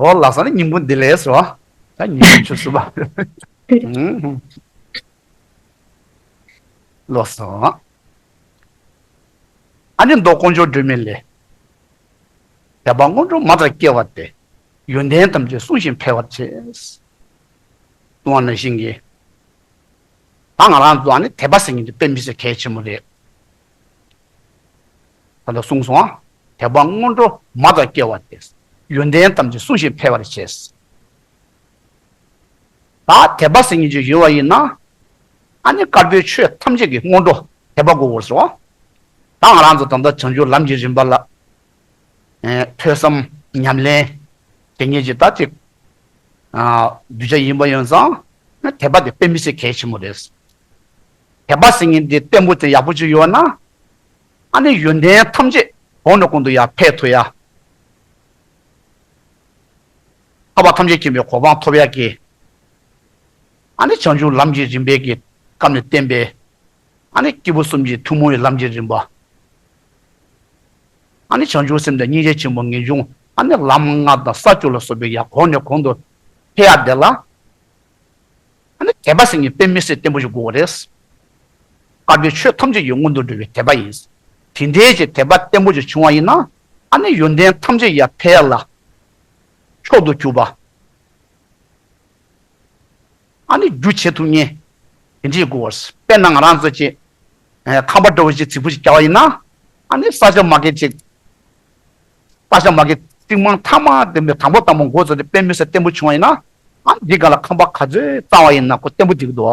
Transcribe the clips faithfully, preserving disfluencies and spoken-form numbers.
ཨོ་ལགས་སོ། ནི་ཉིན་གུང་བདེ་ལེགས་སོ། ད་ཉིན་གུང་ཆུ་སུ་བ། ལོ་སོ། ཨ་ནི་མདོ་དཀོན་མཆོག་སྒྲོལ་མའི་ལས། དད་པ་སྔོན་འགྲོ་མ་ལྟར་སྐྱེ་བ་སྟེ། ཡོན་ཏན་ཐམས་ཅད་བསྲུང་ཞིང་འཕེལ་བར་བྱེད། གསུངས་པ་ནང་བཞིན་གྱི། ད་ང་རང་ཚོ་ཨ་ནི་དད་པ་ཟེར་མཁན་དེ་དཔེ་མི་སྲིད་གལ་ཆེན་པོ་རེད། ད་ལྟ་གསུངས་སོང་ཨ། དད་པ་སྔོན་འགྲོ་མ་ལྟར་སྐྱེ་བ་སྟེ། ཡོན་ཏན་ཐམས་ཅད་བསྲུང་ཞིང་འཕེལ་བར་བྱེད། ད་དད་པ་ཟེར་མཁན་ཅིག་ཡོད་པ་ཡིན་ན། ཨ་ནི་དཀར་པོའི་ཆོས་ཐམས་ཅད་ཀྱི་སྔོན་འགྲོ་དད་པ་དགོས་པར་སོ། ད་ང་རང་ཚོ་ད་ལྟ་བྱང་ཆུབ་ལམ་གྱི་རིམ་པ་ལ། ཨེ། ཐོས་བསམ་ཉམས་ལེན་དེ་ཉིད་ཀྱི་ད་ཅིག་ཨ། གདུལ་བྱ་ཡིན་པ་ཡིན་ཙང་། དད་པ་དེ་དཔེ་མི་སྲིད་གལ་ཆེན་པོ་རེད། དད་པ་ཟེར་མཁན་དེ་བརྟན་པོ་དེ་ཡག་པོ་ཅིག་ཡོད་ན། ཨ་ནི་ཡོན་ཏན་ཐམས་ཅད་གོང་ནས་གོང་དུ་ཡར་འཕེལ་ཐུབ་ཡ། ཐར་པ་ཐམས་ཅད་མཁྱེན་པའི་གོ་འཕང་ཐོབ་ཡ་གི། ཨ་ནི་བྱང་ཆུབ་ལམ་གྱི་རིམ་པའི་གི་བཀའ་ནས་བསྟན་པའི། ཨ་ནི་སྐྱེས་བུ་གསུམ་གྱི་ཐུན་མོང་བའི་ལམ་གྱི་རིམ་པ། ཨ་ནི་བྱང་ཆུབ་སེམས་དང་སྙིང་རྗེ་ཆེན་པོ་ངེས་འབྱུང་། ཨ་ནི་ལམ་ལྔ་དང་ས་བཅུ་ལ་སོགས་པའི་ཡར་གོང་ནས་གོང་དུ་འཕེལ་ཡ་དེ་ལ། ཨ་ནི་དད་པ་ཟེར་མཁན་དཔེ་མི་སྲིད་བརྟན་པོ་ཞིག་དགོས་པ་རེད། དཀར་པོའི་ཆོས་ཐམས་ཅད་ཀྱི་སྔོན་དུ་འགྲོ་བའི་དད་པ་ཡིན། དེ་འདྲའི་ཅིག་དད་པ་བརྟན་པོ་ཅིག་བྱུང་བ་ཡིན་ན། ཨ་ནི་ཡོན་ཏན་ཐམས་ཅད་ཡར་འཕེལ་ཡ་ལ་མཆོག་ཏུ་གྱུར་པ། ཨ་ནི་རྒྱུ་བྱེད་ཐུབ་མཁན་དེ་འདྲའི་དགོས་པ་རེད། དཔེར་ན་ང་རང་ཚོ་ཅིག་ཨེ། ཁང་པ་འདྲ་བོ་ཅིག་རྫིག་པོ་ཅིག་བརྒྱབ་པ་ཡིན་ན། ཨ་ནི་ས་ཆ་མ་གི་ཅིག་ས་ཆ་མ་གི་རྩིག་རྨང་ཐ་མ་དེ་མི་དང་པོ་དང་པོ་འགོ་བཙུགས་ཏེ་དཔེ་མི་སྲིད་བརྟན་པོ་བྱུང་བ་ཡིན་ན། ཨ། འདི་ག་ལ་ཁང་པ་ག་ཚོད་བཙགས་པ་ཡིན་ན་ཁོ་བརྟན་པོ་འགྲིག་གི་འདུག་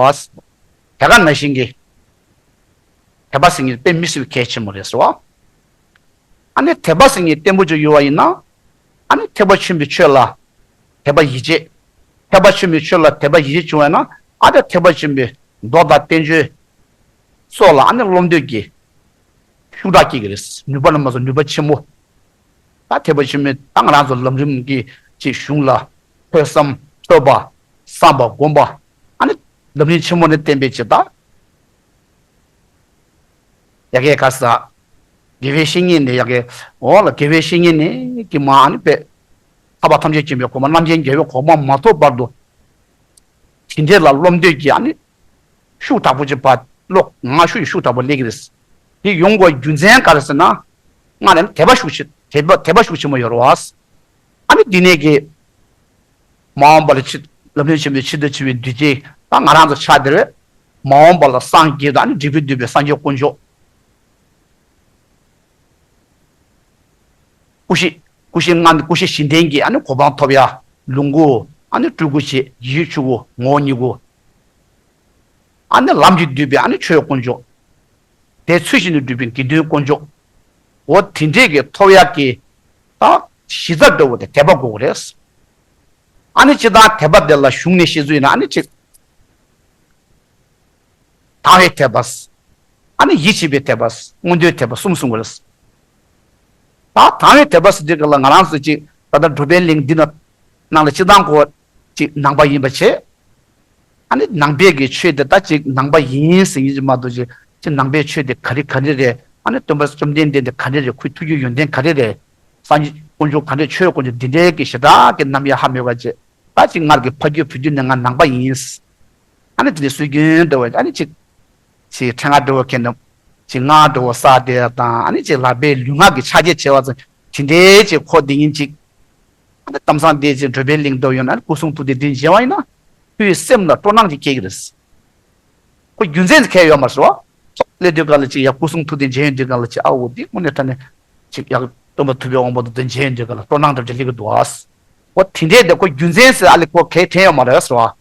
དེ་ག་ནང་བཞིན་གྱི། དད་པ་ཟེར་མཁན་དཔེ་མི་སྲིད་པའི་གལ་ཆེན་པོ་རེད་ཟེར་བ། ཨ་ནི་དད་པ་ཟེར་མཁན་བརྟན་པོ་ཅིག་ཡོད་པ་ཡིན་ན། ཨ་ནི་ཐེག་པ་ཆེན་པོའི་ཆོས་ལ་དད་པ་ཡིད་ཆེས། ཐེག་པ་ཆེན་པོའི་ཆོས་ལ་དད་པ་ཡིད་ཆེས་བྱུང་བ་ཡིན་ན། ཨ་ནི་ཐེག་པ་ཆེན་པོའི་མདོ་དང་བསྟན་བཅོས་སོགས་ལ་ཨ་ནི་སློབ་འདོད་ཀྱི་ཤུགས་དྲག་སྐྱེ་གི་རེད། ནུས་པ་ལ་མ་སོགས་ནུས་པ་ཆེན་པོ། ད་ཐེག་པ་ཆེན་པོའི་ད་ང་རང་ཚོ་ལམ་རིམ་གྱི་ཅིག་གཞུང་ལ་ཐོས་བསམ་ཐོས་པ། བསམ་པ་སྒོམ་པ། ཨ་ནི་ལམ་རིམ་ཆེན་མོ་ནས་བསྟན་པའི་ཅིག་ད། ཡ་གི་ག་ས། དགེ་བའི་བཤེས་གཉེན་ནི་ཡ་གི། འོ་ལ་དགེ་བའི་བཤེས་གཉེན་ནི་གི་མ་ཨ་ནི་པས། ཐར་པ་ཐམས་ཅད་མཁྱེན་པའི་གོ་འཕང་རྣམ་མཁྱེན་རྒྱལ་བའི་གོ་འཕང་མ་ཐོབ་བར་དུ། དེ་འདྲའི་ལ་སློབ་འདོད་ཀྱི་ཨ་ནི། ཤུགས་དྲག་པོ་ཅིག་བ་བློ་ང་ཤུགས་ཀྱི་ཤུགས་དྲག་པོ་སླེབས་ཀྱི་རེད། དེ་ཡོང་དགོས་རྒྱུ་མཚན་ག་རེ་ཟེར་ན། སྔར་ནས་དད་པ་ཤུགས་ཆེ་དད་པ་དད་པ་ཤུགས་ཆེན་མོ་ཡོད་རེད་བ། ཨ་ནི་འདི་ནས་ཀྱི། མ་འོངས་པ་ལ་ཆེད་ལམ་རིམ་ཆེན་མོའི་ཆེད་དུ་བྱེད་པའི་འདུས་བྱས་ད་ང་རང་ཚོ་ཆགས་དེ་རེད། མ་འོངས་པ་ལ་སངས་རྒྱས་དང་ཨ་ནི་འབྲས་བུ་འདོད་པའི་སངས་རྒྱས་དཀོན་མཆོག་སྐུ་བཞི། སྐུ་བཞི་ལྔ་ནི་སྐུ་བཞི་བཞི་ལྡན་གྱི་ཨ་ནི་གོ་འཕང་ཐོབ་ཡ། ལོངས་སྐུ། ཨ་ནི་སྤྲུལ་སྐུ་བྱས་ཡིད་ཆོས་སྐུ་ངོ་བོ་ཉིད་སྐུ། ཨ་ནི་ལམ་གྱིས་བསྡུས་པའི་ཨ་ནི་ཆོས་དཀོན་མཆོག་དེ་ཚུལ་བཞིན་དུ་སྒྲུབ་པའི་དགེ་འདུན་དཀོན་མཆོག་འོ་དེ་འདྲས་ཀྱི་ཐོབ་ཡག་གི་ད་གཞི་རྩ་འདྲ་བོ་དེ་དད་པ་དགོས་ཀྱི་རེད། ཨ་ནི་སྤྱིར་བཏང་དད་པ་དེ་ལ་གཞུང་ནས་བཤད་ཚུལ་ཡིན་ན་ཨ་ནི་གཅིག་དང་བའི་དད་པ། ཨ་ནི་ཡིད་ཆེས་པའི་དད་པ། མངོན་མཐོའི་དད་པ་གསུམ་གསུང་གི་རེད། ད་དང་བའི་དད་པ་ཟེར་དུས་སྐབས་ལ་ང་རང་ཚོ་གཅིག་ད་ལྟ་འགྲོ་བའི་གླིང་འདི་ན་ནང་ལ་སྤྱིར་བཏང་གོ་གཅིག་ནང་པ་ཡིན་པ་བྱས། ཨ་ནི་ནང་པའི་གི་ཆོས་དེ་ད་ཅིག་ནང་པ་ཡིན་ཟེར་ཡིན་གྱི་མ་གཏོགས་ཅིག་ཅིག་ནང་པའི་ཆོས་དེ་ག་རེ་ག་རེ་རེད། ཨ་ནི་སྟོན་པ་བཅོམ་ལྡན་འདས་དེ་ག་རེ་རེད། ཁོའི་ཐུགས་ཀྱི་ཡོན་ཏན་ག་རེ་རེད། སངས་རྒྱས་དཀོན་མཆོག་ག་རེ། ཆོས་དཀོན་མཆོག་འདི་འདྲའི་གི་ཞེ་དྲག་གི་རྣམ་གཡེང་ཧ་མེད་པ་ཅིག་ད་ཅིག་སྔར་གི་ཕ་རྒྱུད་བུ་རྒྱུད་ནས་ང་ནང་པ་ཡིན། ཨ་ནི་དེ་ནས་སྲོལ་རྒྱུན་འདྲ་བོ་ཨ་ནི་ཅིག་ཅིག་ཕྲེང་བ་འདྲ་བོ་ཁྱེར་ནས་ཅིག་སྔགས་འདྲ་བོ་བསགས་བསྡད་ཡ་དང་། ཨ་ནི་ཅིག་ལག་པས་ལུས་ངག་གི་ཕྱག་རྗེས་བྱས་པ་ཙམ་དེ་འདྲའི་ཅིག་ཁོ་འདི་ཡིན་ཅིག་ཨ་ནི་གཏམ་བཟང་འདི་ཅིག་འགྲོ་བའི་གླིང་འདྲ་བོ་ཡོད་ན་ཨ་ནི་སྐུ་གསུང་ཐུགས་རྟེན་འདི་མཇལ་བ་ཡིན་ན་ཁོའི་སེམས་ལ་སྤྲོ་སྣང་ཅིག་སྐྱེ་གི་རེད། ཁོ་རྒྱུ་མཚན་ཟེར་མཁན་ཡོད་མ་རེད་བ། ཚོགས་སླེབས་དུས་སྒང་ལ་ཅིག་ཡ་སྐུ་གསུང་ཐུགས་རྟེན་མཇལ་ཡོང་དུས་སྒང་ལ་ཅིག་ཨ་འོ་འདི་དངོས་གནས་དྲང་གནས་ཅིག་ཡ་སྟོན་པ་ཐུབ་པའི་དབང་པོ་དང་དེ་མཇལ་ཡོང་དུས་སྒང་ལ་སྤྲོ་སྣང་འདྲ་ཅིག་སླེབས་ཀྱི་འདུག་ཨ། འོ་དེ་འདྲས་དེ་ཁོ་རྒྱུ་མཚན་ཟེར་ཨ་ལེ་ཁོ་གས་དྲན་ཡོད་མ་རེད་ཟེར་བ།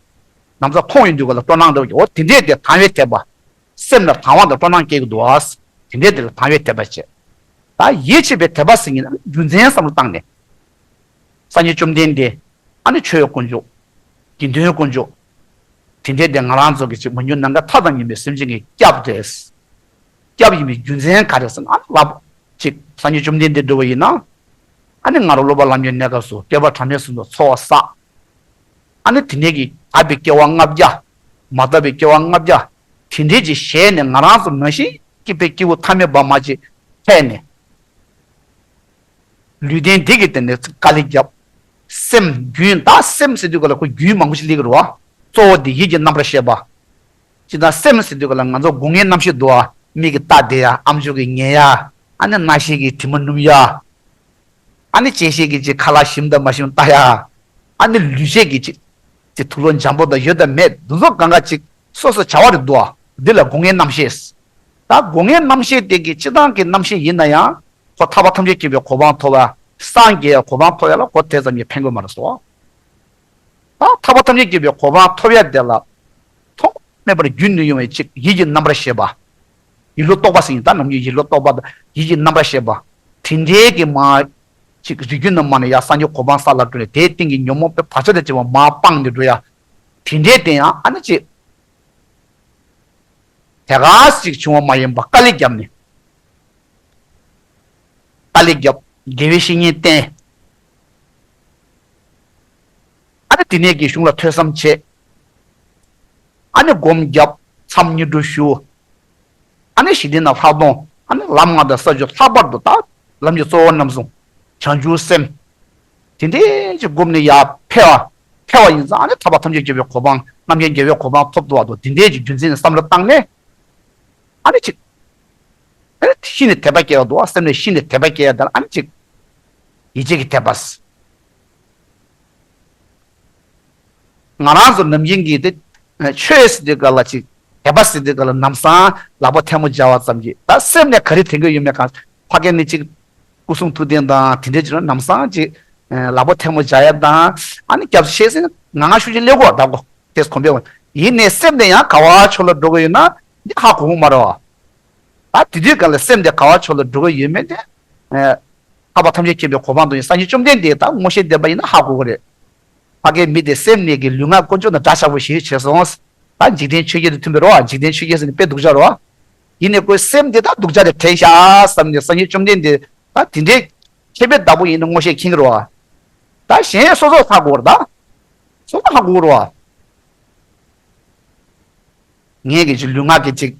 ནམ་ཟླ་མཐོང་ཡོང་དུས་སྒང་ལ་སྤྲོ་སྣང་འདྲ་བོ་འོ་དེ་འདྲས་དེ་དང་བའི་དད་པ། སེམས་ལ་དང་བ་དང་སྤྲོ་སྣང་སྐྱེ་གི་འདུག་ཨ། དེ་འདྲས་དེ་ལ་དང་བའི་དད་པ་བྱེད། ད་ཡིད་ཆེས་པའི་དད་པ་ཟེར་མཁན་ནི་རྒྱུ་མཚན་བསམ་བློ་བཏང་ནས། སངས་རྒྱས་བཅོམ་ལྡན་འདས། ཨ་ནི་ཆོས་དཀོན་མཆོག་དགེ་འདུན་དཀོན་མཆོག་དེ་འདྲས་དེ་ང་རང་ཚོ་གི་ཅིག་མ་གྱུར་ནམ་མཁའི་མཐའ་དང་མཉམ་པའི་སེམས་ཅན་གྱི་སྐྱབས་རེད། སྐྱབས་ཡིན་པའི་རྒྱུ་མཚན་ག་རེ་ཟེར་ན་ཨ་ནི་ལབ། ཅིག་སངས་རྒྱས་བཅོམ་ལྡན་འདས་འདྲ་བོ་ཡིན་ན། ཨ་ནི་ང་རང་སློབ་པ་ལམ་གྱི་གནས་སྐབས་སུ་བསྐལ་པ་གྲངས་མེད་གསུམ་དུ་འཚོ་བ་བསགས། ཨ་ནི་དེ་ནས་ཀྱི་དག་པའི་སྐྱེ་བ་ལྔ་བརྒྱ། མ་དག་པའི་སྐྱེ་བ་ལྔ་བརྒྱ། དེ་འདྲས་ཀྱི་ཞལ་ནས་ང་རང་ཚོ་ནང་བཞིན་སྐྱེས་པའི་སྐྱེས་བུ་ཐ་མལ་པ་མ་ཅིག་ཕེབས་ནས། ལུས་རྟེན་འདི་གི་སྟེང་ནས་དཀའ་ལས་བརྒྱབ། སེམས་རྒྱུན། ད་སེམས་ཟེར་དུས་ག་ལ་ཁོ་རྒྱུན་མང་པོ་ཞིག་སླེབས་ཀྱི་རེད་བ། གཙོ་བོ་དེ་ཡིད་ཀྱི་རྣམ་པར་ཤེས་པ། ཅི་ལྟར་སེམས་ཟེར་དུས་ག་ལ་ང་ཚོ་སྒོ་ལྔའི་རྣམ་ཤེས་འདུག་ཨ། མིག་གིས་བལྟ་བསྡད་ཡ། ཨམ་ཅོག་གིས་ཉན་ཡ། ཨ་ནི་རྣ་ཤེས་ཀྱིས་དྲི་མ་སྣོམ་ཡ། ཨ་ནི་ལྕེ་ཤེས་ཀྱིས་ཅིག་ཁ་ལག་ཞིམ་དང་མ་ཞིམ་ལྟ་ཡ། ཨ་ནི་ལུས་ཤེས་ཀྱིས་ཅིག་ཅིག་དུག་ལོག་འཇམ་པོ་དང་ཡོད་དང་མེད་འདི་ཚོ་གང་ག་ཅིག་སོ་སོ་བྱ་བ་རེད་འདུག་ཨ། འདི་ལ་སྒོ་ལྔའི་རྣམ་ཤེས། ད་སྒོ་ལྔའི་རྣམ་ཤེས་དེ་གི་སྤྱིར་བཏང་གི་རྣམ་ཤེས་ཡིན་ན་ཡང་ཁོ་ཐར་པ་ཐམས་ཅད་མཁྱེན་པའི་གོ་འཕང་ཐོབ་པ། སངས་རྒྱས་གོ་འཕང་ཐོབ་ཡ་ལ་ཁོ་དེ་ཙམ་གྱིས་ཕན་གྱི་མ་རེད་སོ། ད་ཐར་པ་ཐམས་ཅད་མཁྱེན་པའི་གོ་འཕང་ཐོབ་ཡ་དེ་ལ་ཐོག་མེད་པར་རྒྱུན་དུ་ཡོང་བའི་ཅིག་ཡིད་ཀྱི་རྣམ་པར་ཤེས་པ། ཡིད་བློ་རྟོག་པ་ཟེར་ཡིན། ད་ནམ་རྒྱུན་ཡིད་བློ་རྟོག་པ་དང་ཡིད་ཀྱི་རྣམ་པར་ཤེས་པ། དེ་འདྲའི་གི་མ་ཅིག་རིགས་རྒྱུད་ནས་མ་ནས་ཡར་སངས་རྒྱས་གོ་འཕང་ས་ལ་འགྲོ་ནས་དེའི་སྟེང་གི་ཉོན་མོངས་པའི་བག་ཆགས་དང་བཅས་པ་མར་སྤངས་ནས་འགྲོ་ཡ། དེ་འདྲའི་དེ་ཡང་ཨ་ནི་ཅིག་དེ་ག་ཅིག་བྱུང་བ་མ་ཡིན་པ་དཀའ་ལས་བརྒྱབ་ནས། དཀའ་ལས་བརྒྱབ། དགེ་བའི་བཤེས་གཉེན་བསྟེན། ཨ་ནི་དེ་ནས་ཀྱི་གཞུང་ལ་ཐོས་བསམ་བྱས། ཨ་ནི་སྒོམ་བརྒྱབ། མཚམས་བསྙེན་སྒྲུབ་ཞུ། ཨ་ནི་ཞི་བདེ་ནང་ལྷག་མཐོང་། ཨ་ནི་ལམ་ལྔ་དང་ས་བཅུ་ལྷག་པར་དུ་ད་ལམ་གྱི་གཙོ་བོ་རྣམ་གསུམ། བྱང་ཆུབ་སེམས། དེ་འདྲའི་ཅིག་སྒོམ་ནས་ཡར་འཕེལ་བ། འཕེལ་བ་ཡིན་ཙང་ཨ་ནི་ཐར་པ་ཐམས་ཅད་མཁྱེན་པའི་གོ་འཕང་རྣམ་མཁྱེན་རྒྱལ་བའི་གོ་འཕང་ཐོབ་འདུག་བ་དོ། དེ་འདྲའི་ཅིག་རྒྱུ་མཚན་ནས་བསམ་བློ་བཏང་ནས། ཨ་ནི་ཅིག་ཨ་ནི་ཤིན་ཏུ་དད་པ་སྐྱེ་བ་འདུག་བ། སེམས་ནས་ཤིན་ཏུ་དད་པ་སྐྱེ་ཡ་དང་ཨ་ནི་ཅིག་ཡིད་ཆེས་ཀྱི་དད་པ། ང་རང་ཚོ་ནམ་རྒྱུན་གྱི་དེ་ཆོས་ཟེར་དུས་ག་ལ་ཅིག་དད་པ་ཟེར་དུས་ག་ལ་ལམ་སང་ལག་པ་ཐལ་མོ་སྦྱར་བ་ཙམ་གྱིས་ད་སེམས་ནས་ག་རེ་དྲན་གྱི་ཡོད་མེད་གང་། ཕ་གི་ནི་ཅིག་སྐུ་གསུང་ཐུགས་རྟེན་དང་དེ་འདྲའི་ཅིག་ལམ་སང་ཅིག་ལག་པ་ཐལ་མོ་སྦྱར་ཡ་དང་ཨ་ནི་སྐྱབས་སུ་མཆི་ཟེར་ནས་ང་ང་ཤུགས་ཀྱིས་སླེབས་གོ་ད་གོ་དེས་གོམས་པས་ཡིན་ནའི་སེམས་དེ་ཡང་ག་བ་ཕྱོགས་ལ་འགྲོ་གི་ཡོད་ན་འདི་ཧ་གོ་གི་མ་རེད་བ། ད་དེ་དུས་ག་ལ་སེམས་དེ་ག་བ་ཕྱོགས་ལ་འགྲོ་གི་ཡོད་མེད་དེ། ཨ། ཐར་པ་ཐམས་ཅད་མཁྱེན་པའི་གོ་འཕང་དུ་ཡིན་སངས་རྒྱས་བཅོམ་ལྡན་འདས་ད་མངོན་ཤེས་ལྡན་པ་ཡིན་ན་ཧ་གོ་གི་རེད། ཕ་གིའི་མི་དེ་སེམས་ནས་ཀྱི་ལུས་ངག་ཀུན་སྤྱོད་དང་འདྲ་ཆགས་པོ་ཞིག་བྱས་སོང་། ད་འཇིག་རྟེན་ཆོས་བརྒྱད་དང་མཐུན་པའི་རོ། འཇིག་རྟེན་ཆོས་བརྒྱད་ཟེར་ནས་དཔེ་སྡུག་ཅག་རོ། ཡིན་ནའི་ཁོའི་སེམས་དེ་ད་སྡུག་ཅག་དེ་དྲན་ཤག་བསམ་ནས་སངས་རྒྱས་བཅོམ་ལྡན་འདས་ད་དེ་འདྲའི་མཁྱེན་པའི་བདག་པོ་ཡིན་ན་མངོན་ཤེས་མཁྱེན་གི་རོ། ད་གཞན་སོ་སོ་ཧ་གོ་གི་རེད་ད། སོ་སོ་ཧ་གོ་གི་རོ། ངས་ཀྱི་ཅིག་ལུས་ངག་གི་ཅིག་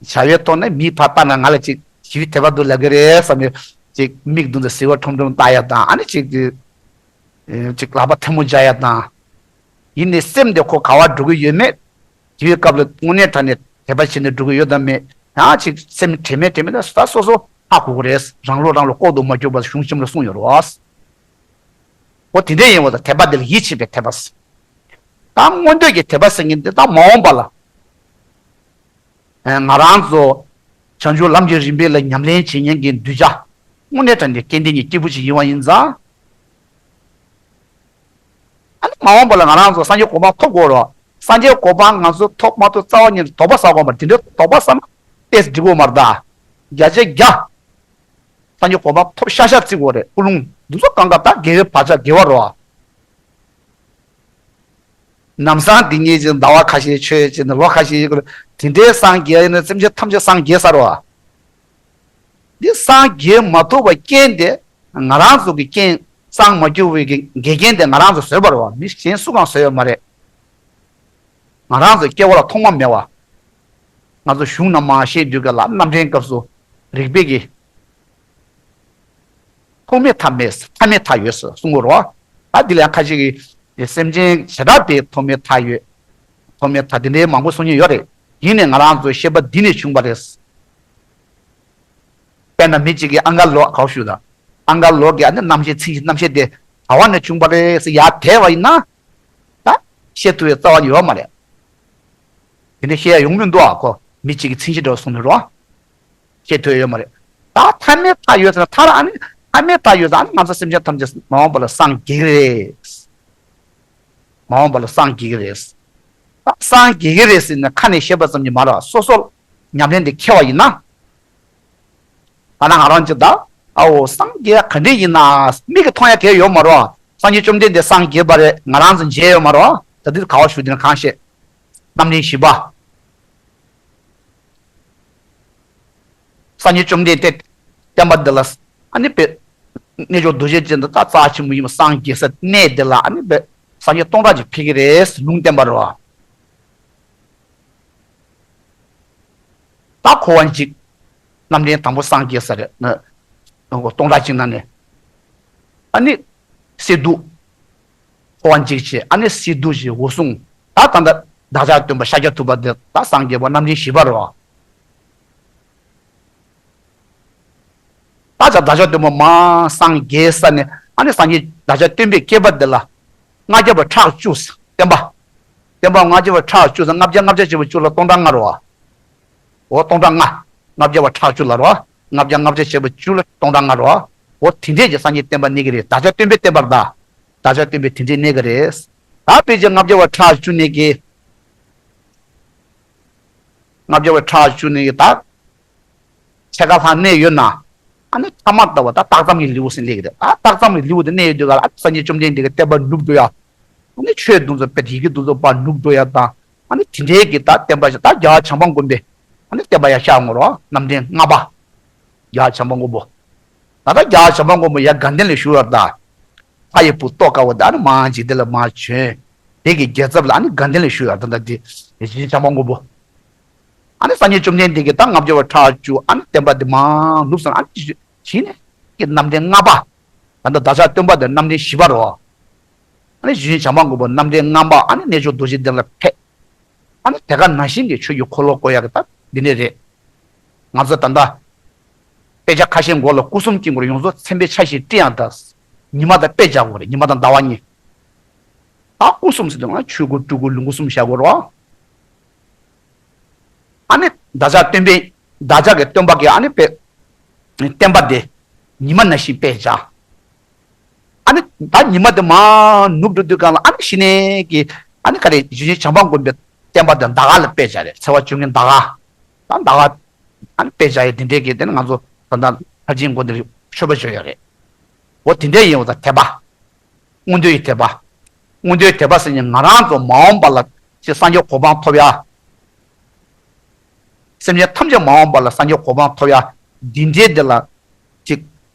བྱ་བའི་ཐོག་ནས་མིའི་ཕར་ལྟ་ན་ང་ལ་ཅིག་ཞི་བའི་དད་པ་འདུག་ལབ་ཀྱི་རེད་བསམ་ནས་ཅིག་མིག་མདུན་དུ་ཟིལ་བ་ཁྲོམ་ཁྲོམ་བཏགས་ཡ་དང་ཨ་ནི་ཅིག་ཅིག་ཅིག་ལག་པ་ཐལ་མོ་སྦྱར་ཡ་དང་། ཡིན་ནའི་སེམས་དེ་ཁོ་ག་བར་འགྲོ་གི་ཡོད་མེད། དེའི་སྐབས་ལ་དངོས་གནས་དྲང་གནས་དད་པ་བྱས་ནས་འགྲོ་གི་ཡོད་དམ་མེད། ཡང་ཅིག་སེམས་དྲན་མེད་དྲན་མེད་ད་ད་སོ་སོ་ཧ་གོ་གི་རེད། རང་བློ་རང་ལ་ལྐོག་ཏུ་མ་གྱུར་པར་གཞུང་ཆེན་མོ་ལ་གསུངས་ཡོད་རེད་བ། འོ་དེ་འདྲ་ཡིན་བ་དང་དད་པ་འདི་ལ་ཡིད་ཆེས་པའི་དད་པ་ཟེར། ད་མངོན་འདོད་ཀྱི་དད་པ་ཟེར་མཁན་འདི་ད་མ་འོངས་པ་ལ། ཨ། ང་རང་ཚོ་བྱང་ཆུབ་ལམ་གྱི་རིམ་པའི་ལ་ཉམས་ལེན་བྱེད་མཁན་གྱི་གདུལ་བྱ་དངོས་གནས་དྲང་གནས་སྐལ་ལྡན་གྱི་སྐྱེས་བུ་ཅིག་ཡིན་པ་ཡིན་ཙང་། ཨ་ནི་མ་འོངས་པ་ལ་ང་རང་ཚོ་སངས་རྒྱས་གོ་འཕང་ཐོབ་དགོས་རོགས། སངས་རྒྱས་གོ་འཕང་ང་ཚོ་ཐོབ་མ་ཐོབ་རྩ་བ་ཉིད་དུ་དོགས་པ་ཟ་དགོས་མ་རེད། དེ་འདྲའི་དོགས་པ་ཟ་ན་ཏོག་ཙམ་འགྲིག་གི་མ་རེད་ད། བརྒྱ་ཆ་བརྒྱ། སངས་རྒྱས་གོ་འཕང་ཐོབ་ཤག་ཤག་བརྩི་དགོས་རེད། ཀུན་སློང་འདི་ཚོ་གང་ག་ད་དགེ་བའི་བག་ཆགས་དགེ་བ་རོ། ནམ་སང་འདི་ངེད་ཀྱི་ཟླ་བ་ཁ་ཤས་ཆོས་བྱས་ནས་ལོ་ཁ་ཤས་ཡིན་དགོས་རེད། དེ་འདྲའི་སངས་རྒྱས་ཡིན་ན་སེམས་ཅན་ཐམས་ཅད་སངས་རྒྱས་ས་རོ། འདི་སངས་རྒྱས་མ་ཐུབ་པ་རྐྱེན་དེ་ང་རང་ཚོ་གི་རྐྱེན། སངས་མ་རྒྱས་པའི་གི་འགལ་རྐྱེན་དེ་ང་རང་ཚོ་བཟོས་པ་རེད་བ། མི་གཞན་སུ་གང་བཟོས་ཡོད་མ་རེད། ང་རང་ཚོ་སྐྱེ་བ་ལ་ཐོག་མ་མེད་བ། ང་ཚོ་གཞུང་ནང་མར་བཤད་དུས་ག་ལ་རྣམ་འདྲེན་སྐབས་སུ་རིག་པའི་གི་ཐོག་མེད་མཐའ་མེད་མཐའ་མེད་མཐའ་ཡོད་ཟེར་གསུང་གི་རེད་བ། ད་འདི་ལ་ཡང་ཁ་ཅིག་གིས་སེམས་ཅན་བྱེ་བྲག་པའི་ཐོག་མེད་མཐའ་ཡོད། ཐོག་མེད་མཐའ་དེ་འདྲའི་མང་པོ་གསུང་མཁན་ཡོད་རེད། ཡིན་ནའི་ང་རང་ཚོའི་ཤེས་པ་འདི་ནས་བྱུང་བ་རེད། དཔེར་ན་མི་གཅིག་གིས་ཨང་ཀར་ལོག་ག་པར་ཞུགས་དང་། ཨང་ཀར་ལོག་གི་ཨ་ནི་རྣམ་ཤེས་མཚན་གཞི་རྣམ་ཤེས་དེ་ག་བ་ནས་བྱུང་བ་རེད་ཟེར་ཡར་དྲིས་པ་ཡིན་ན། ད་ཤེས་ཐུབ་པའི་རྩ་བ་ཡོད་མ་རེད། དེ་འདྲ་ཤེས་ཡ་ཡོང་མི་འདུག་ཨ་ཁོ། མི་གཅིག་གིས་མཚན་གཞི་འདྲ་བོ་གསུངས་ནས་རོ། ཤེས་ཐུབ་ཡ་ཡོད་མ་རེད། ད་མཐའ་མེད་མཐའ་ཡོད་ཟེར་ན་མཐའ་ར་ཨ་ནི་མཐའ་མེད་མཐའ་ཡོད་ཟེར་ཨ་ནི་ང་ཚོ་སེམས་ཅན་ཐམས་ཅད་མ་འོངས་པ་ལ་སངས་རྒྱས་ཀྱི་རེད། མ་འོངས་པ་ལ་སངས་རྒྱས་ཀྱི་རེད། ད་སངས་རྒྱས་ཀྱི་རེད་ཟེར་ནས་ཁ་ནས་བཤད་པ་ཙམ་གྱིས་མ་རེད། སོ་སོ་ཉམས་ལེན་དེ་འཁྱེར་བ་ཡིན་ན། ད་ནང་ང་རང་ཅིག་ད་ཨའོ་སངས་རྒྱས་ག་འདྲ་ཡིན་ན་མིག་གིས་མཐོང་ཡ་གལ་ཡོད་མ་རེད། སངས་རྒྱས་བཅོམ་ལྡན་འདས་སངས་རྒྱས་པ་རེད། ང་རང་ཚོ་མཇལ་ཡོད་མ་རེད། ད་འདིར་ག་པར་ཞུགས་དེ་ན་གང་ཤེས། རྣམ་འདྲེན་བཞི་པ། སངས་རྒྱས་བཅོམ་ལྡན་འདས་བསྟན་པ་འདི་ལ་ཨ་ནི་དཔེ་རྣལ་འབྱོར་རྡོ་རྗེ་ཅན་དང་ད་རྩ་ཆེན་པོ་ཡིན་པ་སངས་རྒྱས་ས་གནས་འདི་ལ་ཨ་ནི་དཔེ་སངས་རྒྱས་སྟོང་ཕྲག་ཅིག་ཕེབས་ཀྱི་རེད་ལུང་བསྟན་པ་རེད་བ། ད་ཁོ་བ་གཅིག་རྣམ་འདྲེན་དང་པོ་སངས་རྒྱས་ས་རེད་ན། སྟོང་ཕྲག་གཅིག་ནང་ནས་ཨ་ནི་གསེར་གདུགས། ཐུབ་པ་འཇིགས་བྱེད། ཨ་ནི་སིལ་སྡུག་བྱེད། འུ་སྲུང་། ད་ད་ལྟ་བདག་ཅག་སྟོན་པ་ཤཱཀྱ་ཐུབ་པ་དེ་ད་སངས་རྒྱས་པ་རྣམ་འདྲེན་བཞི་པ་རེད་བ། ད་ཆ་བདག་ཅག་སྟོན་པ་མ་སངས་རྒྱས་ས་ནས་ཨ་ནི་སངས་རྒྱས་བདག་ཅག་སྟོན་པའི་བསྐལ་པ་འདི་ལ་ལྔ་བརྒྱ་པ་ཕྲག་བཅུ་ཟེར་བསྟན་པ། བསྟན་པ་ལྔ་བརྒྱ་པ་ཕྲག་བཅུ་ཟེར་ལྔ་བརྒྱ་ལྔ་བརྒྱ་བྱས་པ་བཅུ་ལ་སྟོང་ཕྲག་ལྔ་རེད་བ། འོ་སྟོང་ཕྲག་ལྔ། ལྔ་བརྒྱ་པ་ཕྲག་བཅུ་ལ་རེད་བ། ལྔ་བརྒྱ་ལྔ་བརྒྱ་བྱས་པ་བཅུ་ལ་སྟོང་ཕྲག་ལྔ་རེད་བ། འོ་དེ་འདྲས་ཀྱི་སངས་རྒྱས་བསྟན་པ་གནས་ཀྱི་རེད། བདག་ཅག་སྟོན་པའི་བསྟན་པ་རེད་ད། བདག་ཅག་སྟོན་པའི་དེ་འདྲས་གནས་ཀྱི་རེད། ད་དཔེ་ཆ་ལྔ་བརྒྱ་པ་ཕྲག་བཅུ་གནས་ཀྱི། ལྔ་བརྒྱ་པ་ཕྲག་བཅུ་གནས་ཀྱི་ད། ཕྱེད་ཀ་ལྷག་གནས་ཡོད་ན། ཨ་ནི་ཐ་མ་ལྟ་བུ་ད་སྟག་ཙམ་གྱི་ལེའུ་ཟེར་ལེགས་རེད། ཨ་སྟག་ཙམ་གྱི་ལེའུ་དེ་གནས་ཡོད་དུས་ག་ལ་ཨ་སངས་རྒྱས་བཅོམ་ལྡན་འདས་ཀྱི་བསྟན་པ་ནུབ་འགྲོ་ཡ། ཨ་ནི་ཆོས་འདུ་འཛོམས་པའི་ཡི་གེ་འདུ་འཛོམས་པ་ནུབ་འགྲོ་ཡ་དང་། ཨ་ནི་དེ་འདྲའི་གི་ད་བསྟན་པ་ཞིག་ད་རྒྱལ་བ་བྱམས་པ་མགོན་པོས་ཨ་ནི་བསྟན་པ་ཡར་བཤད་ཡོང་རོགས། རྣམ་འདྲེན་ལྔ་པ། རྒྱལ་བ་བྱམས་པ་མགོན་པོ། ད་ལྟ་རྒྱལ་བ་བྱམས་པ་མགོན་པོ་ཡར་དགའ་ལྡན་ལ་བཞུགས་ཡོད་ད། ལྷ་ཡི་བུ་ཏོག་དཀར་པོ་དེ་ཨ་ནི་མར་འཇིག་རྟེན་ལ་མར་བྱོན། དེ་གི་རྒྱལ་ཚབ་ལ་ཨ་ནི་དགའ་ལྡན་ལ་བཞུགས་ཡོད་ད། ད་འདི་རྗེ་བཙུན་བྱམས་པ་མགོན་པོ། ཨ་ནི་སངས་རྒྱས་བཅོམ་ལྡན་འདས་ཀྱིས་ད་ལྔ་བརྒྱ་པ་ཕྲག་བཅུ་ཨ་ནི་བསྟན་པ་འདི་མར་ནུབ་སོང་། ཨ་ནི་གཞི་ནས་ཀྱི་རྣམ་འདྲེན་ལྔ་པ། ད་ལྟ་བདག་ཅག་སྟོན་པ་འདི་རྣམ་འདྲེན་བཞི་པ་རེད། ཨ་ནི་རྗེ་བཙུན་བྱམས་པ་མགོན་པོ་རྣམ་འདྲེན་ལྔ་པ་ཨ་ནི་རྣལ་འབྱོར་རྡོ་རྗེ་གདན་ལ་ཕེབས། ཨ་ནི་དེ་ག་ནང་བཞིན་གྱི་ཆོས་ཀྱི་འཁོར་ལོ་བསྐོར་ཡག་གི་ད་འདི་འདྲས་རེད། ང་ཚོ་ད་ལྟ་དཔེ་ཆ་ཁ་ཤས་མགོ་ལ་སྐུ་གསུམ་དཀྱིལ་འཁོར་ཡོངས་རྫོགས་མཚན་དཔེའི་ཆ་ཞིག་བྲིས་ཡག་ད། ཉི་མ་དང་དཔེ་སྦྱར་དགོས་རེད། ཉི་མ་དང་ཟླ་བ་གཉིས། ད་སྐུ་གསུམ་ཟེར་དུས་ང་ཆོས་སྐུ་སྤྲུལ་སྐུ་ལོངས་སྐུ་གསུམ་བཞག་དགོས་རེད་བ། ཨ་ནི་བདག་ཅག་སྟོན་པས་བདག་ཅག་གི་སྟོན་པ་གིས་ཨ་ནི་དཔེ་བསྟན་པ་དེ་ཉི་མ་ནང་བཞིན་དཔེ་སྦྱར། ཨ་ནི་ད་ཉི་མ་དེ་མར་ནུབ་འགྲོ་དུས་གང་ལ་ཨ་ནི་གཞི་ནས་ཀྱི་ཨ་ནི་ག་རེ་རྗེ་བཙུན་བྱམས་པ་མགོན་པོའི་བསྟན་པ་དེ་ཟླ་བ་ལ་དཔེ་སྦྱར་རེད། ཚེས་པ་བཅོ་ལྔའི་ཟླ་བ། ད་ཟླ་བ་ཨ་ནི་དཔེ་སྦྱར་ཡས་དེ་འདྲས་ཀྱི་དེ་ནི་ང་ཚོ་ད་ལྟ་ཕར་ཕྱིན་སྒོ་འདིར་མཆོད་པ་བརྗོད་ཡོད་རེད། འོ་དེ་འདྲས་ཡིན་འོ་ད་དད་པ། མངོན་འདོད་ཀྱི་དད་པ། མངོན་འདོད་ཀྱི་དད་པ་ཟེར་ནས་ང་རང་ཚོ་མ་འོངས་པ་ལ་ཅིག་སངས་རྒྱས་གོ་འཕང་ཐོབ་ཡ། སེམས་ཅན་ཐམས་ཅད་མ་འོངས་པ་ལ་སངས་རྒྱས་གོ་འཕང་ཐོབ་ཡ། འདི་འདྲའི་འདི་ལ་ཅིག་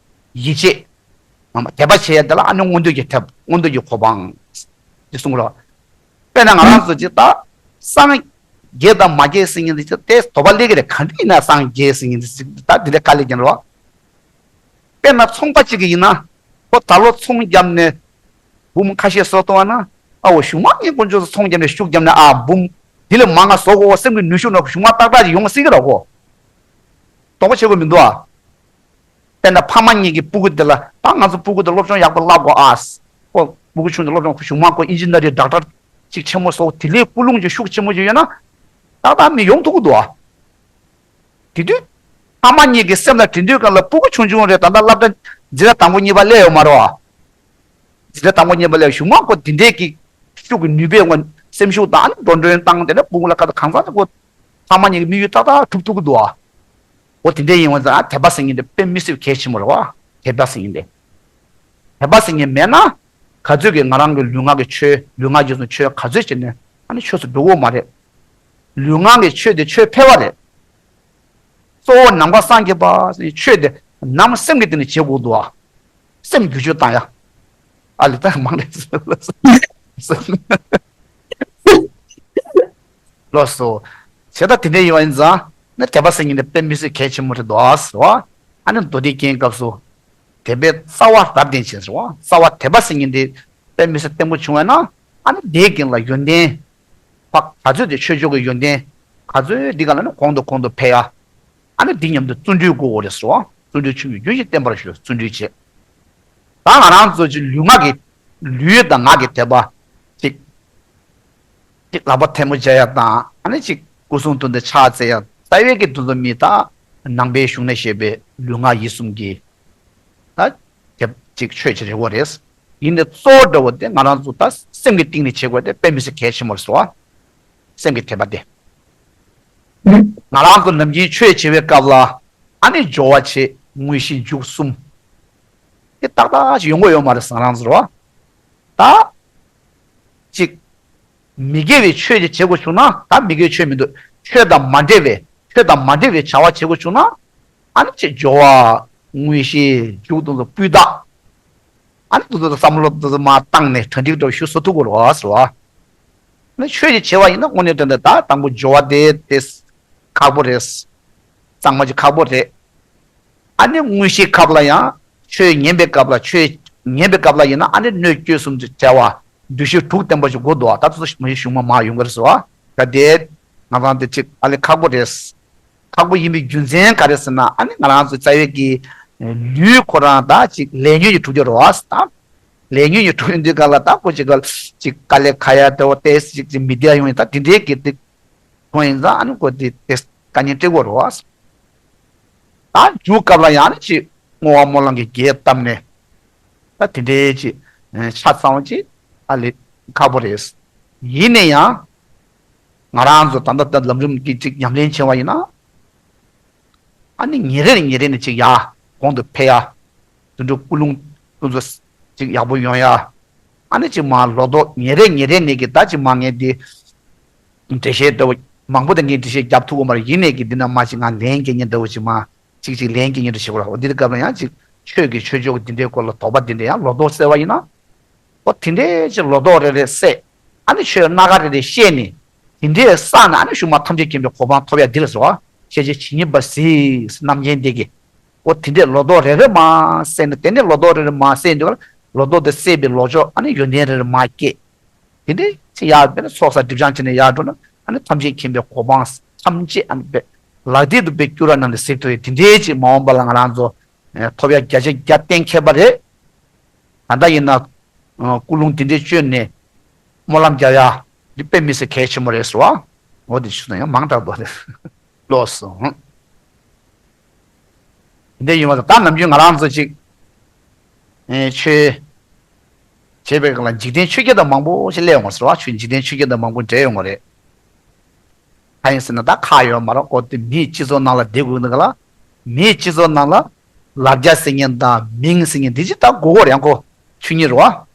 ཡིད་ཆེས། མ་མ་དད་པ་བྱེད་ཡ་འདི་ལ་ཨ་ནི་མངོན་འདོད་ཀྱི་དད་མངོན་འདོད་ཀྱི་གོ་འཕང་། ཅེས་གསུངས་རོ། དཔེར་ན་ང་རང་ཚོ་ཅིག་ད་སངས་རྒྱས་དང་མ་རྒྱས་ཟེར་མཁན་འདི་ཅིག་དེ་དོགས་པ་སླེབས་ཀྱི་རེད། ག་འདྲ་ཡིན་ན་སངས་རྒྱས་ཟེར་མཁན་འདི་ཅིག་ད་འདི་འདྲ་དཀའ་ལས་ཀྱང་རོ། དཔེར་ན་ཚོང་པ་གཅིག་གིས་ཡིན་ན། ཁོ་ད་ལོ་ཚོང་བརྒྱབ་ནས་འབུམ་ཁ་ཤས་བཟོ་ཐུབ་པ་ན། ཨ་འོ་གཞུག་མ་ངས་དཀོན་མཆོག་གསུམ་ཚོང་བརྒྱབ་ནས་ཤུགས་བརྒྱབ་ནས་ཨ་འབུམ་འདི་ལས་མང་ང་བཟོ་དགོས་སེམས་ཀྱི་ནུས་ཤུགས་ནང་གཞུག་མ་ཏག་ཏག་ཅིག་ཡོང་སྲིད་ཀྱི་རེད་གོ། དོགས་པ་ཆེ་པོ་མི་འདུག་ཨ། དཔེར་ན་ཕ་མ་གཉིས་ཀྱི་སྤུ་གུ་དེ་ལ་ད་ང་ཚོ་སྤུ་གུ་དེ་སློབ་སྦྱོང་ཡག་པོ་བསླབ་དགོས་ཨ། ཁོ་སྤུ་གུ་ཆུང་དུས་སློབ་སྦྱོང་ཁོ་གཞུག་མ་ཁོ་ཨིན་ཇི་ནི་ཡར་ཌོག་ཊར་ཅིག་ཆེན་མོ་བཟོ་དེ་ལས་ཀུན་སློང་གི་ཤུགས་ཆེན་མོ་ཅིག་ཡོད་ན། ཏག་ཏག་མི་ཡོང་ཐུབ་ཀྱི་འདུག་ཨ། དེ་དུས། ཕ་མ་གཉིས་ཀྱི་སེམས་ལ་དྲན་དུས་གང་ལ་སྤུ་གུ་ཆུང་ཆུང་རེད། ད་ལྟ་སློབ་གྲྭ་འཛིན་གྲྭ་དང་པོ་གཉིས་པ་སླེབས་ཡོད་མ་རེད་བ། འཛིན་གྲྭ་དང་པོ་གཉིས་པ་སླེབས་གཞུག་མ་ཁོ་དེ་འདྲའི་གི་ཤུགས་ཀྱི་ནུས་པའི་ངོ་སེམས་ཤུགས་དང་འགྲོ་གྲོན་བཏང་དེ་ནས་སྤུ་གུ་ལ་ཁ་ད་གང་ཟག་ནས་ཁོ་ཕ་མ་གཉིས་ཀྱི་དམིགས་ཡུལ་ཏག་ཏག་གྲུབ་ཐུབ་ཀྱི་འདུག་ཨ། འོ་དེ་འདྲའི་ཡིན་བ་ཙང་དད་པ་ཟེར་མཁན་དེ་དཔེ་མི་སྲིད་གལ་ཆེན་པོ་རེད་བ། དད་པ་ཟེར་མཁན་དེ། དད་པ་ཟེར་མཁན་མེད་ན། ག་ཚོད་ཀྱིས་ང་རང་གི་ལུས་ངག་གི་ཆོས་ལུས་ངག་རྗེས་སུ་ཆོས་ག་ཚོད་བྱས་ནས་ཨ་ནི་ཆོས་སུ་འགྲོ་གི་ཡོད་མ་རེད། ལུས་ངག་གི་ཆོས་དེ་ཆོས་ཕལ་པ་རེད། གཙོ་བོ་ནམ་མཁའ་སངས་རྒྱས་པ་ཟེར་ཆོས་དེ་ནམ་སེམས་ཀྱི་སྟེང་ནས་བྱེད་དགོས་འདུག་ཨ། སེམས་བསྒྱུར་བཅོས་བཏང་ཡ། ཨ་ལི་ད་མང་རེད། ལོས་སོ། བྱས་ད་དེ་འདྲ་ཡིན་པ་ཡིན་ཙང་ནི་དད་པ་ཟེར་མཁན་དེ་དཔེ་མི་སྲིད་གལ་ཆེན་པོ་རེད་འདུག་ཨ་ཟེར་བ། ཨ་ནི་མདོ་སྡེ་རྒྱན་སྐབས་སུ། དད་པའི་རྩ་བ་རབ་བརྟན་ཅན་ཟེར་བ། རྩ་བ་དད་པ་ཟེར་མཁན་དེ་དཔེ་མི་སྲིད་བརྟན་པོ་བྱུང་བས་ན། ཨ་ནི་དེའི་རྐྱེན་ལ་ཡོན་ཏན། ཕ་ག་ཚོད་དེ་ཆོས་ཕྱོགས་ཀྱི་ཡོན་ཏན། ག་ཚོད་འདི་ག་ལ་ནི་གོང་དུ་གོང་དུ་འཕེལ་ཡ། ཨ་ནི་འདི་མཉམ་དུ་བརྩོན་འགྲུས་དགོས་འོ་རེད་ཟེར་བ། བརྩོན་འགྲུས་ཆེན་པོས་རྒྱུན་ཞིག་བསྟེན་པར་ཞུ་བརྩོན་འགྲུས་བྱེད། ད་ང་རང་ཚོ་ཅིག་ལུས་ངག་གི་ལུས་དང་ངག་གི་དད་པ། ཅིག་ཅིག་ལག་པ་ཐལ་མོ་སྦྱར་ཡ་དང་ཨ་ནི་ཅིག་སྐུ་གསུང་ཐུགས་ནས་ཕྱག་འཚལ་ཡ་རྩ་བའི་གི་དུས་ཚོད་མི་ད་ནང་པའི་གཞུང་ནས་བཤད་པའི་ལུས་ངག་ཡིད་གསུམ་གྱི་ད་རྒྱབ་ཅིག་ཆོས་ཀྱི་རེ་བ་རེད། ཡིན་ནའི་གཙོ་བོ་འདྲ་བོ་དེ་ང་རང་ཚོ་ད་སེམས་ཀྱི་གཏིང་ནས་བྱེད་དགོས་དེ་དཔེ་མི་སྲིད་གལ་ཆེན་པོ་རེད་ཟེར་བ། སེམས་ཀྱི་དད་པ་དེ། ང་རང་ཚོ་ནམ་རྒྱུན་ཆོས་བྱེད་པའི་སྐབས་ལ་ཨ་ནི་སྦྱོར་བ་བྱེད་དངོས་གཞི་མཇུག་གསུམ། དེ་ཏག་ཏག་ཅིག་ཡོང་གི་ཡོད་མ་རེད་ཟེར་ང་རང་ཚོ་རེད་བ། ད། ཅིག་མི་དགེ་བའི་ཆོས་ཅིག་བྱེད་དགོས་བྱུང་ན་ད་མི་དགེ་བའི་ཆོས་མི་འདུག་ཆོས་དང་མ་འདྲེས་པའི་ཆོས་དང་མ་འདྲེས་པའི་བྱ་བ་བྱེད་དགོས་བྱུང་ན། ཨ་ནི་ཅིག་སྦྱོར་བ། དངོས་གཞི། མཇུག་དེ་ཚོ་སྤུས་དག་ཨ་ནི་དེ་ཚོ་བསམ་བློ་དེ་ཚོ་མར་བཏང་ནས་གྲ་སྒྲིག་འདྲ་བོ་ཞུ་བཟོ་ཐུབ་དགོས་རེད་བ་ཟེར་བ། ཨ་ནི་ཆོས་ཅིག་བྱེད་པ་ཡིན་ན་དངོས་གནས་དྲང་གནས་ད་དང་པོ་སྦྱོར་བ་དེ་དེ་ཁག་པོ་རེད། གཙང་མ་ཅིག་ཁག་པོ་རེད། ཨ་ནི་དངོས་གཞིའི་སྐབས་ལ་ཡང་ཆོས་ཉན་པའི་སྐབས་ལ་ཆོས་ཉན་པའི་སྐབས་ལ་ཡིན་ན་ཨ་ནི་སྣོད་བཅུད་གསུམ་གྱི་བྱ་བ། འདུ་ཤེས་དྲུག་ལྡན་པ་ཞིག་དགོས་འདུག་ད་དེ་ཚོ་མ་གཞི་གཞུང་མ་མར་ཡོང་གི་རེད་ཟེར་བ། ད་དེ་ང་རང་དེ་ཅིག་ཨ་ལས་ཁག་པོ་རེད། ཁག་པོ་ཡིན་པའི་རྒྱུ་མཚན་ག་རེ་ཟེར་ན། ཨ་ནི་ང་རང་ཚོ་རྩ་བའི་གི་ལུས་ཁོ་རང་ད་ཅིག་ལས་ཉོན་གྱི་གྲུབ་ཀྱི་རེད་བ། ད་ལས་ཉོན་གྱི་གྲུབ་ཡོང་དུས་ག་ལ་ད་ཁོ་ཅིག་ག་ཅིག་དཀའ་ལས་ཁག་ཡ་དེ་བ་ཏེ་ཅིག་ཅིག་མི་བདེ་ཡ་ཡོང་ཡིན། ད་དེ་འདྲའི་གི་དེ་མཐོང་ཡིན་ཙང་ཨ་ནི་ཁོ་དེ་དེ་དཀའ་ངལ་འཕྲད་དགོས་རེད་བ། ད་མཇུག་སྐབས་ལ་ཡང་ནི་ཅིག་བསྔོ་བ་སྨོན་ལམ་གྱི་རྒྱས་བཏབ་ནས་ད་དེ་འདྲའི་ཅིག་ཆ་ཚང་བ་ཅིག་ཨ་ལས་ཁག་པོ་རེད། ཡིན་ན་ཡང་ང་རང་ཚོ་ད་ལྟ་ད་ལམ་རིམ་གྱི་ཅིག་ཉམས་ལེན་བྱས་པ་ཡིན་ན། ཨ་ནི་ཉིན་རེ་ནས་ཉིན་རེ་ནས་ཅིག་ཡར་གོང་དུ་འཕེལ་ཡ། དུད་འགྲོ་ཀུན་སློང་ཀུན་ཚོ་ཅིག་ཡག་པོ་ཡོང་ཡ། ཨ་ནི་ཅིག་མར་ལོ་ཏོག་ཉིན་རེ་ཉིན་རེ་ནས་ཀྱི་ད་ཅིག་མར་ངས་འདི་འགྲེལ་བཤད་ལྟ་བུ་མང་པོ་དང་ངས་འགྲེལ་བཤད་རྒྱབ་ཐུབ་ཀྱི་མ་རེད། ཡིན་ནས་ཀྱི་འདི་ན་མ་ཅིག་ང་ལན་སྐྱེལ་མཁན་ལྟ་བུ་ཅིག་མ་ཅིག་ཅིག་ལན་སྐྱེལ་མཁན་འདྲ་བྱེད་དགོས་ར། འོ་འདི་འདྲ་སྐབས་ལ་ཡང་ཅིག་ཆོས་ཀྱི་ཆོས་ཕྱོགས་ཀྱི་འདི་འདྲའི་སྐོར་ལ་དོགས་པ་འདི་འདྲ་ཡང་ལོ་ཏོག་སེལ་བ་ཡིན་ན། ཨོ་དེ་འདྲའི་ཅིག་ལོ་ཏོག་རེ་རེ་བསད། ཨ་ནི་ཆོས་སྣ་ཁ་རེ་རེ་བཤད་ནས། དེ་འདྲའི་བསགས་ནས་ཨ་ནི་གཞུག་མ་ཐམས་ཅད་མཁྱེན་པའི་གོ་འཕང་ཐོབ་ཡ་འདི་ལ་ཟེར་བ། ཤེས་བྱའི་ཇི་སྙེད་པ་གཟིགས་རྣམ་མཁྱེན་འདི་གིས། ཨོ་དེ་འདྲའི་ལོ་ཏོག་རེ་རེ་མར་བསད་ནས། དེ་འདྲའི་ལོ་ཏོག་རེ་རེ་མར་བསད་འདུག་ག་ལོ་ཏོག་དེ་བསད་པའི་ལོ་ཕྱོགས་ཨ་ནི་ཡོན་ཏན་རེ་རེ་མར་སྐྱེས། དེ་འདྲའི་ཅིག་ཡར་དཔེར་ན་ཚོགས་བསགས་སྒྲིབ་སྦྱང་བྱས་ནས་ཡར་འགྲོ་ན། ཨ་ནི་ཐམས་ཅད་མཁྱེན་པའི་གོ་འཕང་ཐམས་ཅད་ཨ་ནི་དཔེ་ལག་མཐིལ་དུ་དཔེ་སྐྱུར་བ་ནང་ནས་གཟིགས་ཐུབ་ཡ་དེ་འདྲའི་ཅིག་མ་འོངས་པ་ལ་ང་རང་ཚོ་ཐོབ་ཡ་བརྒྱ་ཆ་བརྒྱ་གཏན་འཁེལ་པ་རེད། ད་ལྟ་ཡིན་ན། ཨ། ཀུན་སློང་དེ་འདྲའི་བཅོས་ནས་སྨོན་ལམ་རྒྱག་ཡ་འདི་དཔེ་མི་སྲིད་གལ་ཆེན་པོ་རེད་ཟེར་བ། འོ་དེ་ཆུ་ཚོད་ཡང་མང་དྲགས་འདུག་སྟེ། ལོག་སོང་། དེ་འདྲ་ཡིན་པ་དང་། ད་ནམ་རྒྱུན་ང་རང་ཚོ་ཅིག་ཨེ། ཆོས་བྱེད་པའི་སྒང་ལ་འཇིག་རྟེན་ཆོས་བརྒྱད་དང་མང་པོ་ཞིག་སླེབས་ཡོང་བ་ཟེར་བ། ཆོས་འཇིག་རྟེན་ཆོས་བརྒྱད་དང་མང་པོ་འདྲེས་ཡོང་བ་རེད། གང་ཡིན་ཟེར་ན་ད་ཁག་ཡོད་མ་རེད། ཁོ་དེ་མིའི་སྤྱི་ཚོགས་ནང་ལ་བསྡད་དགོས་ནི་ག་ལ། མིའི་སྤྱི་ཚོགས་ནང་ལ་ལབ་རྒྱ་ཟེར་མཁན་དང་མིང་ཟེར་མཁན་འདི་ཅི་ད་དགོས་མཁོ་རེད། ཡང་ཁོ་ཆོས་ཉིད་རེད་བ།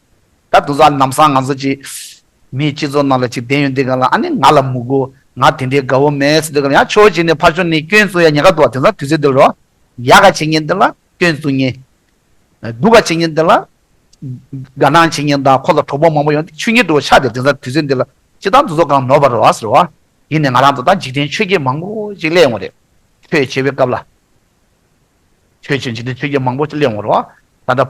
ད་དུང་ས་ལམ་སང་ང་ཚོ་ཅིག་མིའི་སྤྱི་ཚོགས་ནང་ལ་ཅིག་བསྡད་ཡོང་དུས་ག་ལ། ཨ་ནི་ང་ལ་མི་དགོས། ང་དེ་འདྲའི་དགའ་བོ་མེད་ཟེར་དུས་ག་ལ། ཡང་ཕྱོགས་གཅིག་ནས་ཕར་ཕྱོགས་ནས་སྐྱོན་བཙུགས་ཡ་ཉེན་ཁ་འདུག་བ། དེང་སང་དུས་ཚོད་འདི་ལ་རོ། ཡག་ག་བྱེད་མཁན་འདི་ལ་སྐྱོན་བཙུགས་མཁན། སྡུག་ག་བྱེད་མཁན་འདི་ལ་དགའ་སྣང་བྱེད་མཁན་དང་ཁོ་ལ་གྲོགས་པོ་མང་པོ་ཡོང་དུས་ཆོས་ཉིད་དུ་ཆགས་ཏེ། དེང་སང་དུས་ཚོད་འདི་ལ་སྤྱིར་བཏང་དུ་ཚོ་གང་ནོར་བ་རེད་བ་ཟེར་བ། ཡིན་ནའི་ང་རང་ཚོ་ད་འཇིག་རྟེན་ཆོས་བརྒྱད་མང་པོ་ཅིག་སླེབས་ཡོང་བ་རེད། ཆོས་བྱེད་པའི་སྐབས་ལ། ཆོས་བྱེད་འཇིག་རྟེན་ཆོས་བརྒྱད་མང་པོ་ཅིག་སླེབས་ཡོང་བ་རེད་བ། ད་ལྟ་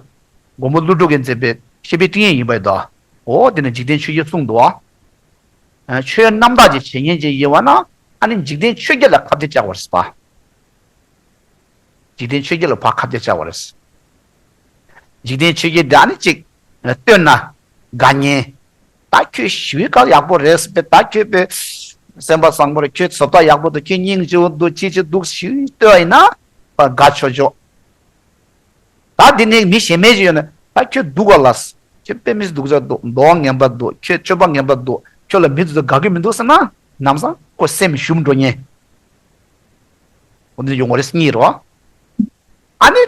མགོན་པོ་ཀླུ་སྒྲུབ་ཀྱིས་མཛད་པའི་བཤེས་པའི་སྤྲིང་ཡིག་ཡིན་པ་ཡིན་ད། འོ་དེ་ནས་འཇིག་རྟེན་ཆོས་བརྒྱད་གསུངས་འདུག་བ། ཆོས་རྣམ་དག་ཅིག་བྱེད་མཁན་ཅིག་ཡིན་པ་ན། ཨ་ནི་འཇིག་རྟེན་ཆོས་བརྒྱད་ལ་ཁ་གཏད་བཅག་པ་རེད་པ། འཇིག་རྟེན་ཆོས་བརྒྱད་ལ་ཕར་ཁ་གཏད་བཅག་པ་རེད། འཇིག་རྟེན་ཆོས་བརྒྱད་འདི་ཨ་ནི་ཅིག་སྟོན་ན་དགའ་མཁན། ད་ཁྱོད་ཞི་བའི་སྐལ་ཡག་པོ་རེད་ཟེར་པས། ད་ཁྱོད་དཔེ་སེམས་པ་བཟང་པོ་རེད། ཁྱོད་བཟོ་ལྟ་ཡག་པོ་འདུག་ཁྱོད་སྙིང་རྗེ་པོ་འདུག་ཅི་ཅི་འདུག་ཞུས་བསྟོད་ཡིན་ན་ཕར་དགའ་ཆོག་ཆོག་ད་འདི་ནས་མི་གཞན་མ་ཅིག་ཡོད་ན། ད་ཁྱོད་སྡུག་ག་ལ། ཁྱོད་དཔེ་མི་སྡུག་ཅག་འདུག་མདོག་ངན་པ་འདུག་ཁྱོད་སྤྱོད་པ་ངན་པ་འདུག་ཁྱོད་ལ་མི་དེ་ཚོ་དགའ་གི་མི་འདུག་ཟེར་ན། ནམ་སང་ཁོ་སེམས་ཞུམ་འགྲོ་མཁན། འོ་འདི་ཡོང་བ་རེད། གཉིས་རེད་བ། ཨ་ནི།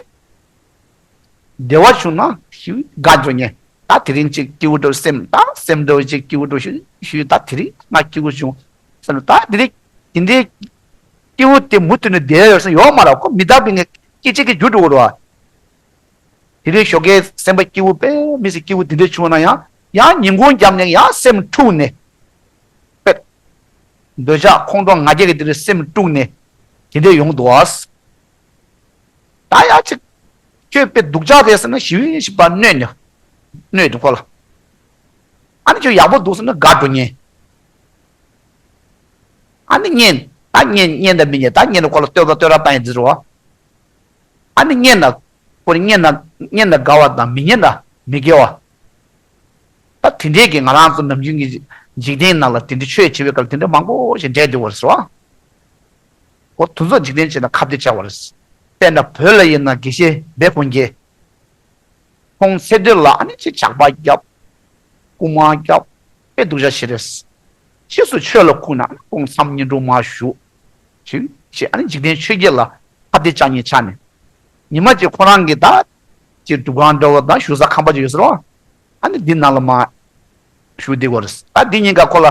བདེ་བ་བྱུང་ན་ཞུ་དགའ་འགྲོ་མཁན། ད་དེ་རིང་ཅིག་སྐྱིད་པོ་འགྲོ། སེམས་ད་སེམས་འགྲོ་ཅིག་སྐྱིད་པོ་འགྲོ་ཞུ་ཞུ། ད་དེ་རིང་ང་སྐྱིད་པོ་བྱུང་ཟེར་ན། ད་དེ་རིང་དེ་འདྲའི་སྐྱིད་པོ་དེ་མུ་མཐུད་ནས་བསྡད་ཡོད་ས་ཡོད་མ་རེད། ཁོ་མི་རྟག་པའི་ངང་སྐད་ཅིག་གིས་འགྱུར་འགྲོ་གི་རེད་བ། དེ་རིང་ཞོགས་ཀའི་སེམས་པ་སྐྱིད་པོ་དཔེ་མི་སྲིད་སྐྱིད་པོ་དེ་འདྲ་བྱུང་ན་ཡང་། ཡང་ཉིན་གུང་རྒྱབ་ནས་ཡང་སེམས་འཁྲུགས་ནས། དཔེ། འདོད་ཆགས་ཁོང་ཁྲོ་ང་རྒྱལ་གྱི་དེ་རིང་སེམས་དཀྲུགས་ནས་དེ་འདྲ་ཡོང་འདུག་ཨ། ད་ཡང་ཅིག་ཁྱོད་དཔེ་སྡུག་ཅག་རེད་ཟེར་ན་ཞི་བའི་ཞིབ་པ་གནོད་ནས། གནོད་དུ་ཁོ་ལ། ཨ་ནི་ཁྱོད་ཡག་པོ་འདུག་ཟེར་ན་དགའ་འགྲོ་མཁན། ཨ་ནི་སྙན། ད་སྙན་སྙན་དང་མི་སྙན། ད་སྙན་ན་ཁོ་ལ་བསྟོད་པ་བསྟོད་ར་བཏང་ཡིན་འདི་རུ་བ། ཨ་ནི་སྙན་ན། ཁོ་ནི་སྙན་ན་སྙན་ན་དགའ་བ་དང་མི་སྙན་ན་མི་དགེ་བ། ད་དེ་འདྲའི་གི་ང་རང་ཚོ་ནམ་རྒྱུན་གྱི་འཇིག་རྟེན་ནང་ལ་དེ་འདྲའི་ཆོས་བྱེད་པའི་སྐབས་དེ་འདྲ་མང་པོ་ཞིག་འདྲེས་འདུག་བ་རེད་ཟེར་བ། ཁོ་དེ་ཚོ་འཇིག་རྟེན་བྱེད་ན་ཁ་གཏད་བཅག་པ་རེད། དཔེར་ན་བོད་ལ་ཡིན་ན་དགེ་བཤེས་སྦས་ཕོ་རྒྱས། ཁོང་ཚེ་འདི་ལ་ཨ་ནི་ཅིག་ཇག་པ་རྒྱབ། རྐུ་མ་རྒྱབ། དཔེ་སྡུག་ཅག་ཞིག་རེད། ཕྱིས་སུ་ཆོས་ལ་ཁུག་ན་ཁོང་མཚམས་བསྙེན་སྒྲུབ་མར་ཞུགས། ཞུགས་ཞེས་ཨ་ནི་འཇིག་རྟེན་ཆོས་བརྒྱད་ལ་ཁ་གཏད་བཅག་ཉེན་ཆགས་ནས། ཉི་མ་གཅིག་ཁོ་རང་གི་ད་ཅིག་སྒྲུབ་ཁང་འདྲ་བོ་དང་བཞུགས་ས་ཁང་པ་ཅིག་ཡོད་ཟེར་བ། ཨ་ནི་འདི་ནང་ལ་མར་བཞུགས་བསྡད་ཡོད་རེད། ད་འདི་ཉིན་ཀ་ཁོ་ལ་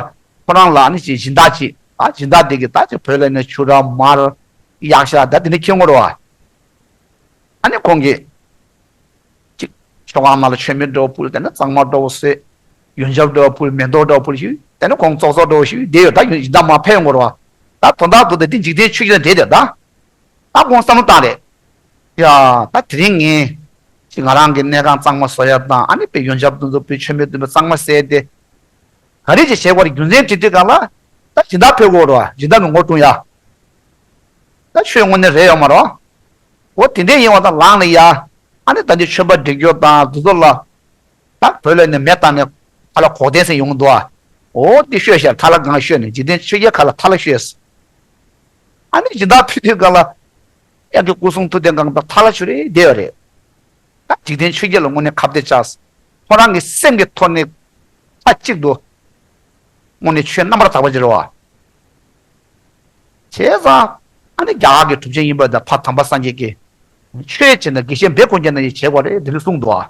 ཁོ་རང་ལ་ཨ་ནི་ཅིག་སྦྱིན་བདག་ཅིག་ཨ་སྦྱིན་བདག་དེ་གིས་ད་ཅིག་བོད་ལ་ནས་ཕྱུར་ར་མར་གཡག་ཤ་ད་དེ་འདྲ་ཁྱེར་ཡོང་གི་རེད་བ། ཨ་ནི་ཁོང་གིས། གཅིག་མཆོད་ཁང་ནང་ལ་མཆོད་མེ་འདྲ་བོ་ཕུལ། དེ་ནས་གཙང་མ་འདྲ་བོ་བསྲེགས། ཡོན་ཆབ་འདྲ་བོ་ཕུལ། མེ་ཏོག་འདྲ་བོ་ཕུལ་ཞུས། དེ་ནས་ཁོང་ཙོག་ཙོག་འདྲ་བོ་ཞུས་བསྡད་ཡོད། ད་ཡོན་ད་མར་ཕེབས་ཡོང་གི་རེད་བ། ད་དོན་དག་ཏུ་དེ་འདི་འཇིག་རྟེན་ཆོས་བརྒྱད་དང་འབྲེལ་བསྡད་ད། ད་ཁོང་བསམ་བློ་བཏང་རེད། ཡ། ད་དེ་རིང་ངས་ ཅིག་ང་རང་གི་གནས་ཁང་གཙང་མ་བཟོ་ཡ་དང་ཨ་ནི་དཔེ་ཡོན་ཆབ་དེ་ཚོ་དཔེ་མཆོད་མེ་བཏོན་པའི་གཙང་མ་བསལ་ཏེ། ག་རེ་ཅིག་བྱེད་དགོས་རེད་རྒྱུ་མཚན་དྲི་དུས་སྒང་ལ། ད་སྦྱིན་བདག་ཕུལ་དགོས་རེད་བ་སྦྱིན་བདག་གི་ངོ་སྲུང་ཡ། ད་ཆོས་དངོས་གནས་རེད་ཡོད་མ་རེད་བ། འོ་དེ་འདྲས་ཡིན་བ་དང་ལངས་ནས་ཡ། ཨ་ནི་ད་འདི་མཆོད་པ་སྒྲིག་རྒྱུ་དང་དེ་ཚོ་ལ། ད་བོད་ལ་ནི་མེ་བཏང་ནས་ཁ་ལ་གོག་ལྡན་ཟེར་ཡོང་གི་འདུག་ཨ། འོ་འདི་ཤོད་ཤག་ཐ་ལ་སྒང་ཤོད་ནས་འཇིག་རྟེན་ཆོས་བརྒྱད་ཁ་ལ་ཐ་ལ་ཤོད། ཨ་ནི་སྦྱིན་བདག་ཕུལ་དུས་སྒང་ལ། གཡག་གི་སྐུ་གསུང་ཐུགས་རྟེན་སྒང་དང་ཐ་ལ་ཤོད་རེད་བསྡད་ཡོད་རེད། ད་འཇིག་རྟེན་ཆོས་བརྒྱད་ལ་དངོས་གནས་ཁ་གཏད་བཅག་ཁོ་རང་གི་སེམས་ཀྱི་ཐོག་ནས་མཐའ་གཅིག་ཏུ་དངོས་གནས་ཆོས་རྣམ་པར་དག་པ་ཅིག་རེད་བ། བྱས་ཙང་ཨ་ནི་རྒྱ་གར་གྱི་གྲུབ་ཆེན་ཡིན་པ་དང་ཕ་དམ་པ་སངས་རྒྱས་ཀྱིས་ཆོས་བྱེད་ན་དགེ་བཤེས་འབད་དཀོན་ཅན་ན་ཡིས་བྱེད་དགོས་རེད་དེ་ལས་གསུངས་འདུག་ཨ།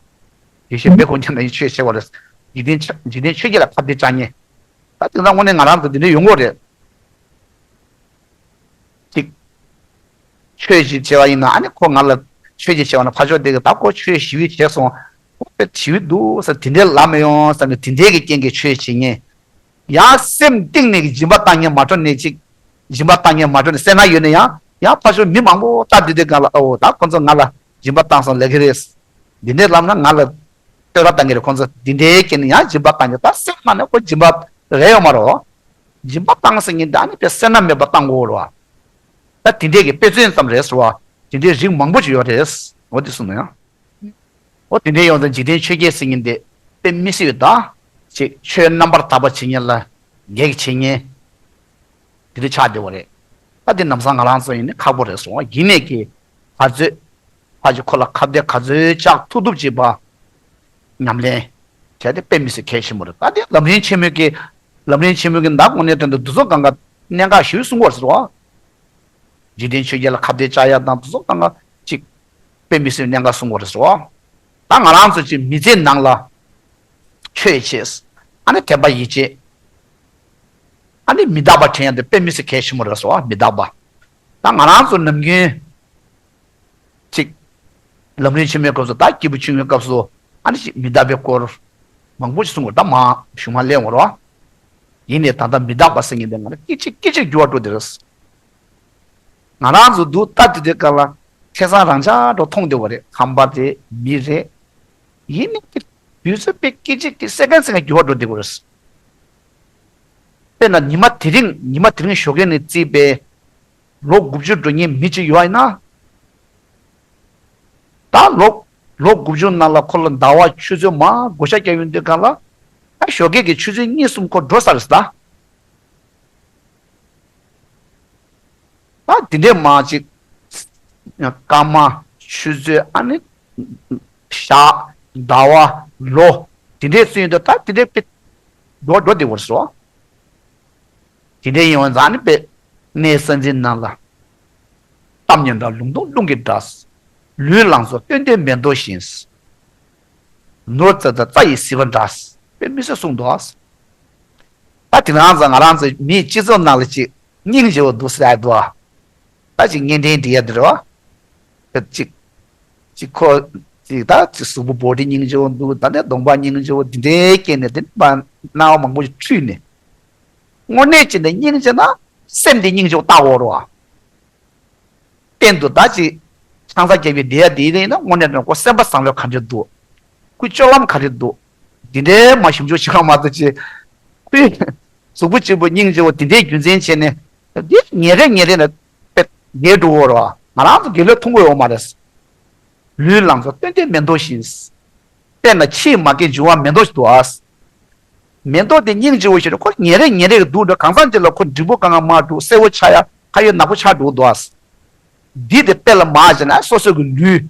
དགེ་བཤེས་འབད་དཀོན་ཅན་ན་ཡིས་ཆོས་བྱེད་དགོས་རེད། འཇིག་རྟེན་ཆ་འཇིག་རྟེན་ཆོས་བརྒྱད་ལ་ཁ་གཏད་བཅག་མཁན། ད་དེང་སང་དངོས་གནས་ང་རང་ཚོ་དེ་འདྲ་ཡོང་གི་རེད། ཅིག་ཆོས་ཞིག་བྱས་པ་ཡིན་ན་ཨ་ནི་ཁོ་ང་ལ་ཆོས་ཞིག་བྱས་པ་ན་ཕ་ཕྱོགས་དེ་གི་ད་ཁོ་ཆོས་ཞི་བའི་བྱས་སོང་། ཁོ་དཔེ་ཞི་བའི་འདུག་ཟེར་དེ་འདྲའི་ལབ་མི་ཡོང་བསམ་ནས་དེ་འདྲའི་གི་རྐྱེན་གྱིས་ཆོས་བྱེད་ཉེན། ཡང་སེམས་གཏིང་ནས་ཀྱི་སྦྱིན་པ་བཏང་ཉེན་མ་འགྲོ་ནས་ཅིག་སྦྱིན་པ་བཏང་ཉེན་མ་འགྲོ་ནས་སེར་སྣ་ཡོད་ན་ཡང་ཡང་ཕ་ཕྱོགས་མི་མང་པོ་ལྟ་དུས་དེ་གང་ལ་ཨོ་ད་ཁོ་ཚོ་ང་ལ་སྦྱིན་པ་བཏང་སོང་ལབ་ཀྱི་རེད། འདི་འདྲའི་ལབ་ན་ང་ལ་བསྟོད་ར་བཏང་གི་རེད་ཁོ་ཚོ་འདི་འདྲའི་རྐྱེན་ནས་ཡང་སྦྱིན་པ་བཏང་ཉེན་ད་སེམས་ནང་ནས་ཁོ་སྦྱིན་པ་རེད་ཡོད་མ་རེད། སྦྱིན་པ་བཏང་ཟེར་མཁན་དེ་ཨ་ནི་དཔེ་སེར་སྣ་མེད་པ་བཏང་དགོས་རེད་བ། ད་དེ་འདྲས་ཀྱི་དཔེ་མཚོན་ཙམ་རེད་ཟེར་བ། དེ་འདྲའི་རིགས་མང་པོ་ཅིག་ཡོད་རེད། འོ་དེ་གསུངས་ན་ཡང་། འོ་དེ་འདྲའི་ཡོང་ཙང་འཇིག་རྟེན་ཆོས་བརྒྱད་ཟེར་མཁན་དེ་དཔེ་མི་སྲིད་པའི་ད། ཅིག་ཆོས་རྣམ་པར་དག་པ་བྱེད་མཁན་ལ་གེགས་བྱེད་མཁན། དེ་འདྲ་ཆགས་བསྡད་པ་རེད། ད་དེ་ནམ་སང་ང་རང་ཚོ་ཡིན་ནི་ཁག་པོ་རེད་སོང་ཡིན་ནས་ཀྱི། ག་ཚོད། ཕ་གི་ཁོ་ལ་ཁ་གཏད་ག་ཚོད་ལྕགས་ཐུབ་ཐུབ་བྱེད་པ། ཉམས་ལེན། བྱས་ཏེ་དཔེ་མི་སྲིད་གལ་ཆེན་པོ་རེད་ད་དེ་ལམ་རིམ་ཆེན་མོའི་གི། ལམ་རིམ་ཆེན་མོའི་གི་ད་དངོས་གནས་དོན་དུ་འདུ་ཚོགས་གང་ག་གནད་འགག་ཞིག་གསུང་བར་ཟེར་བ། འཇིག་རྟེན་ཆོས་བརྒྱད་ལ་ཁ་གཏད་བཅག་ཡ་དང་འདུ་ཚོགས་གང་ག་ཅིག་དཔེ་མི་སྲིད་གནད་འགག་གསུང་བར་ཟེར་བ། ད་ང་རང་ཚོ་ཅིག་མི་ཚེ་ནང་ལ། ཆོས་བྱས། ཨ་ནི་དད་པ་ཡིད་ཆེས། ཨ་ནི་མི་རྟག་པ་དྲན་ཡ་དེ་དཔེ་མི་སྲིད་གལ་ཆེན་པོ་རེད་ཟེར་བ་མི་རྟག་པ། ད་ང་རང་ཚོ་ནམ་རྒྱུན། གཅིག་ལམ་རིམ་ཆེན་མོའི་སྐབས་སུ་ད་སྐྱེས་བུ་ཆུང་ངུའི་སྐབས་སུ་ཨ་ནི་ཞིག་མི་རྟག་པའི་སྐོར། མང་པོ་ཞིག་གསུང་དགོས་ད་མ་གཞུང་མ་གླེང་བར་བ། ཡིན་ནས་ད་ལྟ་མི་རྟག་པ་ཟེར་མཁན་དེ་ང་ལ་སྐད་ཅིག་སྐད་ཅིག་འགྱུར་བ་འགྲོ་དེ་རེད། ང་རང་ཚོ་འདུག་ལྟ་དུས་དེ་ག་ལ་ཁེ་བཟང་རང་ཆ་འགྲོ་མཐོང་བསྡད་པ་རེད་ཁང་པ་རེད་མི་རེད། ཡིན་ནས་དུས་ཚོད་དཔེ་སྐད་ཅིག་གི་སེ་ཀན་སེ་ཀན་འགྱུར་བ་འགྲོ་བསྡད་པ་རེད། དཔེར་ན་ཉི་མ་དེ་རིང་ཉི་མ་དེ་རིང་ཞོགས་ཀས་ནས་བརྩིས་པའི། ལོ་དགུ་བཅུ་འགྲོ་མཁན་མི་གཅིག་ཡོད་ཡིན་ན། ད་ལོ་ལོ་དགུ་བཅུ་ནང་ལ་ཁོ་ལ་ཟླ་བ་ཆུ་ཚོད་མང་བགོ་བཤའ་བརྒྱབ་ཡོང་དུས་གང་ལ། ད་ཞོགས་ཀས་ཀྱི་ཆུ་ཚོད་གཉིས་གསུམ་ཁོ་འགྲོ་ས་རེད་ད། ད་དེ་འདྲས་མང་ཅིག་སྐར་མ་ཆུ་ཚོད་ཨ་ནི། ཞག་ཟླ་བ་ལོ། དེ་འདྲས་སུ་ཡིན་དུས་ད་དེ་འདྲས་དཔེ་འགྲོ་འགྲོ་བསྡད་པ་རེད་ཟེར་བ། དེ་འདྲའི་ཡིན་བ་ཛ་ནི་པས་གནས་ས་འཛིན་ནང་ལ། གཏམ་སྙན་གྲགས་ལུང་སྟོང་རླུང་གི་སྒྲ། ལུས་ལངས་སོ་སྟོན་ཏེ་མེ་ཏོག་བཞིན། ནོར་རྩ་དང་རྩྭ་ཡི་ཟིལ་པ་འདྲ། དཔེ་མི་སྲིད་གསུངས་འདུག་ཨ། ད་དེ་རང་ཚོ་ང་རང་ཚོ་མིའི་སྤྱི་ཚོགས་ནང་ལ་ཅིག་སྙིང་རྗེ་བོ་འདུག་ཟེར་ཡ་འདུག་ཨ། ད་ཅིག་བརྙན་འཕྲིན་འབྲི་ཡ་འདི་རེད་བ། ད་ཅིག་ཅིག་ཁོ། ཅིག་ད་ཅིག་གཟུགས་པོ་བོ་ཌི་སྙིང་རྗེ་བོ་འདུག་ད་ནས་གདོང་པ་སྙིང་རྗེ་བོ་འདི་འདྲའི་སྐྱེས་ནས་དེ་ནས་སྣང་བ་མང་པོ་ཞིག་འཁྲུལ་ནས། དངོས་གནས་ཅི་ནས་སྙིང་རྗེ་ན་སེམས་དེ་སྙིང་རྗེ་བོ་ལྟ་འོ་རོ་ཨ། གཏན་དུ་ད་ཅིག་ཆང་ས་རྒྱག་པའི་བསྡད་ཡ་དེ་ཡིན་ན་དངོས་གནས་དྲང་པོ་སེམས་པ་བཟང་ལོས་ག་འདྲ་འདུག་ཁོའི་སྤྱོད་ལམ་ག་རེ་འདུག་འདི་འདྲའི་མ་ཞིབ་འཇུག་བྱེད་ག་མ་གཏོགས་ཅིག་ཁོའི་གཟུགས་པོ་གཅིག་པུ་སྙིང་རྗེ་བོ་འདི་འདྲའི་རྒྱུ་མཚན་བྱས་ནས་འདི་ཉིན་རེ་ཉིན་རེ་ནས་དཔེ་འགྱེལ་འགྲོ་འོ་རོ། ང་རང་ཚོ་དགེ་ལོས་མཐོང་གི་ཡོད་མ་རེད། ལུས་ལངས་སོ་སྟོན་ཏེ་མེ་ཏོག་བཞིན། དཔེར་ན་ཕྱིའི་མ་སྐད་འབྱུང་བ་མེ་ཏོག་ཞིག་འདུག་ཨ། མེ་ཏོག་དེ་སྙིང་རྗེ་བོ་ཞིག་རེད་ཁོ་ཉིན་རེ་ཉིན་རེ་གི་འདུག་འགྲོ་གང་ཟག་ཅིག་ལ་ཁོ་འབྲས་བུ་གང་གང་མ་འདུག་སེར་བོ་ཆགས་ཡ་ཁ་ཡོད་ནག་པོ་ཆགས་འགྲོ་འདུག་ཨ། འདི་དེ་དཔེ་ལ་མ་བྱས་ན་སོ་སོ་གི་ལུས།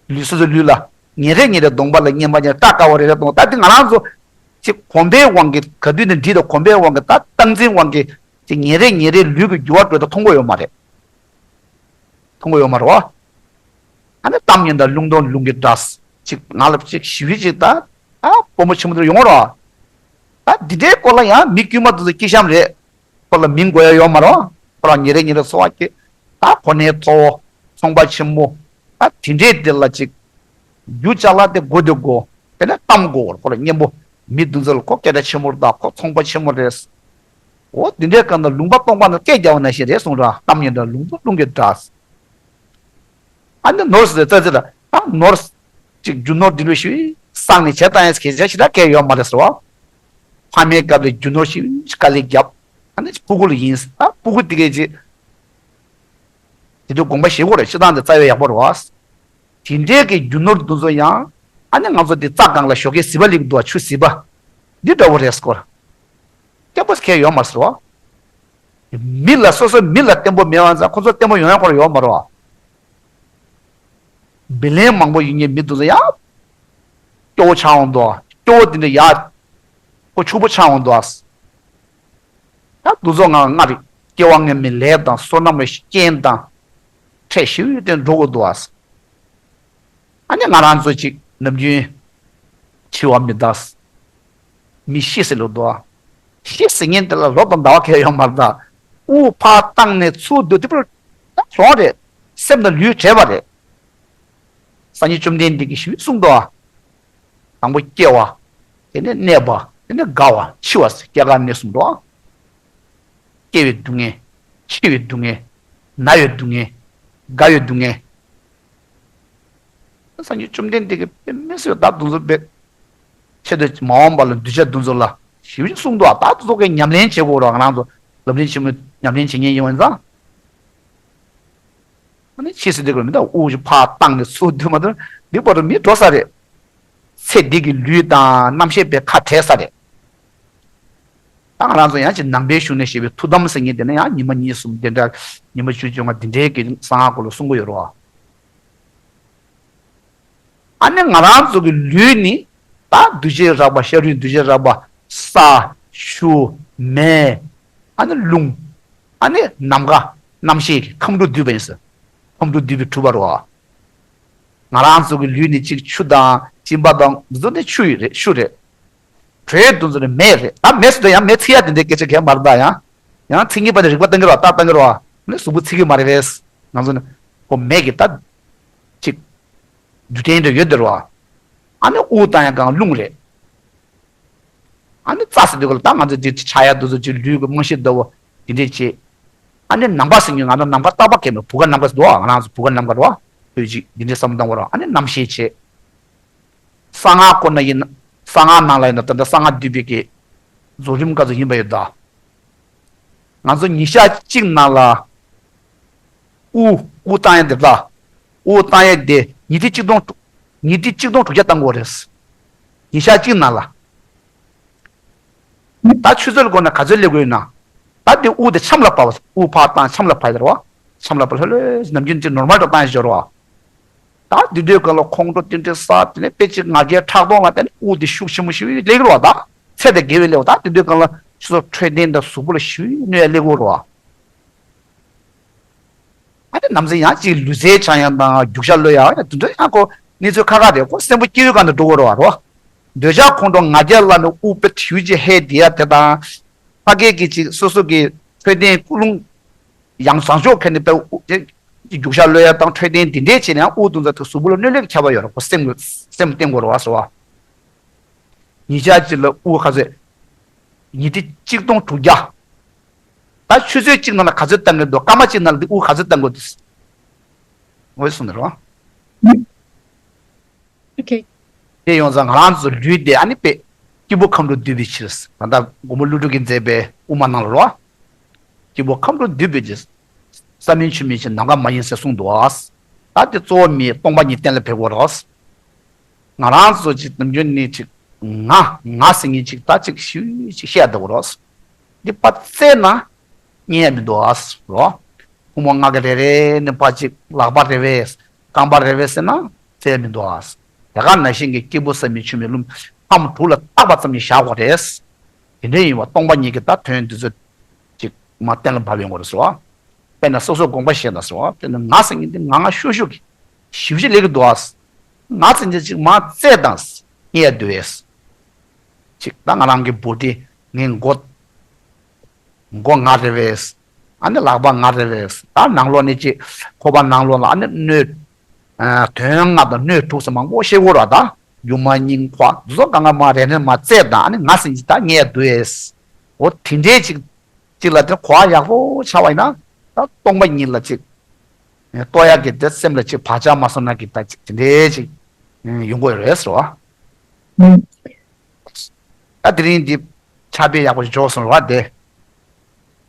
ལུས་སོ་སོའི་ལུས་ལ། ཉིན་རེ་ཉིན་རེ་གདོང་པ་ལ་བརྙན་པ་བརྙན་སྐྲ་དཀར་བ་རེ་རེ་གཏོང་ད་འདི་ང་རང་ཚོ། ཅིག་གོམས་པའི་དབང་གིས་ག་དུས་ནས་འདྲིས་དང་གོམས་པའི་དབང་གིས་ད་སྟངས་འཛིན་དབང་གིས་ཅིག་ཉིན་རེ་ཉིན་རེ་ལུས་ཀྱི་འགྱུར་བ་འགྲོ་ད་མཐོང་གི་ཡོད་མ་རེད། མཐོང་གི་ཡོད་མ་རེད་བ། ཨ་ནི་གཏམ་སྙན་དང་ལུང་སྟོང་ལུང་གི་སྒྲ། ཅིག་ང་ལ་ཅིག་ཞི་བའི་ཅིག་ད། ཨ་སྤོ་མོ་ཆེན་མོ་དེར་ཡོང་རོགས། ད་འདི་འདྲའི་སྐོར་ལ་ཡང་མི་དཀྱུས་མ་དེ་ཚོ་སྐྱིད་གཤམ་རེད། ཁོ་ལ་མིང་དགོས་ཡ་ཡོད་མ་རེད། ཁོ་རང་ཉིན་རེ་ཉིན་རེ་འཚོ་བ་སྐྱེལ། ད་གོ་གནས་མཐོ་བོ། ཚོང་པ་ཆེན་མོ། ད་དེ་འདྲའི་དེ་ལ་ཅིག་རྒྱུ་ཅ་ལག་དེ་དགོས་དེ་དགོས། དེ་ནས་གཏམ་དགོས་ཁོ་ལ་སྙན་པོ། མི་དེ་ཚོ་ལ་ཁོ་སྐད་གྲགས་ཆེན་མོ་རེད་ད་ཁོ་ཚོང་པ་ཆེན་མོ་རེད། འོ་དེ་འདྲའི་སྐབས་ན་ལུང་པ་སྟོང་པ་ན་སྐད་རྒྱག་པ་ནང་བཞིན་རེད་གསུངས་ར་གཏམ་སྙན་དང་ལུང་པ་ལུང་གི་སྒྲ། ཨ་ནི་ནོར་ཟེར་ཙ་ཙི་ལ། ད་ནོར་ཅིག་རྒྱུ་ནོར་འདི་ལོས་ཞིག་བསགས་ནས་བྱས་བཏང་ཡས་སྐད་ཆ་ཞིག་ད་གལ་ཡོད་མ་རེད་ཟེར་བ། ཕ་མའི་སྐབས་ལ་རྒྱུ་ནོར་ཞིག་དཀའ་ལས་བརྒྱབ། ཨ་ནི་སྤུ་གུ་ལ་ཡིན་ད་སྤུ་གུ་དེ་གས་ཅིག་དེ་དུས་དགོངས་པ་བཞེས་དགོས་རེད། སྤྱི་བཏང་དེ་རྩ་བའི་ཡག་པོ་རེད་བ། དེ་འདྲའི་གི་རྒྱུ་ནོར་འདི་ཚོ་ཡང་ཨ་ནི་ང་ཚོ་དེ་རྩྭ་སྒང་ལ་ཞོགས་ཀས་ཟིལ་པ་སླེབས་འདུག་བ། ཆུ་ཟིལ་པ། འདི་འདྲ་བོ་རེད་སྐོར། བརྟན་པོ་གལ་ཡོད་མ་རེད་བ། མི་ལ་སོ་སོ་མི་ལ་བརྟན་པོ་མེད་པ་ཙང་ཁོ་ཚོ་བརྟན་པོ་ཡོང་ཡ་སྐོར་ཡོད་མ་རེད་བ། བི་ལན་མང་པོ་ཡིན་མཁན་མི་འདུག་ཟེར་ཡ། སྐྱོ་བོ་ཆགས་འོང་འདུག་སྐྱོ་བོ་དེ་འདྲ་ཡ། ཁོ་ཕྱུག་པོ་ཆགས་འོང་འདུག་ད་འདུག་ཚོ་ང་ང་རེད། སྐྱེ་བ་སྔོན་མའི་ལས་དང་བསོད་ནམས་ཀྱི་རྐྱེན་དང་། འཕྲད་ཞི་བའི་སྟེང་འགྲོ་དགོས་འདུག་ཨ། ཨ་ནི་ང་རང་ཚོ་ཅིག་ནམ་རྒྱུན་འཆི་བ་མི་གདའ། མི་ཤི་ཟེར་ལོ་འདུག་ཨ། ཤི་ཟེར་མཁན་དེ་ལ་ལོ་དང་ཟླ་བ་གང་ཡང་ཡོད་མ་རེད་ད། དབུགས་ཕར་བཏང་ནས་ཚུར་བསྡུ་དུས་པར་ད་གྲོངས་རེད། སེམས་དང་ལུས་བྲལ་བ་རེད། སངས་རྒྱས་བཅོམ་ལྡན་འདས་ཀྱིས་ཞི་བ་གསུངས་འདུག་ཨ། དང་པོ་སྐྱེ་བ། དེ་ནས་གནས་པ། དེ་ནས་རྒ་བ། འཆི་བ་ཟེར་སྐྱེ་རྒ་གནས་གསུམ་འདུག་ཨ། སྐྱེ་བའི་སྡུག་བསྔལ། འཆི་བའི་སྡུག་བསྔལ། ན་བའི་སྡུག་བསྔལ། རྒ་བའི་སྡུག་བསྔལ། སངས་རྒྱས་བཅོམ་ལྡན་འདས་ཀྱིས་དཔེ་མི་སྲིད་པ་ད་དུང་ཚོ་དཔེ། ཆེད་དུ་མ་འོངས་པ་ལ་གདུལ་བྱ་འདི་ཚོ་ལ་ཞིབ་ཞིབ་གསུངས་འདུག་ད་དུང་ཚོ་གི་ཉམས་ལེན་བྱེད་དགོས་རོགས། ང་རང་ཚོ་ལམ་རིམ་ཆེན་མོའི་ཉམས་ལེན་བྱེད་མཁན་ཡིན་པ་ཡིན་ཙང་། ཨ་ནི་ཕྱིས་སུ་དེ་ཀོ་མི་ད་དབུགས་ཕར་བཏང་ནས་ཚུར་བསྡུ་མ་ཐུབ་འདི་བར་དུ་མི་འགྲོ་ས་རེད། ཚེ་འདི་གི་ལུས་དང་རྣམ་ཤེས་པའི་ཁ་བྲལ་ས་རེད། ད་ང་རང་ཚོ་ཡང་ཅིག་ནང་པའི་གཞུང་ནས་བཤད་པའི་ཐུགས་དམ་ཟེར་མཁན་དེ་ནི་ཡང་ཉི་མ་གཉིས་གསུམ་དེ་འདྲ། ཉི་མ་བཅུ་བཅོ་ལྔ་དེ་འདྲའི་གི་གསང་སྔགས་སྐོར་ལ་གསུང་གི་ཡོད་རེད་བ། ཨ་ནི་ང་རང་ཚོ་གི་ལུས་ནི་ད་འདུ་བྱེད་རགས་པ། ཤ་རུས་འདུ་བྱེད་རགས་པ། ས། ཆུ། མེ། ཨ་ནི་རླུང་། ཨ་ནི་ནམ་མཁའ། རྣམ་ཤེས་ཀྱི་ཁམས་དྲུག་འདུས་པ་ཡིན་ཟེར། ཁམས་དྲུག་འདུས་པའི་གྲུབ་པ་རེད་བ། ང་རང་ཚོ་གི་ལུས་ནི་གཅིག་ཆུ་དང་གཅིན་པ་དང་འདི་ཚོ་ནི་ཆུ་ཡི་རེད། ཆུ་རེད། དྲོད་འདི་ཚོ་ནི་མེ་རེད། ད་མེ་ཟེར་དུས་ཡང་མེ་ཚིག་ཡ་དེ་འདྲའི་སྐད་ཆ་གང་ཡང་མ་རེད་ད། ཡང་ཡང་མཚན་ཉིད་པ་ནི་རིག་པ་བཏང་གི་རེད་བ། རྟགས་བཏང་གི་རེད་བ། ནི་གཟུགས་པོ་ཚིག་གི་མ་རེད་པས། ང་ཚོ་ནི་ཁོ་མེ་གི་ད་གཅིག་རྒྱུ་རྐྱེན་དེ་ཡོད་དེ་རེད་བ། ཨ་ནི་དབུགས་བཏང་ཡ་གང་རླུང་རེད། ཨ་ནི་རྩ་ཟེར་དུས་ཀ་ལ་ད་ང་ཚོ་འདི་ཆགས་ཡ་འདི་ཚོ་ཅིག་ལུས་ཀྱི་རྨང་གཞི་ལྟ་བུ་འདི་འདྲས་བྱེད། ཨ་ནི་ནམ་མཁའ་ཟེར་མཁན་ང་ཚོ་ནམ་མཁའ་རྟག་པ་གས་མེད། བུ་ག་ནམ་མཁའ་ཟེར་འདུག་ང་རང་ཚོ་བུ་ག་ནམ་མཁའ་རེད་བ། ལྷོད་ཅིག་འདི་འདྲས་བསམ་བཏང་བ་རེད། ཨ་ནི་རྣམ་ཤེས་བྱེད། གསང་སྔགས་སྐོར་ན་ཡིན་ན། གསང་སྔགས་ནང་ལ་ཡིན་ན་ད་ལྟ་གསང་སྔགས་འདུས་པའི་གི་རྫོགས་རིམ་སྐབས་སུ་ཡིན་པ་ཡོད་ད། ང་ཚོ་ཉིན་ཞག་གཅིག་ནང་ལ། དབུགས། དབུགས་བཏང་ཡས་དེ་ལ། དབུགས་བཏང་ཡས་དེ་ཉི་ཁྲི་གཅིག་སྟོང་དྲུག་ཉི་ཁྲི་གཅིག་སྟོང་དྲུག་བརྒྱ་བཏང་དགོས་རེད། ཉིན་ཞག་གཅིག་ནང་ལ། ད་ཆུ་ཚོད་ལ་བསྐོར་ན་ག་ཚོད་སླེབས་དགོས་ཡོད་ན། ད་དེ་དབུགས་དེ་ཆམ་ལ་ཕབ་པ། དབུགས་ཕར་བཏང་ཆམ་ལ་ཕབ་ཡས་རེད་བ། ཆམ་ལ་ཕབ། ལྷོད་ལྷོད་ནམ་རྒྱུན་ཅིག་ནོར་མལ་དུ་བཏང་ཡས་ཞོར་བ། ད་དེ་དུས་སྒང་ལ་ཁོང་ཁྲོ་ཏིལ་ཏིལ་ཟ། དེ་ནས་དཔེ་ཅིག་ང་རྒྱལ་ཕྲག་དོག་ལ་བརྟེན་ནས་དབུགས་དེ་ཤུགས་ཆེན་པོ་ཞིག་སླེབས་ཀྱི་རེད་བ། ད་ཚད་དེ་བརྒལ་བའི་སླེབས་པ། ད་དེ་དུས་སྒང་ལ་ཆུ་ཚོད་འཕྲོད་བསྟེན་དང་གཟུགས་པོ་ལ་ཞུ་གནོད་ཡ་སླེབས་ཀྱི་རེད་བ། ཨ་ནི་ནམ་ཟེར་ཡང་ཅིག་ལུས་རྩལ་སྦྱང་ཡ་དང་རྒྱུག་ཤར་གློད་ཡ་ཡང་དེ་འདྲ་ཡང་ཁོ་གནས་ཚུལ་ཁག་ཁག་རེད། ཁོ་སེམས་པ་སྐྱིད་པོའི་སྒང་དུ་འགྲོ་དགོས་རེད་བ། རོ། འདོད་ཆགས་ཁོང་ཁྲོ་ང་རྒྱལ་བླངས་ནས་དབུགས་དཔེ་དེ་ཅིག་ཧད་དེ་ཡ་དེ་དང་། ཕ་སྐད་ཀྱི་ཅིག་སོ་སོ་གི་འཕྲོད་བསྟེན་ཀུན་སློང་ཡང་བཟང་ཕྱོགས་ཁྱེར་ནས་དཔེ་དབུགས་དེ་རྒྱུག་ཤར་གློད་ཡ་དང་འཕྲོད་བསྟེན་དེ་འདྲས་བྱས་ནས་ཡང་དབུགས་གཏོང་ས་དེ་གཟུགས་པོ་ལ་གནོད་ལུགས་ཁྱད་པར་ཡོད་རེད། ཁོ་སེམས་སེམས་བརྟེན་དགོས་རེད་བ་ཟེར་བ། ཉིན་ཞག་གཅིག་ལ་དབུགས་ག་ཚོད། ཉི་ཁྲི་གཅིག་སྟོང་དྲུག་བརྒྱ། ད་ཆུ་ཚོད་གཅིག་ནང་ལ་ག་ཚོད་བཏང་གི་འདུག་སྐར་མ་གཅིག་ནང་ལ་འདི་དབུགས་ག་ཚོད་བཏང་དགོས་འདུག་འོ་གསུངས་ནས་རོ། ཨོ་ཁེ། དེ་ཡོང་ཙང་ང་རང་ཚོ་ལུས་དེ་ཨ་ནི་དཔེ་སྐྱིད་པོ་ཁམས་དྲུག་འདུས་པའི་ཕྱིར། ད་ལྟ་མགོན་པོ་ཀླུ་སྒྲུབ་ཀྱིས་མཛད་པའི་དབུ་མ་ནང་ལ་རོ། སྐྱིད་པོ་ཁམས་དྲུག་འདུས་པའི་ཕྱིར། ས་མིན་ཆུ་མིན་ཕྱིར། ནམ་མཁའ་མ་ཡིན་ཟེར་གསུངས་འདུག་ད་དེ་གཙོ་བོ་མི་སྟོང་པ་ཉིད་གཏན་ལ་ཕེབས་དགོས་རོ། ང་རང་ཚོ་ཅིག་ནམ་རྒྱུན་ནི་ཅིག་ང་ང་ཟེར་མཁན་ཅིག་ད་ཅིག་ཞུ་ཅིག་བཤད་བསྡད་དགོས་རོ། འདི་པ་བཙལ་ན་རྙེད་ཡ་མི་འདུག་ཨ་རོ། ཕོ་མོ་ལྔ་གི་རེ་རེ་ནས་ཕར་ཅིག་ལག་པ་རེ་བས་རྐང་པ་རེ་བས་ཟེར་ན་བཙལ་མི་འདུག་ཨ། དེ་ག་ནང་བཞིན་གྱི་སྐྱེས་བུ་ས་མིན་ཆུ་མིན་རླུང་ཁམས་དྲུག་ལ་བརྟག་པ་ཙམ་ཞིག་བཞག་དགོས་རེད། དེ་འདྲ་ཡིན་པ་སྟོང་པ་ཉིད་ཀྱི་ད་དོན་འདི་ཚོ་ཅིག་མ་གཏན་ལ་ཕབ་ཡོང་དགོས་རེད་ཟེར་བ། དཔེར་ན་སོ་སོ་དགོངས་པ་བཞེས་ན་ཟེར་བ། དཔེར་ན་ང་ཟེར་མཁན་འདི་ང་ང་ཤུགས་ཤུགས་ཀྱིས་ཞིབ་ཞིབ་ལས་ཀྱི་འདུག་ཨ། ང་ཟེར་མཁན་ཅིག་མ་བཙལ་དང་རྙེད་ཡ་འདུག་ཨེ། ཅིག་ད་ང་རང་གི་བུ་དེ་ངའི་མགོ་མགོ་ང་རེ་བས། ཨ་ནི་ལག་པ་ང་རེ་བས། ད་ནང་ལོགས་ནས་ཅིག་ཁོག་པ་ནང་ལོགས་ལ་ཨ་ནི་སྣོད་ཨ་དོན་ལྔ་དང་སྣོད་དྲུག་ཟེར་མང་པོ་བཤད་ཀྱི་ཡོད་རེད་བ། ད་ཡུངས་མ་སྙིང་ཁོག་འདི་ཚོ་གང་ག་མ་རེ་རེ་མ་བཙལ་དང་། ཨ་ནི་ང་ཟེར་མཁན་ཅིག་ད་རྙེད་ཡ་འདུག་ཨེ། འོ་དེ་འདྲའི་ཅིག་ཅིག་ལ་དེ་གོ་བ་ཡག་པོ་ཆགས་པ་ཡིན་ན། ད་སྟོང་པ་ཉིད་ལ་ཅིག་ ཨེ་ལྟོ་ཡག་གི་དེ་སེམས་ལ་ཅིག་བག་ཆགས་མ་སོང་ན་གི་ད་ཅིག་དེ་འདྲའི་ཅིག་ཨེ་ཡོང་གི་ཡོད་རེད་ཟེར་བ། ད་དེ་རིང་འདི་ཕྱག་དཔེ་ཡག་པོ་ཞིག་འཇོག་སོང་རེད་བ་དེ།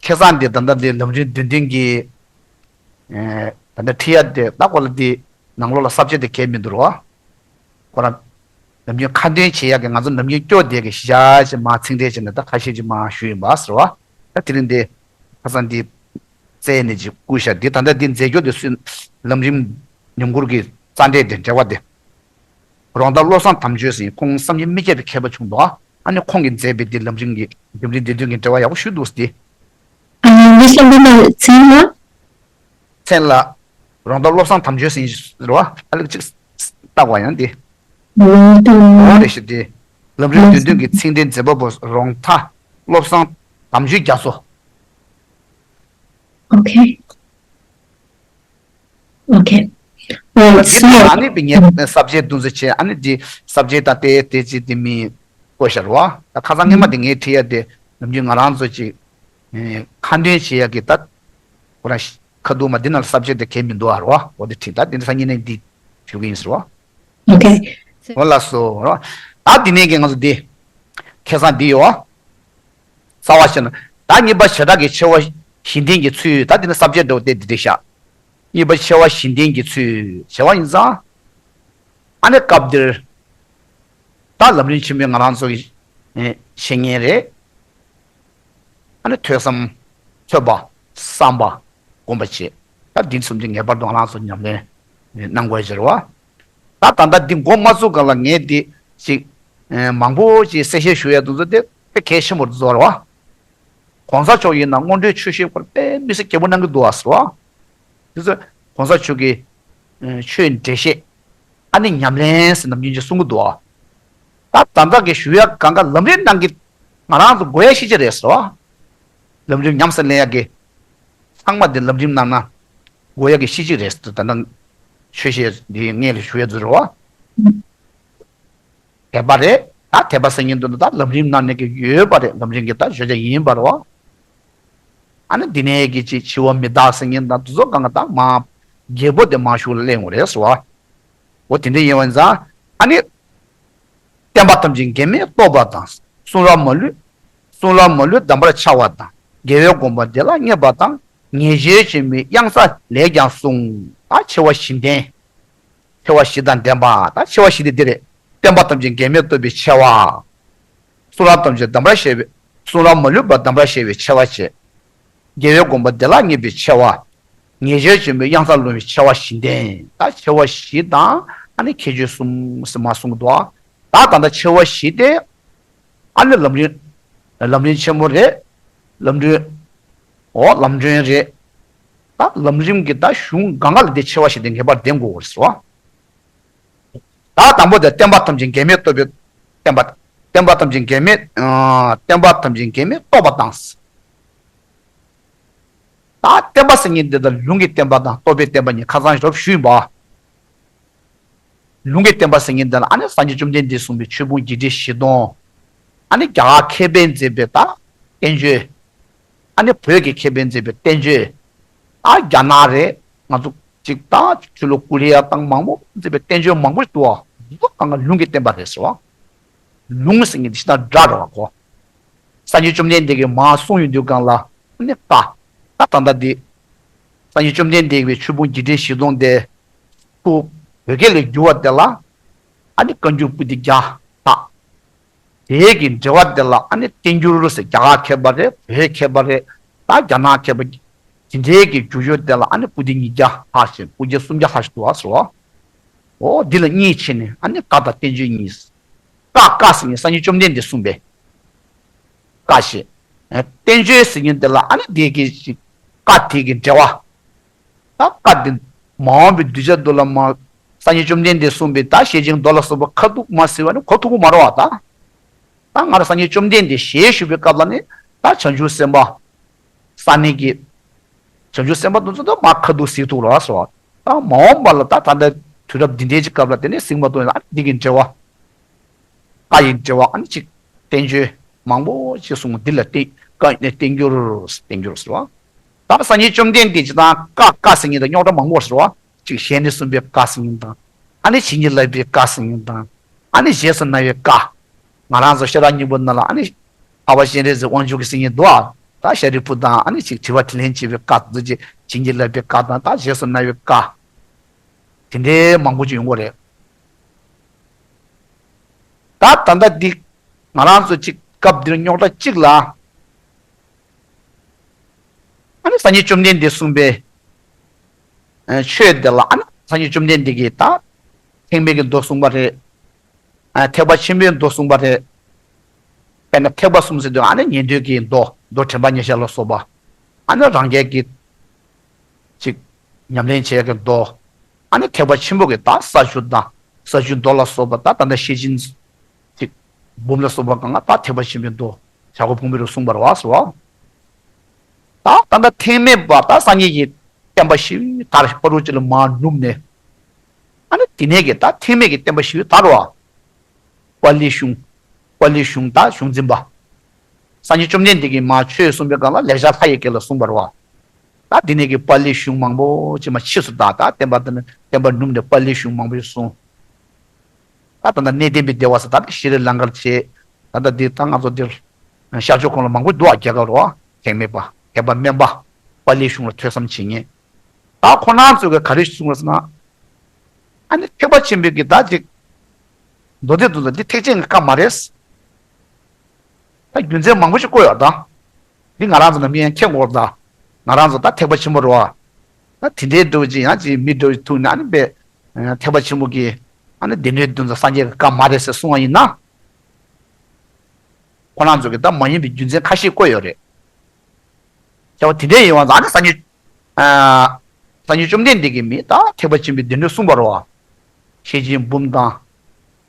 ཁ་སང་འདི་ད་ལྟ་འདི་ལམ་རིམ་བདུན་ལྡན་གྱི་ཨེ་ད་ལྟ་ཁྲིད་ཡ་དེ་ད་ཁོ་ལ་འདི་ནང་ལོགས་ལ་ས་བཅད་དེ་གས་མི་འདུག་རེད་བ། ཁོ་རང་ནམ་རྒྱུན་ཁ་འདོན་བྱེད་ཡག་གི་ང་ཚོ་ནམ་རྒྱུན་སྐྱོ་བསྡད་ཀྱི་གཞི་བཞག་ཅིག་མ་ཚིག་འགྲེལ་བྱས་ནས་ད་ཁ་ཤས་ཅིག་མ་ཞུས་ཡིན་པ་ཟེར་བ། ད་དེ་རིང་འདི་ཁ་སང་འདི་བཙལ་ནས་ཅིག་བསྐུར་ཤག་འདི་ད་ལྟ་འདི་མཛད་རྒྱུ་འདི་སུས། ལམ་རིམ་ཉམས་མགུར་གྱི་རྩ་འགྲེལ་དེ་འགྲེལ་བ་དེ། རོང་ཐང་བློ་བཟང་དམ་ཆོས་ཟེར་ཁོང་བསམ་གྱིས་མི་ཁྱབ་པའི་མཁས་པ་བྱུང་འདུག་ཨ་ནི་ཁོང་གིས་མཛད་པའི་འདི་ལམ་རིམ་གྱི་ལམ་རིམ་འདི་དོན་གྱི་འགྲེལ་བ་ཡག་པོ་ཞུས་འདུག་སྟེ། ཨ་ནི་འདི་གསུམ་པོ་ལ་མཚན་ལ། མཚན་ལ། རོང་ཐང་བློ་བཟང་དམ་ཆོས་ཟེར་རེད་བ། ཨ་ལེ་ཅིག་བལྟ་བ་ཡང་འདི། རོང་ཐང་། འོ་རེ་ཞིག་འདི། ལམ་རིམ་བདུན་ལྡན་གྱི་ཚིག་འགྲེལ་མཛད་པ་པོ་རོང་ཐང་བློ་བཟང་དམ་ཆོས་རྒྱ་མཚོ། ཨོ་ཁེ། ཨོ་ཁེ། ཨ་ནི་ཨ་ནི་པའི་ངས་ས་བཅད་འདུ་འཛི་བྱས། ཨ་ནི་འདི་ས་བཅད་དང་དེ་དེ་ཅི་དེ་མི་བཀོད་ཤར་བ། ད་ཁ་སང་སྔས་མ་དེ་ངས་ཁྲིད་ཡ་དེ་ནམ་རྒྱུན་ང་རང་ཚོ་ཅིག་ཁ་འདོན་བྱེད་ཡ་གི་ད་ཁོ་རང་ཁ་ཐུག་མ་འདི་ནང་ས་བཅད་དེ་གས་མི་འདུག་ཨ་རེད་བ། འོ་དེ་ཁྲིད་ད་དེ་ནི་སང་ཉིན་ནས་འདི་ཞུ་གི་ཡིན་ཟེར་བ། ཨོ་ཁེ། འོ་ལགས་སོ་རེད་བ། ད་འདི་ནས་གི་ང་ཚོ་འདི་ཁ་སང་འདི་ཡོད་བ། རྩ་བ་ཤེས་ན། ད་གཉིས་པ་བྱེ་བྲག་གི་ཆེ་བ་བཞི་ལྡན་གྱི་ཚུལ། ད་འདི་ནི་ས་བཅད་འདྲ་བོ་དེ་འདི་འདྲ་ཤག་གཉིས་པ་ཆེ་བ་བཞི་ལྡན་གྱི་ཚུལ་བྱ་བ་ཡིན་ཙང་། ཨ་ནི་སྐབས་འདིར། ད་ལམ་རིམ་ཆེན་མོའི་ང་རང་ཚོ་གི་ཨེ་བཤད་མཁན་རེད། ཨ་ནི་ཐོས་བསམ། ཐོས་པ། བསམ་པ། སྒོམ་པ་བཅས། ད་འདི་གསུམ་གྱི་ངེས་པར་དུ་ང་རང་ཚོ་ཉམས་ལེན་གནང་དགོས་ཀྱི་རེད་བ། ད་ད་ལྟ་འདི་འགོ་མ་བཙུགས་སྒང་ལ་ངས་འདི་ཅིག་ཨེ་མང་པོ་ཅིག་གསལ་བཤད་ཞུ་ཡ་དེ་ཚོ་དེ་དཔེ་གལ་ཆེན་པོ་བཟོ་བ་རེད་བ། གོང་ས་མཆོག་ཡིན་ན་སྔོན་འགྲོའི་ཆོས་བཤད་སྐོར་དཔེ་དམིགས་བསལ་རྒྱས་པོ་གནང་གི་འདུག་བ་ཟེར་བ། དེ་ཚོ་གོང་ས་མཆོག་གི་ཨེ་ཆོས་འགྲེལ་བཤད། ཨ་ནི་ཉམས་ལེན་ཟེར་ནམ་རྒྱུན་གྱི་གསུང་གི་འདུག་བ། ད་ད་ལྟ་གི་ཞུ་ཡ་གང་ག་ལམ་རིམ་ནང་གི་ང་རང་ཚོ་དགོས་ཡ་ཤེས་ཀྱི་རེད་ཟེར་བ། ལམ་རིམ་ཉམས་སུ་ལེན་ཡ་གི། ཚང་མ་དེ་ལམ་རིམ་ནང་ན་དགོས་ཡ་གི་གཤིས་གཅིག་རེད་ཟེར། ད་ལྟ་ཆོས་བཤད་འདི་སྔོན་ལ་ཞུ་ཡ་ཚོ་རེད་བ། དད་པ་རེད། ད་དད་པ་ཟེར་མཁན་དེ་ད་ལམ་རིམ་ནང་ནས་ཀྱི་ཡོད་པ་རེད། ལམ་རིམ་གྱི་ད་བརྗོད་བྱ་ཡིན་པ་རེད་བ། ཨ་ནི་འདི་ནས་ཀྱི་ཅིག་འཆི་བ་མི་རྟག་ཟེར་མཁན་ད་དེ་ཚོ་གང་ག་ད་མ་རྒྱས་པོ་དེ་མ་ཞུ་ལ་གླེང་དགོས་རེད་ཟེར་བ། འོ་དེ་འདྲ་ཡིན་པ་ཡིན་ཙང་ཨ་ནི། བསྟན་པ་ཐམས་ཅད་འགལ་མེད་རྟོགས་པ་དང་། གསུང་རབ་མ་ལུས། གསུང་རབ་མ་ལུས་གདམས་པར་འཆར་བ་དང་། རྒྱལ་བའི་དགོངས་པ་བདེ་བླག་བརྙེས་པ་དང་། ངེས་བྱེད་ཆེན་པོའི་གཡང་ས་ལས་ཀྱང་གསུངས། ད་ཆེ་བ་བཞི་ལྡན། ཆེ་བ་བཞི་དང་ལྡན་པ། ད་ཆེ་བ་བཞི་དེ་འདི་རེད། བསྟན་པ་ཐམས་ཅད་འགལ་མེད་རྟོགས་པའི་ཆེ་བ། གསུང་རབ་ཐམས་ཅད་གདམས་པར་བྱེད་པའི། གསུང་རབ་མ་ལུས་པ་གདམས་པར་བྱེད་པའི་ཆེ་བ་བྱས། རྒྱལ་བའི་དགོངས་པ་བདེ་བླག་བརྙེས་པའི་ཆེ་བ། ངེས་བྱེད་ཆེན་པོའི་གཡང་ས་ལོངས་པའི་ཆེ་བ་བཞི་ལྡན། ད་ཆེ་བ་བཞི་དང་ཨ་ནི་ཁྱད་ཆོས་གསུམ་ཟེར་མ་གསུངས་འདུག་ད་ད་ལྟ་ཆེ་བ་བཞི་དེ་ཨ་ནི་ལམ་རིམ། ལམ་རིམ་ཆེན་མོ་རེད། ལམ་རིམ། འོ་ལམ་སྒྲོན་རེད། ད་ལམ་རིམ་གྱི་ད་གཞུང་གང་ག་ལ་དེ་ཆེ་བ་བཞི་དེ་ངེས་པར་ལྡན་དགོས་པ་རེད་ཟེར་བ། ད་དང་པོ་དེ་བསྟན་པ་ཐམས་ཅད་འགལ་མེད་རྟོགས་པའི་བསྟན་པ། བསྟན་པ་ཐམས་ཅད་འགལ་མེད། ཨ་བསྟན་པ་ཐམས་ཅད་འགལ་མེད་རྟོགས་པ་དང་། ད་བསྟན་པ་ཟེར་མཁན་འདི་དང་ལུང་གི་བསྟན་པ་དང་རྟོགས་པའི་བསྟན་པ་གཉིས་ཁ་སང་རོབ་ཞུས་ཡིན་པ། ལུང་གི་བསྟན་པ་ཟེར་མཁན་འདི་ལ་ཨ་ནི་སངས་རྒྱས་བཅོམ་ལྡན་འདས་གསུངས་པའི་ཆོས་ཕུང་བརྒྱད་ཁྲི་བཞི་སྟོང་། ཨ་ནི་རྒྱ་གར་མཁས་པས་མཛད་པའི་ད་བསྟན་བཅོས། ཨ་ནི་བོད་ཀྱི་མཁས་པས་མཛད་པའི་བསྟན་བཅོས། ཨ་རྒྱ་ནག་རེད། ང་ཚོ་གཅིག་ད་ཆུ་ལོག་ཀོ་རི་ཡ་དང་མང་པོ་མཛད་པའི་བསྟན་བཅོས་མང་པོ་འདུག་ཨ། འདི་ཚོ་གང་ག་ལུང་གི་བསྟན་པ་རེད་ཟེར་བ། ལུང་ཟེར་མཁན་འདི་ཤིན་ཏུ་སྒྲ་རེད་བ་གོ། སངས་རྒྱས་བཅོམ་ལྡན་འདས་ཀྱིས་མར་གསུངས་ཡོང་དུས་སྒང་ལ་ཨ་ནི་བཀའ། ད་ད་ལྟ་འདི། སངས་རྒྱས་བཅོམ་ལྡན་འདས་ཀྱིས་ཆོས་ཕུང་བརྒྱད་ཁྲི་བཞི་སྟོང་དེ། ཁོ་བོད་སྐད་ལ་བསྒྱུར་བ་དེ་ལ་ཨ་ནི་བཀའ་འགྱུར་པོ་ཏི་བརྒྱ་ལྷག་དེའི་གི་འགྲེལ་བ་དེ་ལ་ཨ་ནི་བསྟན་འགྱུར་ཟེར། རྒྱ་གར་མཁས་པ་རེད། བོད་མཁས་པ་རེད། ད་རྒྱ་ནག་མཁས་པ། དེ་འདྲའི་གི་བསྒྱུར་ཡོད་དེ་ལ་ཨ་ནི་པོ་ཏི་ཉིས་བརྒྱ་ལྷག་ཞིག་པོ་ཏི་སུམ་བརྒྱ་ལྷག་ཞིག་འདུག་ཨ་ཟེར་བ། འོ་འདི་ལ་གཉིས་ཕྱེ་ནས་ཨ་ནི་བཀའ་དང་བསྟན་བཅོས་གཉིས། བཀའ། བཀའ་ཟེར་མཁན་སངས་རྒྱས་བཅོམ་ལྡན་འདས་གསུངས་པའི་བཀའ་ཞིག་བསྟན་བཅོས་ཟེར་མཁན་དེ་ལ་ཨ་ནི་དེ་གི་ཅིག་བཀའ་དེ་གི་འགྲེལ་བ། ད་བཀའ་དེ་མ་འོངས་པའི་གདུལ་བྱ་དུ་ལ་མ། སངས་རྒྱས་བཅོམ་ལྡན་འདས་གསུངས་པའི་ད་ཤེར་ཕྱིན་མདོ་ལ་སོགས་པ་ཁ་ཐུག་མ་ཟེར་བ་ནི་གོ་ཐུབ་ཀྱི་མ་རེད་བ་ད། ད་ང་རང་སངས་རྒྱས་བཅོམ་ལྡན་འདས་ཞལ་བཞུགས་པའི་སྐབས་ལ་ནི་ད་བྱང་ཆུབ་སེམས་དཔའ། ས་གནས་ཀྱི་བྱང་ཆུབ་སེམས་དཔའ་དེ་ཚོ་ད་མར་ཁ་ཐུག་གཟིགས་ཐུབ་རེད་བ་ཟེར་བ། ད་མ་འོངས་པ་ལ་ད་ད་ལྟ་དུས་རབས་འདི་འདྲའི་ཅིག་སྐབས་ལ་དེ་ནས་གཟིགས་མ་ཐུབ་ན་ཨ་འདི་གི་འགྲེལ་བ། བཀའ་ཡི་འགྲེལ་བ་ཨ་ནི་ཅིག་བསྟན་བཅོས་མང་པོ་ཅིག་གསུངས། འདི་ལ་བསྟན། བཀའ་ནི་བསྟན་འགྱུར། བསྟན་འགྱུར་ཟེར་བ། ད་སངས་རྒྱས་བཅོམ་ལྡན་འདས་ཀྱི་ད་བཀའ་བཀའ་ཟེར་མཁན་དང་རྙོག་དྲ་མང་པོ་ཟེར་བ། གཅིག་ཞལ་ནས་གསུངས་པའི་བཀའ་ཟེར་མཁན་དང་། ཨ་ནི་བྱིན་གྱིས་བརླབས་པའི་བཀའ་ཟེར་མཁན་དང་། ཨ་ནི་རྗེས་སུ་གནང་བའི་བཀའ། ང་རང་ཚོ་ཤེས་རབ་སྙིང་པོ་ནང་ལ་ཨ་ནི་འཕགས་པ་སྤྱན་རས་གཟིགས་དབང་ཕྱུག་གི་ཟེར་མཁན་འདུག་ཨ། ད་ཤཱ་རིའི་བུ་དང་ཨ་ནི་གཅིག་དྲི་བ་དྲིས་ལན་བྱེད་པའི་བཀའ་འདུག་ཅེས་བྱིན་གྱིས་བརླབས་པའི་བཀའ་དང་ད་རྗེས་སུ་གནང་བའི་བཀའ། དེ་འདྲའི་མང་པོ་ཅིག་ཡོང་གི་རེད། ད་ད་ལྟ་འདི་ང་རང་ཚོ་གཅིག་སྐབས་འདིར་རྙོག་དྲ་གཅིག་ལ། ཨ་ནི་སངས་རྒྱས་བཅོམ་ལྡན་འདས་གསུངས་པའི་ཆོས་དེ་ལ་ཨ་ནི་སངས་རྒྱས་བཅོམ་ལྡན་འདས་ཀྱིས་ད་ཐེག་དམན་གྱི་མདོ་གསུངས་པ་རེད། ཐེག་པ་ཆེན་པོའི་མདོ་གསུངས་པ་རེད། དཔེར་ན་ཐེག་པ་གསུམ་ཟེར་དུས་ཨ་ནི་ཉན་ཐོས་ཀྱི་མདོ་མདོ་དྲན་པ་ཉེར་བཞག་ལ་སོགས་པ། ཨ་ནི་རང་རྒྱལ་གྱི་ཅིག་ཉམས་ལེན་བྱེད་ཀྱི་མདོ། ཨ་ནི་ཐེག་པ་ཆེན་པོ་གི་ད་ས་བཅུ་དང་ས་བཅུ་མདོ་ལ་སོགས་པ་ད་ད་ལྟ་ཤེར་ཕྱིན་ཅིག་འབུམ་ལ་སོགས་པ་གང་ག་ད་ཐེག་པ་ཆེན་པོའི་མདོ་བྱ་རྒོད་ཕུང་པོའི་རུ་གསུངས་པ་རེད་བ་ཟེར་བ། ད་ད་ལྟ་ཐེག་དམན་པ་ད་སངས་རྒྱས་ཀྱི་བསྟན་པ་ཞིག་དར་ཕ་རོལ་ཅིག་ལ་མར་ནུབ་ནས། ཨ་ནི་དེ་ནས་ཀྱི་ད་ཐེག་དམན་གྱི་བསྟན་པ་ཞིག་དར་བ། པཱ་ལི་གཞུང་། པཱ་ལི་གཞུང་ད་གཞུང་འཛིན་པ། སངས་རྒྱས་བཅོམ་ལྡན་འདས་ཀྱིས་མར་ཆོས་གསུངས་པའི་སྒང་ལ་ལེགས་སྦྱར་ལྷ་ཡི་སྐད་ལ་གསུངས་པ་རེད་བ། ད་འདི་ནས་ཀྱི་པཱ་ལི་གཞུང་མང་པོ་ཅིག་མར་ཕྱིས་སུ་དར་ད་བསྟན་པ་དེ་ནི་བསྟན་པ་ནུབ་ནས་པཱ་ལི་གཞུང་མང་པོ་ཞིག་གསུངས། ད་ད་ལྟ་གནས་བརྟན་པའི་བདེ་བ་ཟེར་ད་ཤྲི་ལང་ཀར་བྱས། ད་ལྟ་འདི་ད་ང་ཚོ་འདིར་ཤར་ཕྱོགས་ཁོངས་ལ་མང་པོ་འདུག་ཨ། རྒྱལ་ཁབ་རེད་བ། ཐེག་དམན་པ་ཐེག་པ་དམན་པ་པཱ་ལི་གཞུང་ལ་ཐོས་བསམ་བྱེད་མཁན། ད་ཁོ་རང་ཚོས་ག་རེ་གསུངས་པ་ཟེར་ན། ཨ་ནི་ཐེག་པ་ཆེན་པོའི་གི་ད་ཅིག་མདོ་སྡེ་འདུག་ད་འདི་ཐེག་ཆེན་གྱི་བཀའ་མ་རེད། ད་རྒྱུ་མཚན་མང་པོ་ཞིག་བཀོད་ཡོད་ད། འདི་ང་རང་ཚོ་ནམ་ཡང་མཁྱེན་དགོས་ད། ང་རང་ཚོ་ད་ཐེག་པ་ཆེན་པོ་རེད་བ། ད་དེ་འདྲའི་འདྲ་བོ་ཅིག་ཡང་ཅིག་མི་འདྲ་བོ་ཐུག་ན་ཨ་ནི་དཔེ། ཐེག་པ་ཆེན་པོ་གི་ཨ་ནི་སྡེ་སྣོད་འདི་ཚོ་སངས་རྒྱས་ཀྱི་བཀའ་མ་རེད་ཟེར་གསུང་བ་ཡིན་ན། ཁོ་རང་ཚོ་གི་ད་མ་ཡིན་པའི་རྒྱུ་མཚན་ཁ་ཤས་བཀོད་ཡོད་རེད། ཁྱེད་པ་དེ་འདྲའི་ཡིན་བ་ད་ཨ་ནི་སངས་རྒྱས། ཨ། སངས་རྒྱས་བཅོམ་ལྡན་འདས་ཀྱིས་མི་ད་ཐེག་པ་ཆེན་པོའི་སྡེ་སྣོད་གསུངས་པ་རེད་བ། ཤེར་ཕྱིན་འབུམ་དང་།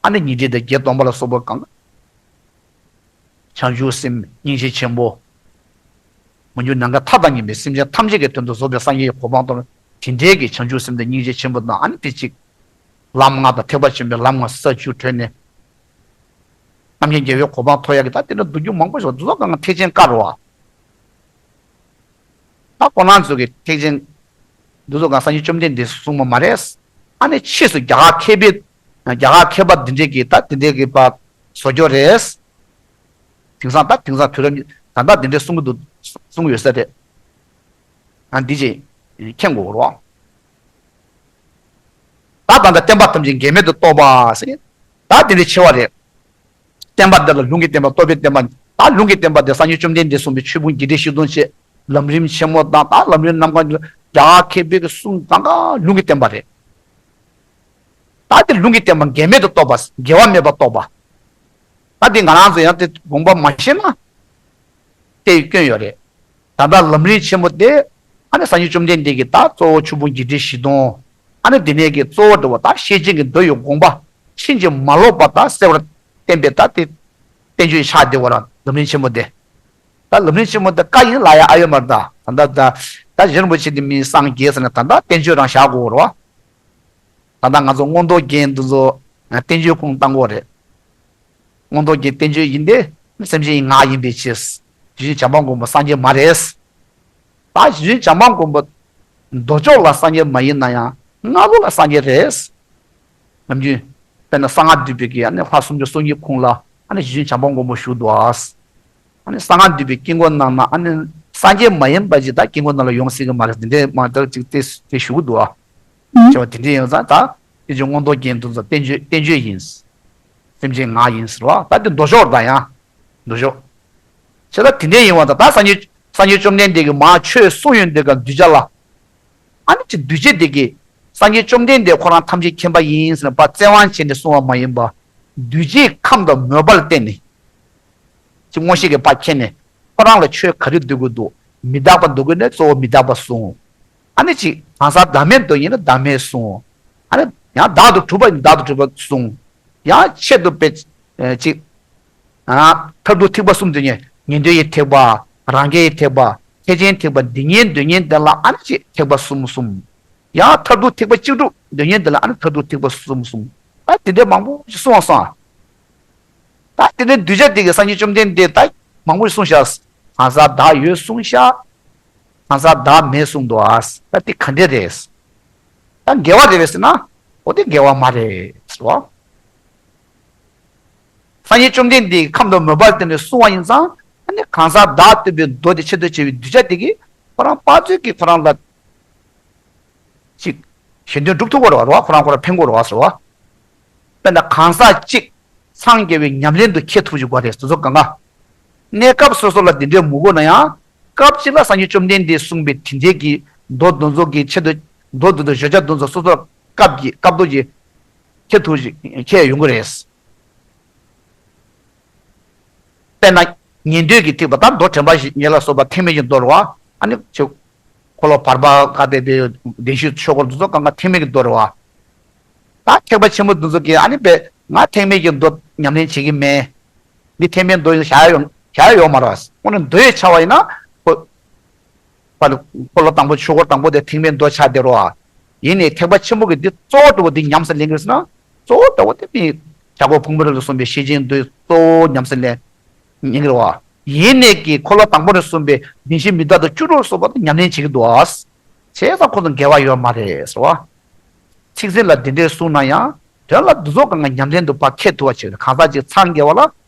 ཨ་ནི་ཉི་ཁྲི་དང་བརྒྱད་སྟོང་པ་ལ་སོགས་པ་གང་། བྱང་ཆུབ་སེམས་སྙིང་རྗེ་ཆེན་པོ། མ་གྱུར་ནམ་མཁའི་མཐའ་དང་མཉམ་པའི་སེམས་ཅན་ཐམས་ཅད་ཀྱི་དོན་དུ་རྫོགས་པའི་སངས་རྒྱས་ཀྱི་གོ་འཕང་ཐོབ། དེ་འདྲའི་གི་བྱང་ཆུབ་སེམས་དང་སྙིང་རྗེ་ཆེན་པོ་དང་ཨ་ནི་དེ་གཅིག་ལམ་ལྔ་དང་ཐེག་པ་ཆེན་པོའི་ལམ་ལྔ་ས་བཅུ་གྲོལ་ནས། རྣམ་མཁྱེན་རྒྱལ་བའི་གོ་འཕང་ཐོབ་ཡག་གི་ད་དེ་འདྲ་མདོ་རྒྱུད་མང་པོ་ཞིག་འདུག་ད་གང་ཐེག་ཆེན་བཀའ་རེད་བ། ད་ཁོ་རང་ཚོ་གི་ཐེག་ཆེན་འདི་ཚོ་གང་སངས་རྒྱས་བཅོམ་ལྡན་འདས་གསུངས་པ་མ་རེད། ཨ་ནི་ཕྱིས་སུ་རྒྱ་གར་མཁས་པའི་རྒྱ་གར་མཁས་པ་འདི་འདྲས་ཀྱིས་ད་འདི་འདྲས་ཀྱི་པ་བཟོ་རྒྱུ་རེད། དེང་སང་ད་དེང་སང་དུས་རབས་ཉི་ད་ལྟ་འདི་འདྲས་གསུང་གི་འདུག་གསུང་གི་ཡོད་ས་རེད། ཨ་འདི་ཅིག་མཁྱེན་དགོས་རེད། ད་ད་ལྟ་བསྟན་པ་ཐམས་ཅད་འགལ་མེད་དུ་རྟོགས་པ་ཟེར། ད་འདི་འདྲས་ཆེ་བ་རེད། བསྟན་པ་འདི་ལ་ལུང་གི་བསྟན་པ་རྟོགས་པའི་བསྟན་པ། ད་ལུང་གི་བསྟན་པ་འདི་སངས་རྒྱས་བཅོམ་ལྡན་འདས་གསུངས་པའི་ཆོས་ཕུང་བརྒྱད་ཁྲི་བཞི་སྟོང་བཅས་ལམ་རིམ་ཆེན་མོ་དང་ད་ལམ་རིམ་རྣམ་གྲངས་རྒྱ་གར་མཁས་པའི་གི་གསུང་གང་ག་ལུང་གི་བསྟན་པ་རེད། ད་དེ་ལུང་གི་བསྟན་པ་འགལ་མེད་དུ་རྟོགས་པ། འགལ་བ་མེད་པར་རྟོགས་པ། ད་དེ་ང་རང་ཚོ་ཡང་དེ་དགོངས་པ་མ་བཞེས་ན། དེ་ཡི་སྐྱོན་ཡོད་རེད། ད་ལྟ་ལམ་རིམ་ཆེན་མོ་དེ། ཨ་ནི་སངས་རྒྱས་བཅོམ་ལྡན་འདས་ཀྱིས་ད་གཙོ་བོ་ཆོས་ཕུང་བརྒྱད་ཁྲི་བཞི་སྟོང་། ཨ་ནི་དེ་ནས་ཀྱི་གཙོ་བོ་འདྲ་བོ་ད་ཤེར་ཕྱིན་གྱི་མདོ་ཡི་དགོངས་པ་ཕྱིན་ཅི་མ་ལོག་པ་ད་གསལ་བར་བསྟན་པའི་ད་དེ་བསྟན་བཅོས་ཆགས་བསྡད་པ་ར་ལམ་རིམ་ཆེན་མོ་དེ། ད་ལམ་རིམ་ཆེན་མོ་དེ་བཀའ་ཡིན་ལ་ཡ་ཨ་ཡོད་མ་རེད་ད། ད་ད་ད་ད་གཞི་རིན་པོ་ཆེ་དེ་མིན་སངས་རྒྱས་ཟེར་ན་ད་ད་བསྟན་བཅོས་རང་བཞག་དགོས་རེད་བ། ད་ལྟ་ང་ཚོ་མངོན་རྟོགས་རྒྱན་འདི་ཚོ་བསྟན་བཅོས་ཁུངས་བཏང་དགོས་རེད། མངོན་རྟོགས་རྒྱན་བསྟན་བཅོས་ཡིན་ཏེ། སེམས་ཅན་ཡི་ངག་ཡིན་པའི་ཕྱིར། རྗེ་བཙུན་བྱམས་པ་མགོན་པོ་སངས་རྒྱས་མ་རེད། ད་རྗེ་བཙུན་བྱམས་པ་མགོན་པོ་མདོ་ཕྱོགས་ལ་སངས་རྒྱས་མ་ཡིན་ན་ཡང་སྔ་ལོགས་ལ་སངས་རྒྱས་རེད། ནམ་རྒྱུན། དཔེར་ན་གསང་སྔགས་འདུས་པའི་གི་ཨ་ནི་ལྷ་སུམ་ཅུ་སོ་གཉིས་ཁོངས་ལ་ཨ་ནི་རྗེ་བཙུན་བྱམས་པ་མགོན་པོ་བཞུགས་འདུག་ཨ། ཨ་ནི་གསང་སྔགས་འདུས་པའི་དཀྱིལ་འཁོར་ནང་ན་ཨ་ནི་སངས་རྒྱས་མ་ཡིན་པ་ཅིག་ད་དཀྱིལ་འཁོར་ནང་ལ་ཡོང་སྲིད་གི་མ་རེད་དེ་འདྲས་མ་ལྟར་ཅིག་དེ་དེ་ཞུ་གི་འདུག་ཨ། བྱས་པ་དེ་འདྲས་ཡིན་ཙང་ད་དེ་ཅིག་མངོན་རྟོགས་རྒྱན་དུ་ཙང་བསྟན་བཅོས་བསྟན་བཅོས་ཡིན། སེམས་ཅན་ངག་ཡིན་ཟེར་བ་ད་དེ་མདོ་ཕྱོགས་ད་ཡང་། མདོ་ཕྱོགས། བྱས་ད་དེ་འདྲས་ཡིན་བ་ད་ད་སངས་རྒྱས་སངས་རྒྱས་བཅོམ་ལྡན་འདས་ཀྱིས་མར་ཆོས་གསུངས་ཡོང་དུས་ཀ་གདུལ་བྱ་ལ། ཨ་ནི་ཅིག་གདུལ་བྱ་དེ་གིས་སངས་རྒྱས་བཅོམ་ལྡན་འདས་ཁོ་རང་ཐམས་ཅད་མཁྱེན་པ་ཡིན་ཟེར་ནས་ཕར་བཙན་དབང་བྱས་ནས་གསུངས་པ་མ་ཡིན་པ། གདུལ་བྱའི་ཁམས་དང་མོས་པ་ལ་བརྟེན་ནས། ཅིག་མངོན་ཤེས་ཀྱིས་ཕར་མཁྱེན་ནས་ཁོ་རང་ལ་ཆོས་ག་རེ་འདུལ་དགོས་འདུག་མི་རྟག་པ་འདུལ་དགོས་ན་གཙོ་བོ་མི་རྟག་པ་གསུངས། ཨ་ནི་ཅིག་གང་ཟག་བདག་མེད་འདུལ་ཡིན་ན་བདག་མེད་གསུངས། ཨ་ནི་ཡང་བདག་ཏུ་གྲུབ་པ་ཡིན་ན་བདག་ཏུ་གྲུབ་པ་གསུངས། ཡང་ཆེད་དུ་དཔེ་ཅིག་ཨ། མཐར་ཐུག་ཐེག་པ་གསུམ་འདོད་མཁན་ཉན་ཐོས་ཡི་ཐེག་པ། རང་རྒྱལ་གྱི་ཐེག་པ། ཐེག་ཆེན་ཐེག་པ་འདི་གཉིས་འདོད་མཁན་དེ་ལ་ཨ་ནི་ཅིག་ཐེག་པ་གསུམ་གསུམ། ཡང་མཐར་ཐུག་ཐེག་པ་གཅིག་སྒྲུབ་འདོད་མཁན་དེ་ལ་ཨ་ནི་མཐར་ཐུག་ཐེག་པ་གསུམ་གསུམ། ད་དེ་འདྲ་མང་པོ་ཞིག་གསུངས་སོང་། ད་དེ་འདྲ་གདུལ་བྱ་དེ་གིས་སངས་རྒྱས་བཅོམ་ལྡན་འདས་ད་མང་པོ་ཞིག་གསུངས་ཤག་གང་ཟག་བདག་ཡོད་གསུངས་ཤག་གང་ཟག་བདག་མེད་གསུངས་འདུག་ཨ། ད་དེ་ག་འདྲ་རེད། ད་འགལ་བ་རེད་པས་ཟེར་ན། འོ་དེ་འགལ་བ་མ་རེད་ཟེར་བ། སངས་རྒྱས་བཅོམ་ལྡན་འདས་ཀྱིས་ཁམས་དང་མོས་པ་བསྟན་ནས་གསུངས་པ་ཡིན་ཙང་། ཨ་ནི་གང་ཟག་བདག་བསྟན་པའི་མདོ་དེ་ཆེད་དུ་བྱས་པའི་གདུལ་བྱ་དེ་གིས་ཁོ་རང་ཕར་ཚུར་གྱིས་ཁོ་རང་ལ་ཅིག་གཞན་དོན་སྒྲུབ་ཐུབ་ཀྱི་རེད་བ། ཁོ་རང་ཁོ་རང་ཕན་གྱི་རེད་བ་ཟེར་བ། དཔེར་ན་གང་ཟག་གཅིག་འཚང་རྒྱ་བའི་ཉམས་ལེན་དུ་འཁྱེར་ཐུབ་ཀྱི་དགོས་རེད། དེ་ཚོ་གང་ག་གནས་སྐབས་སོ་སོ་ལ་འདི་འདྲའི་མི་དགོས་ན་ཡང་། སྐབས་གཅིག་ལ་སངས་རྒྱས་བཅོམ་ལྡན་འདས་གསུངས་པའི་དེ་འདྲའི་གི་མདོ་དེ་ཚོ་གི་ཆེད་དུ། མདོ་དེ་ཚོ་བརྗོད་བྱ་དེ་ཚོ་སོ་སོར་སྐབས་ཀྱི་སྐབས་ཐོག་གི་འཁྱེར་ཐུབ་ཀྱི་འཁྱེར་ཡོང་གི་རེད། དཔེར་ན་ཉན་ཐོས་ཀྱི་ཐེག་པ། ད་མདོ་དྲན་པ་བཞི་ཉིད་ལ་སོགས་པ་ཐེག་དམན་གྱི་མདོ་རེད་བ། ཨ་ནི་ཆོས་འཁོར་ལོ་བར་པ་ག་དེ་དེ་བདེན་བཞིའི་ཆོས་འཁོར་དེ་ཚོ་གང་ག་ཐེག་དམན་གྱི་མདོ་རེད་བ། ད་ཐེག་པ་ཆེན་པོ་དེ་ཚོ་གིས་ཨ་ནི་པས་ང་ཐེག་དམན་གྱི་མདོ་ཉམས་ལེན་བྱེད་ཀྱི་མེད། འདི་ཐེག་དམན་མདོ་ཡིན་བཞག་ཡ་ཡོད་བཞག་ཡ་ཡོད་མ་རེད་བ། དངོས་གནས་མདོ་ཡི་ཆ་བ་ཡིན་ན་ཁོ། པ་ལ་འཁོར་ལོ་དང་པོ་ཆོས་འཁོར་དང་པོ་དེ་ཐེག་དམན་མདོ་ཆགས་བསྡད་རོ། ཡིན་ནའི་ཐེག་པ་ཆེན་པོ་གི་འདི་གཙོ་བོ་འདྲ་བོ་འདི་ཉམས་སུ་ལེན་གྱི་ཟེར་ན། གཙོ་བོ་འདྲ་བོ་དེ་མི་བྱ་རྒོད་ཕུང་པོའི་རི་ལ་གསུངས་པའི་ཤེར་ཕྱིན་མདོ་གཙོ་བོ་ཉམས་སུ་ལེན་ཉན་གྱི་རེད་བ། ཡིན་ནའི་གི་འཁོར་ལོ་དང་པོ་ནས་གསུངས་པའི་བདེན་བཞི་མི་རྟག་དང་བཅུ་དྲུག་ལ་སོགས་པ་དེ་ཉམས་ལེན་བྱེད་ཀྱི་འདུག་ཨ། བྱས་ཙང་ཁོ་ཚོ་འགལ་བ་ཡོད་མ་རེད་ཟེར་བ། ཚིག་ཟིན་ལ་འདི་འདྲའི་གསུངས་ན་ཡང་། དོན་ལ་འདི་ཚོ་གང་ག་ཉམས་ལེན་དུ་ཕར་འཁྱེར་ཐུབ་པ་བྱེད། གང་ཟག་ཅིག་འཚང་རྒྱ་བ་ལ་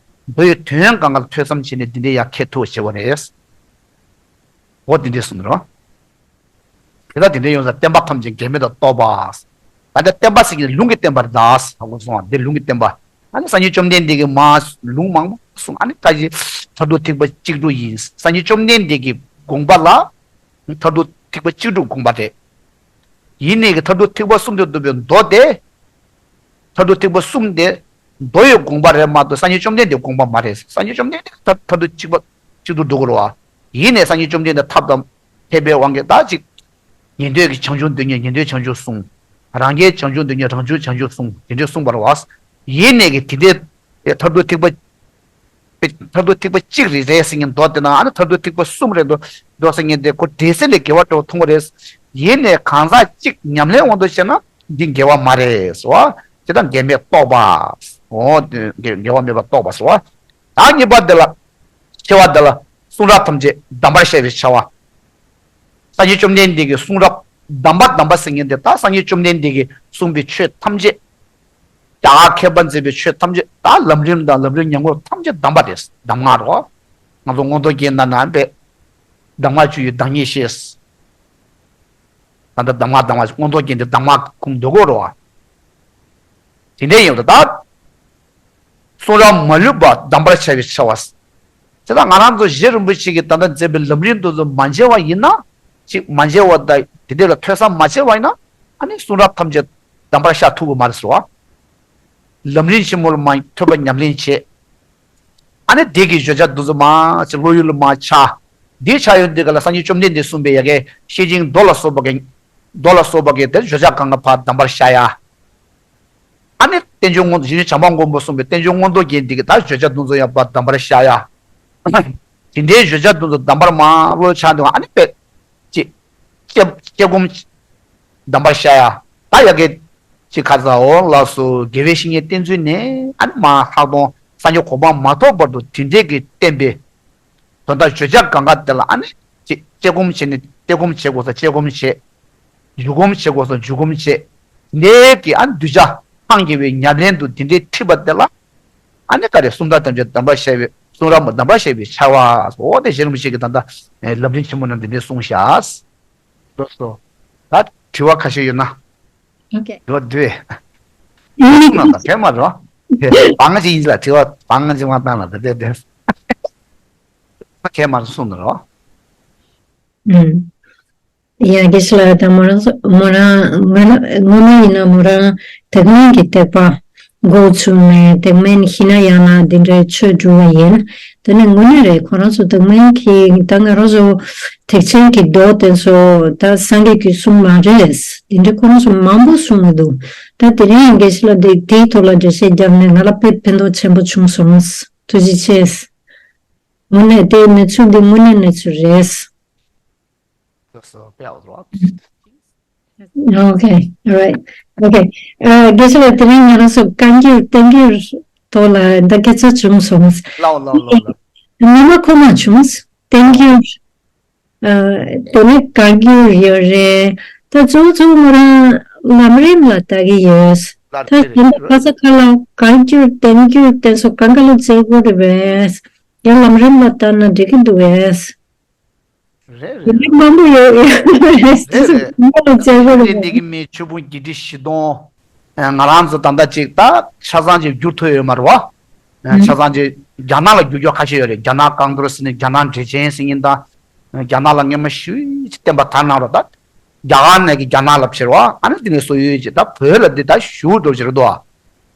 མདོ་ཡི་དོན་གང་ག་ལ་ཐོས་བསམ་བྱས་ནས་འདི་འདྲའི་ཡར་འཁྱེར་ཐུབ་པ་བྱེད་པ་རེད། འོ་དེ་འདྲས་གསུངས་ནས་རོ། དེ་ལྟར་དེ་འདྲའི་ཡོངས་ལ་བསྟན་པ་ཐམས་ཅད་འགལ་མེད་དུ་རྟོགས་པ། ད་ལྟ་བསྟན་པ་ཟེར་གྱི་ལུང་གིས་བསྟན་པ་རེད་ད། ཧ་གོ་སོང་བ། འདི་ལུང་གིས་བསྟན་པ། ཨ་ནི་སངས་རྒྱས་བཅོམ་ལྡན་འདས་ཀྱིས་མ་ལུང་མང་པོ་གསུངས། ཨ་ནི་ད་ཅི་མཐར་ཐུག་ཐེག་པ་གཅིག་སྒྲུབ་ཡིན། སངས་རྒྱས་བཅོམ་ལྡན་འདས་ཀྱི་དགོངས་པ་ལ་མཐར་ཐུག་ཐེག་པ་གཅིག་སྒྲུབ་དགོངས་པ་རེད། ཡིན་ནའི་གི་མཐར་ཐུག་ཐེག་པ་གསུམ་དུ་འདུས་པའི་མདོ་དེ། མཐར་ཐུག་ཐེག་པ་གསུམ་དེ་མདོ་ཡི་དགོངས་པ་རེད་མ་གཏོགས་སངས་རྒྱས་བཅོམ་ལྡན་འདས་དགོངས་པ་མ་རེད། སངས་རྒྱས་བཅོམ་ལྡན་འདས་མཐར་མཐར་ཐུག་གཅིག་པ་གཅིག་ཏུ་འགྲོ་དགོས་རེད་བ། ཡིན་ནའི་སངས་རྒྱས་བཅོམ་ལྡན་འདས་ཐབས་དང་མཁས་པའི་དབང་གིས་ད་ཅིག་ཉན་ཐོས་ཀྱི་བྱང་ཆུབ་འདོད་མཁན་ཉན་ཐོས་བྱང་ཆུབ་གསུངས། རང་རྒྱལ་བྱང་ཆུབ་འདོད་མཁན་རང་རྒྱལ་བྱང་ཆུབ་གསུངས། དེ་འདྲས་གསུངས་པ་རེད་བ། ཡིན་ནའི་གི་དེ་འདྲའི་མཐར་ཐུག་ཐེག་པ། མཐར་ཐུག་ཐེག་པ་གཅིག་རེད་རེད་ཟེར་མཁན་མདོ་དེ་ན། ཨ་ནི་མཐར་ཐུག་ཐེག་པ་གསུམ་རེད་འདུག་འདུག་ཟེར་མཁན་དེ་ཁོ་འགྲེལ་ཚུལ་ལས་འགལ་བ་འདྲ་བོ་མཐོང་གི་རེད། ཡིན་ནའི་གང་ཟག་གཅིག་ཉམས་ལེན་དབང་དུ་བྱས་ན་འདི་འགལ་བ་མ་རེད་ཟེར་བ། དེ་དང་འགལ་མེད་རྟོགས་པ། འོ་དེ་འགལ་འགལ་བ་མེད་པར་རྟོགས་པ་ཟེར་བ། ད་གཉིས་པ་དེ་ལ། ཕྱི་བ་དེ་ལ་གསུང་རབ་ཐམས་ཅད་གདམས་པར་བཤད་པའི་ཕྱི་བ། སངས་རྒྱས་བཅོམ་ལྡན་འདས་ཀྱི་གསུང་རབ་གདམས་པ། གདམས་པ་ཟེར་མཁན་དེ་ད་སངས་རྒྱས་བཅོམ་ལྡན་འདས་ཀྱིས་གསུངས་པའི་ཆོས་ཐམས་ཅད། རྒྱ་གར་མཁས་པ་མཛད་པའི་ཆོས་ཐམས་ཅད། ད་ལམ་རིམ་དང་ལམ་རིམ་ཉམས་མྱོང་ཐམས་ཅད་གདམས་པ་རེད། གདམས་ངག་རོ། ང་ཚོ་མངོན་རྟོགས་རྒྱན་ནང་ན་པས། གདམས་ངག་བཅུ་ཡི་བདག་ཉིད་ཤེས། ད་ལྟ་གདམས་ངག་གདམས་ངག་མངོན་རྟོགས་རྒྱན་དེ་གདམས་ངག་ཁུངས་འདོད་དགོས་རོ། དེ་འདྲ་ཡིན་ད་ད། གསུང་རབ་མ་ལུས་པ་གདམས་པར་བྱ་བའི་ཕྱི་བ། དེ་ལ་ང་རང་ཚོ་རྗེ་རིན་པོ་ཆེ་གིས་ད་ལྟ་མཛད་པའི་ལམ་རིམ་དེ་ཚོ་མ་མཇལ་བ་ཡིན་ན། ཅིག་མ་མཇལ་བ་དང་དེ་འདྲ་ལ་ཐོས་བསམ་མ་བྱས་པ་ཡིན་ན། ཨ་ནི་གསུང་རབ་ཐམས་ཅད་གདམས་པར་ཤར་ཐུབ་ཀྱི་མ་རེད་ཟེར་བ། ལམ་རིམ་ཆེན་མོ་ལ་མ་ཐོས་པ་ཉམས་ལེན་བྱས། ཨ་ནི་དེ་གི་བརྗོད་བྱ་དེ་ཚོ་མ་ཅིག་བློ་ཡུལ་ལ་མ་འཆར། འདི་འཆར་ཡོང་དུས་ག་ལ་སངས་རྒྱས་བཅོམ་ལྡན་འདས་གསུངས་པའི་ཡ་གི་ཤེར་ཕྱིན་མདོ་ལ་སོགས་པ་གི། མདོ་ལ་སོགས་པ་གི་དེ་བརྗོད་བྱ་གང་ག་ཕར་གདམས་པར་ཤར་ཡ། ཨ་ནི་བསྟན་བཅོས་མངོན། རྗེ་བྱམས་པ་མགོན་པོས་གསུངས་པའི་བསྟན་བཅོས་མངོན་རྟོགས་རྒྱན་འདི་གི་ད་བརྗོད་བྱ་དེ་ཚོ་ཡང་ཕར་གདམས་པར་ཤར་ཡ། དེ་འདྲའི་བརྗོད་བྱ་དེ་ཚོ་གདམས་པར་མ་བློ་འཆར་འདུག་ཨ་ནི་པས། ཅི། དཔྱད་དཔྱད་སྒོམ་གདམས་པར་ཤར་ཡ། ད་ཡ་གི་ཅི་ཁ་ཚ་འོ་ལགས་སོ། དགེ་བའི་བཤེས་གཉེན་བསྟེན་ཚུལ་ནི་ཨ་ནི་མ་ལྷག་མཐོང་སངས་རྒྱས་གོ་འཕང་མ་ཐོབ་བར་དུ་དེ་འདྲས་ཀྱི་བསྟན་པའི་དོན་དག་བརྗོད་བྱ་གང་ག་དེ་ལ་ཨ་ནི་ཅི་དཔྱད་སྒོམ་བྱས་ནས། དཔྱད་སྒོམ་བྱེད་དགོས་ས་དཔྱད་སྒོམ་བྱེད། འཇུག་སྒོམ་བྱེད་དགོས་ས་འཇུག་སྒོམ་བྱེད། འདི་གི་ཨ་ནི་གདུལ་བྱ་འཚང་རྒྱ་བའི་ཉམས་ལེན་དུ་འདི་འདྲའི་ཁྲིད་པ་དེ་ལ། ཨ་ནི་ག་རེ་གསུང་རབ་ཐམས་ཅད་གདམས་པར་བཤད་པའི། གསུང་རབ་མ་གདམས་པར་བཤད་པའི་ཕྱི་བ། འོ་དེ་རྗེ་རིན་པོ་ཆེ་གིས་ད་ལྟ་ལམ་རིམ་ཆེན་མོ་ནང་འདི་འདྲས་གསུངས་ཤག་ལགས་སོ། ད་དྲི་བ་ཁ་ཤས་ཡོད་ན། ཨོ་ཁེ། དྲི་བ་འདུག་གས། གསུང་ན་ད་གལ་མ་རོ། དེ་བང་ཅིག་ཡིན་ལ་དྲི་བ་བང་ཅིག་མ་བཏང་ལ་ད་དེ་དེ། ད་གལ་མ་རོ་གསུང་ན་རོ། ཨུམ། ཡ་དགེ་བཤེས་ལགས། ད་མོ་རང་ཚོ་མོ་རང་ང་ལ་ངོ་མ་ཡིན་ན་མོ་རང་ཐེག་དམན་གྱི་ཐེག་པ་འགོ་ཚུགས་ནས་ཐེག་དམན་ཤེས་ན་ཡང་ན་འདི་འདྲའི་ཆོས་སྒྲུབ་པ་ཡིན། དེ་ནས་དངོས་གནས་རེད། ཁོ་རང་ཚོ་ཐེག་དམན་གྱི་ད་ང་རང་ཚོ་ཐེག་ཆེན་གྱི་མདོ་དེ་ཚོ་ད་སངས་རྒྱས་ཀྱིས་གསུངས་མ་རེད། འདི་འདྲའི་ཁོ་རང་ཚོ་མང་པོ་གསུངས་ཀྱི་འདུག་ད་དེ་རིང་དགེ་བཤེས་ལགས་འདི་དེའི་ཐོག་ལ་འགྲེལ་བཤད་བརྒྱབ་ནས་ང་ལ་དཔེ་ཕན་ཐོགས་ཆེན་པོ་བྱུང་སོང་། ཐུགས་རྗེ་ཆེ། དངོས་གནས་དེ་གནས་ཚུལ་འདི་དངོས་གནས་གནས་ཚུལ་རེད། Okay, all right. Okay. ཨ། དགེ་བཤེས་ལགས་དེ་རིང་ང་རང་ཚོ་བཀའ་འགྱུར་བསྟན་འགྱུར་ཐོག་ལ་འདི་སྐད་ཆ་བྱུང་སོང་། ལའོ་ལའོ་ལའོ་ལའོ། ཉི་མ་ཁོ་མ་བྱུང་། བསྟན་འགྱུར། ཨ། དེ་ནས་བཀའ་འགྱུར་ཡོད་རེད། ད་གཙོ་བོ་གཙོ་བོ་ང་རང་ལམ་རིམ་ལ་ལྟ་གི་ཡོད། ལར་ད་དེ་རེད་གཞན་པ་ཁ་ས་ཁ་ལ་བཀའ་འགྱུར་བསྟན་འགྱུར་བསྟན་སོགས་གང་ག་ལ་བཙལ་དགོས་རེད་པས། ཡང་ལམ་རིམ་ལ་ལྟ་ན་འགྲིག་གི་འདུག་པས། རེད་རེད། མི་མང་པོ་ཡོད་ཡོད་རེད། དེ་ཚོ་རེད། གང་ལ་བཙལ་དགོས་རེད་པས། འདི་གི་མི་ཆོས་ཕུང་བརྒྱད་ཁྲི་བཞི་སྟོང་། ང་རང་ཚོ་ད་ལྟ་ཅིག་ད་ཆ་ཚང་ཅིག་བསྒྱུར་ཐུབ་ཡོད་མ་རེད་བ། ཆ་ཚང་ཅིག་རྒྱ་ནག་ལ་བསྒྱུར་རྒྱུ་ཁ་ཤས་ཡོད་རེད། རྒྱ་ནག་རྐང་ཐོར་ཟེར་ནས་རྒྱ་ནག་འགྲེལ་ཆེན་ཟེར་མཁན་དང་། རྒྱ་ནག་ལ་སྔོན་མ་ཞུས་ཅིག་བསྟན་པ་དར་གནང་རོགས་ད། རྒྱ་གར་ནས་ཀྱི་རྒྱ་ནག་ལ་ཕྱིར་བ། ཨ་ནི་དེ་ནས་སོ་ཡོད་ཅིག་ད་བོད་ལ་འདི་ད་ཞུ་འགྲོ་ཅིག་རེད་དོ།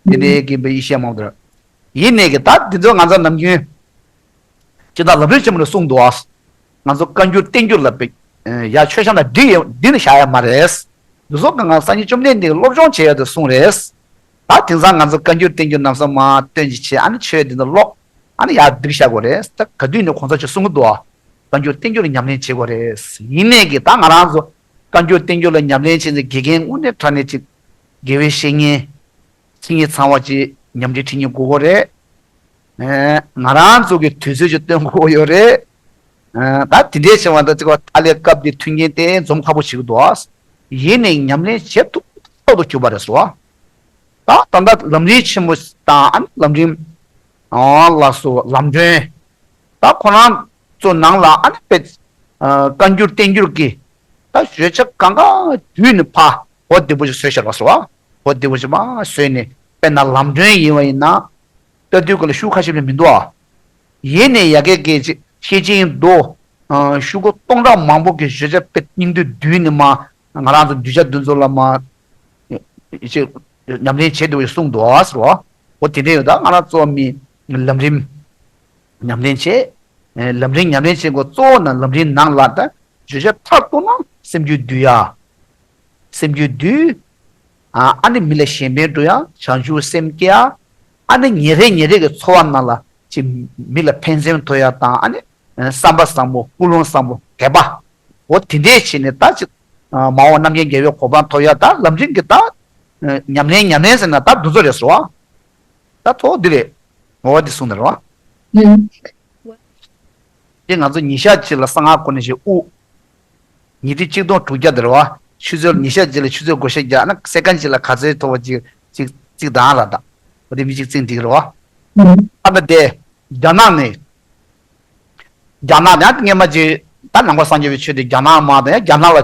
དེ་ནས་ཀྱི་བའི་ཡེ་ཤེས་མང་དུ། ཡིན་ནས་ཀྱི་ད་འདི་ཚོ་ང་ཚོ་ནམ་རྒྱུན། ཅི་ལྟར་ལམ་རིམ་ཆེན་མོ་ནས་གསུངས་འདུག་ཨ། ང་ཚོ་བཀའ་འགྱུར་བསྟན་འགྱུར་ལ་དཔེ། ཡ་ཆོས་བཤད་ན་འགྲིག་ཡོད་འདི་ནི་བཞག་ཡ་མ་རེད། འདི་ཚོ་གང་ག་སངས་རྒྱས་བཅོམ་ལྡན་འདས་ཀྱིས་སློབ་སྦྱོང་བྱེད་ཡ་དེ་གསུངས་རེད། ད་དེང་སང་ང་ཚོ་བཀའ་འགྱུར་བསྟན་འགྱུར་རྣམ་གསུམ་མ་བཏོན་ཅིག་བྱེད། ཨ་ནི་ཆོས་འདི་ཚོ་ཀློག་ཨ་ནི་ཡར་སྒྲིག་བཞག་དགོས་རེད། ད་ག་དུས་ནས་གོང་ས་མཆོག་གསུང་གི་འདུག་ཨ། བཀའ་འགྱུར་བསྟན་འགྱུར་ལ་ཉམས་ལེན་བྱེད་དགོས་རེད། ཡིན་ནས་ཀྱི་ད་ང་རང་ཚོ་བཀའ་འགྱུར་བསྟན་འགྱུར་ལ་ཉམས་ལེན་བྱེད་ཚེ་དགེ་རྒན་དངོས་གནས་དྲང་གནས་ཅིག་དགེ་བའི་བཤེས་གཉེན། ཁྱེད་ཉིད་ཚང་བ་ཅིག་ཉམས་ཁྲིད་ཁྲིད་མཁན་དགོས་ཀྱི་རེད། ཨེ། ང་རང་ཚོ་གི་དུས་ཚོད་ཅིག་སྟོན་དགོས་ཀྱི་ཡོད་རེད། ཨེ། ད་དེ་འདྲའི་བྱས་པ་འདྲ་ཅིག་ཨ་ལས་སྐབས་དེ་མཐུན་རྐྱེན་དེ་འཛོམས་ཁག་པོ་ཞིག་འདུག་ཨ། ཡིན་ནའི་ཉམས་ལེན་བྱེད་ཐུབ་ཐབས་སུ་གྱུར་པ་རེད་ཟེར་བ། ད་ད་ལྟ་ལམ་རིམ་ཆེན་མོ་དང་ཨ་ནི་ལམ་རིམ། ཨ། ལགས་སོ་ལམ་སྒྲོན། ད་ཁོ་རང་ཚོ་ནང་ལ་ཨ་ནི་དཔེ། ཨ། བཀའ་འགྱུར་བསྟན་འགྱུར་གྱི། ད་བརྗོད་བྱ་གང་ག་བསྡུས་ནས་ཕར་འོ་བདེ་པོ་ཞིག་བཟོས་བཞག་པ་སོ། འོ་བདེ་པོ་ཞིག་མ་བཟོས་ནས་དཔེར་ན་ལམ་སྒྲོན་ཡིན་པ་ཡིན་ན། ལྟ་དུས་སྐབས་ལ་ཤུགས་ཁ་ཤས་ལས་མི་འདུག་ཨ། ཡིན་ནའི་ཡ་གི་གི་ཅིག་ཤེར་ཕྱིན་མདོ། ཤོག་གུ་སྟོང་ཕྲག་མང་པོ་གི་བརྗོད་བྱ་དཔེ་སྙིང་བསྡུས་བསྡུས་ནས་མ། ང་རང་ཚོ་གདུལ་བྱ་འདི་ཚོ་ལ་མ། ཅིག་ཉམས་ལེན་བྱེད་འདོད་པའི་གསུངས་འདུག་ཟེར་བ། འོ་དེ་འདྲ་ཡོད། ད་ང་རང་ཚོ་མི་ལམ་རིམ་ཉམས་ལེན་བྱེད། ལམ་རིམ་ཉམས་ལེན་བྱེད་དགོས། གཙོ་བོ་ན་ལམ་རིམ་ནང་ལ་ད་བརྗོད་བྱ་མཐར་གཏུགས་ན་སེམས་རྒྱུད་འདུལ་ཡ། སེམས་རྒྱུད་འདུལ། ཨ་ནི་མི་ལ་གཞན་ཕན་སྒྲུབ་ཡ། བྱང་ཆུབ་སེམས་སྐྱེ་ཡ། ཨ་ནི་ཉིན་རེ་ཉིན་རེ་གི་འཚོ་བ་ནང་ལ་ཅིག་མི་ལ་ཕན་སེམས་ཐོབ་ཡ་དང་། ཨ་ནི་བསམ་པ་བཟང་པོ་ཀུན་སློང་བཟང་པོ་དད་པ། འོ་དེ་འདྲས་བྱས་ནས་ད་ཅིག་མ་འོངས་རྣམ་མཁྱེན་རྒྱལ་བའི་གོ་འཕང་ཐོབ་ཡ་ད་ལམ་རིམ་གྱི་ད་ཉམས་ལེན་ཉམས་ལེན་ཟེར་ན་ད་འདི་ཚོ་རེད་ཟེར་བ། ད་ཐོག་འདི་རེད། འོ་འདི་གསུངས་ནས་རེད་བ། ཨུམ། དེ་ང་ཚོ་ཉིན་ཞག་གཅིག་ལ་གསང་སྔགས་ཁོ་ན་ཞིག་དབུགས། ཉི་ཁྲི་གཅིག་སྟོང་དྲུག་བརྒྱ་དེ་རེད་བ། ཆུ་ཚོད་ཉིན་ཞག་གཅིག་ལ་ཆུ་ཚོད་བགོ་བཤའ་རྒྱག་ན་སེ་ཀན་གཅིག་ལ་ག་ཚོད་ཐོབ་པ་ཅིག་ཅིག་ཅིག་དང་ལ་དང་། འོ་དེ་མི་གཅིག་བཙན་འགྲིག་རེད་བ། ཨུམ། ཨ་ད་དེ་རྒྱ་ནག་ནས། རྒྱ་ནག་ནས་སྔན་མ་ཅིག་ད་ནང་པ་སངས་རྒྱས་པའི་ཆོས་དེ་རྒྱ་ནག་མ་དང་ཡང་རྒྱ་ནག་ལ་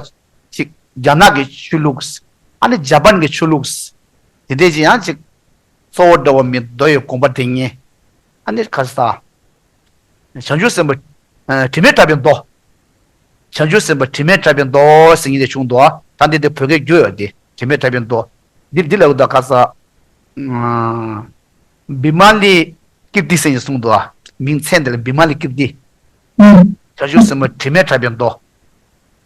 ཅིག་རྒྱ་ནག་གི་ཆོས་ལུགས། ཨ་ནི་ཇ་པན་གྱི་ཆོས་ལུགས། དེ་འདྲས་ཅིག་ཡང་ཅིག་གཙོ་བོ་འདྲ་བ་མི་མདོ་ཡི་དགོངས་པ་འདྲེན་མཁན། ཨ་ནི་ག་ས། བྱང་ཆུབ་སེམས་དཔའ། དྲི་མེད་གྲགས་པའི་མདོ། བྱང་ཆུབ་སེམས་དཔའ་དྲི་མེད་གྲགས་པའི་མདོ་ཟེར་མཁན་དེ་བྱུང་འདུག་ད་འདི་དེ་བོད་སྐད་བསྒྱུར་ཡོད་དེ་དྲི་མེད་གྲགས་པའི་མདོ། འདི་འདི་ལ་འུ་ད་ག་ས། བི་མ་ལི་ཀིརྟི་ཟེར་ནས་གསུངས་འདུག་མིང་མཚན་དེ་ལ་བི་མ་ལི་ཀིརྟི། བྱང་ཆུབ་སེམས་དཔའ་དྲི་མེད་གྲགས་པའི་མདོ།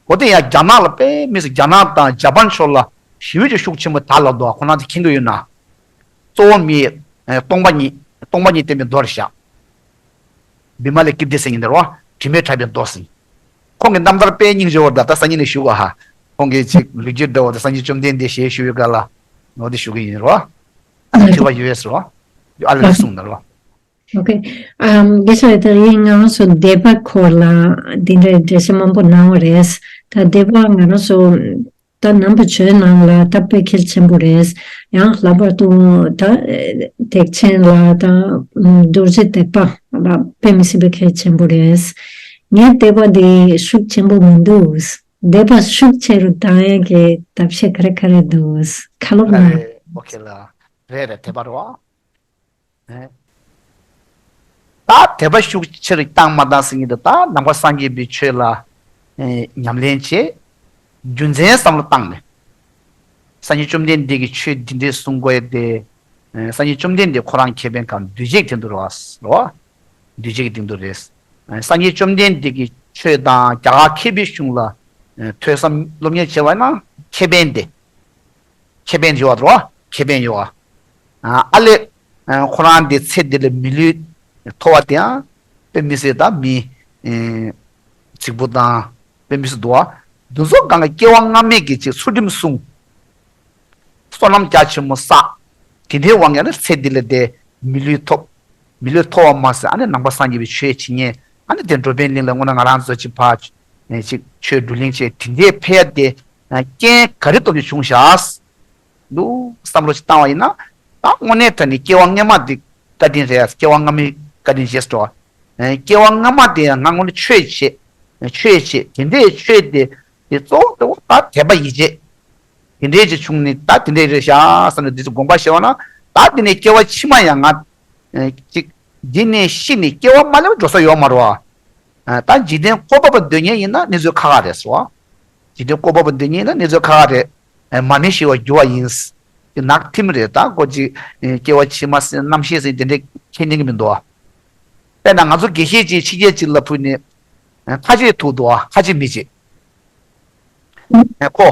འོ་དེ་ཡང་རྒྱ་ནག་ལ་དཔེ་མི་སྲིད། རྒྱ་ནག་དང་ཇ་པན་ཕྱོགས་ལ་ཞེ་པོ་ཅིག་ཤུགས་ཆེན་པོ་དར་ལ་འདུག་ཁོ་རང་ཚོ་མཁྱེན་གྱི་ཡོད་ན། གཙོ་བོ་མི། སྟོང་པ་ཉིད། སྟོང་པ་ཉིད་བསྟན་པའི་མདོ་རེད་ཤག་བི་མ་ལའི་ཀིརྟི་ཟེར་མཁན་དེ་རེད་བ། དྲི་མེད་གྲགས་པའི་མདོ་ཟེར། ཁོང་གི་རྣམ་ཐར་དཔེ་སྙིང་རྗེ་བོ་ད་ལྟ་སང་ཉིན་ནས་ཞུ་ག་ཧ། ཁོང་གི་ཅིག་ལོ་རྒྱུས་འདྲ་བོ་དེ་སངས་རྒྱས་བཅོམ་ལྡན་འདས་ཞལ་བཞུགས་པའི་སྐབས་ལ་འོ་དེ་ཞུ་གི་ཡིན་རེད་བ། ཨ་ལས་ཐོས་པ་ཡོད་ཟེར་བ། ཨ་ལས་གསུངས་ནས་རེད་བ། ཨོ་ཁེ། ཨམ། དགེ་བཤེས་ལགས་ད་ཡིན་ང་རང་ཚོ་སྡེ་པ་སྐོར་ལ་འདི་འདྲའི་འགྲེལ་བཤད་མང་པོ་གནང་བ་རེད། ད་སྡེ་པ་ང་རང་ཚོ་ད་ནང་པའི་ཆོས་ནང་ལ་ད་དཔེ་གལ་ཆེན་པོ་རེད། ཡང་ལྷག་པར་དུ་ད་ཐེག་ཆེན་ལ་ད་རྡོ་རྗེ་ཐེག་པ་ལ་དཔེ་མི་སྲིད་པའི་གལ་ཆེན་པོ་རེད། ངའི་སྡེ་པ་འདི་ཤུགས་ཆེན་པོ་མི་འདུག་སྡེ་པ་ཤུགས་ཆེ་རུ་བཏང་ཡས་ཀྱི་ཐབས་ཤེས་ག་རེ་ག་རེ་འདུག་ཁ་ལོབ་ན། ཨོ་ཁེ་ལ། རེད་རེད། དེ་པ་རེད་བ། ད་དད་པ་ཤུགས་ཆེར་བཏང་མ་བཏང་ཟེར་མཁན་དེ་ད་ནང་པ་སངས་རྒྱས་པའི་ཆོས་ལ་ཉམས་ལེན་བྱེད། རྒྱུ་མཚན་བསམ་བློ་བཏང་ནས། སངས་རྒྱས་བཅོམ་ལྡན་འདས་ཀྱིས་ཆོས་འདི་འདྲའི་གསུང་དགོས་ཏེ། སངས་རྒྱས་བཅོམ་ལྡན་འདས་ཁོ་རང་ཁེ་ཕན་གང་འདུས་བྱས་ཀྱི་དོན་དུ་རེད་བ། འདུས་བྱས་ཀྱི་དོན་དུ་རེད། སངས་རྒྱས་བཅོམ་ལྡན་འདས་ཀྱི་ཆོས་དང་རྒྱ་གར་མཁས་པའི་གཞུང་ལ་ཐོས་བསམ་སློབ་གཉེར་བྱས་པ་ན་ཁེ་ཕན་དེ། ཁེ་ཕན་ཡོད་རེད་བ། ཁེ་ཕན་ཡོད་བ། ཨ་ལས། ཁོ་རང་འདི་ཚེ་འདི་ལ་མི་ལུས་ཐོབ་པ་དེའང་དཔེ་མི་སྲིད་ད་མི། རྫིག་པོ་དང་དཔེ་མི་སྲིད་འདུག་བ། འདི་ཚོ་གང་ག་སྐྱེ་བ་སྔ་མའི་གི་ཅིག་ཚུལ་ཁྲིམས་སྲུང་། བསོད་ནམས་རྒྱ་ཆེན་མོ་བསགས། དེ་འདྲའི་དབང་གིས་ནི་ཚེ་འདི་ལ་དེ་མི་ལུས་ཐོབ། མི་ལུས་ཐོབ་པ་མ་ཟད་ཨ་ནི་ནང་པ་སངས་རྒྱས་པའི་ཆོས་བྱེད་མཁན་ཨ་ནི་དེ་འགྲོ་ཕན་གླིང་ལ་དངོས་གནས་ང་རང་ཚོ་ཅིག་ཕར། ཅིག་ཆོས་བགྲོ་གླེང་བྱས་དེ་འདྲའི་ཕེབས་ཡ་དེ་རྐྱེན་ག་རེ་ཐོག་ནས་བྱུང་ཤག་འདུག་བསམ་བློ་ཅིག་བཏང་བ་ཡིན་ན། ད་དངོས་གནས་དྲང་གནས་སྐྱེ་བ་སྔ་མ་དེ་བཀའ་དྲིན་རེད། སྐྱེ་བ་སྔ་མའི་བཀའ་དྲིན་རེད་འགྲོ། སྐྱེ་བ་སྔ་མ་དེ་ཡང་ང་དངོས་གནས་ཆོས་བྱས། ཆོས་བྱས་དེ་འདྲའི་ཆོས་དེ་དེ་གཙོ་བོ་དེ་ད་དད་པ་ཡིད་ཆེས་དེ་འདྲའི་ཅིག་བྱུང་ནས་ད་དེ་འདྲའི་རེད་ཤག་བསམ་ནས་འདི་ཚོ་དགོངས་པ་བཞེས་པ་ན། ད་དེ་ནས་སྐྱེ་བ་ཕྱི་མ་ཡང་ང་ཅིག་འདི་ནས་ཤི་ནས་སྐྱེ་བ་སྨར་ལམ་འགྲོ་ས་ཡོད་མ་རེད་བ། ད་འཇིག་རྟེན་བཀོད་པ་པོ་འདོད་མཁན་ཡིན་ན་གནས་ཚུལ་ཁག་ཁག་རེད་ཟེར་བ། འཇིག་རྟེན་བཀོད་པ་པོ་འདོད་མཁན་ཡིན་ན་གནས་ཚུལ་ཁག་ཁག་རེད། མ་སྨིན་ཤི་བར་འགྱུར་བ་ཡིན། དེ་ནག་ཐིམ་རེད། ད་ཁོ་ཅིག་སྐྱེ་བ་ཕྱི་མ་ཟེར་རྣམ་ཤེས་ཟེར་དེ་འདྲས་ཁས་ལེན་གྱི་མི་འདུག་བ། དཔེར་ན་ང་ཚོ་དགེ་བཤེས་ཅིག་ཕྱི་རྒྱལ་ཅིག་ལ་ཕུལ་ནས་ཁ་ཆེ་ཐུག་འདུག་བ། ཁ་ཆེ་མི་བྱེད། ཁོ་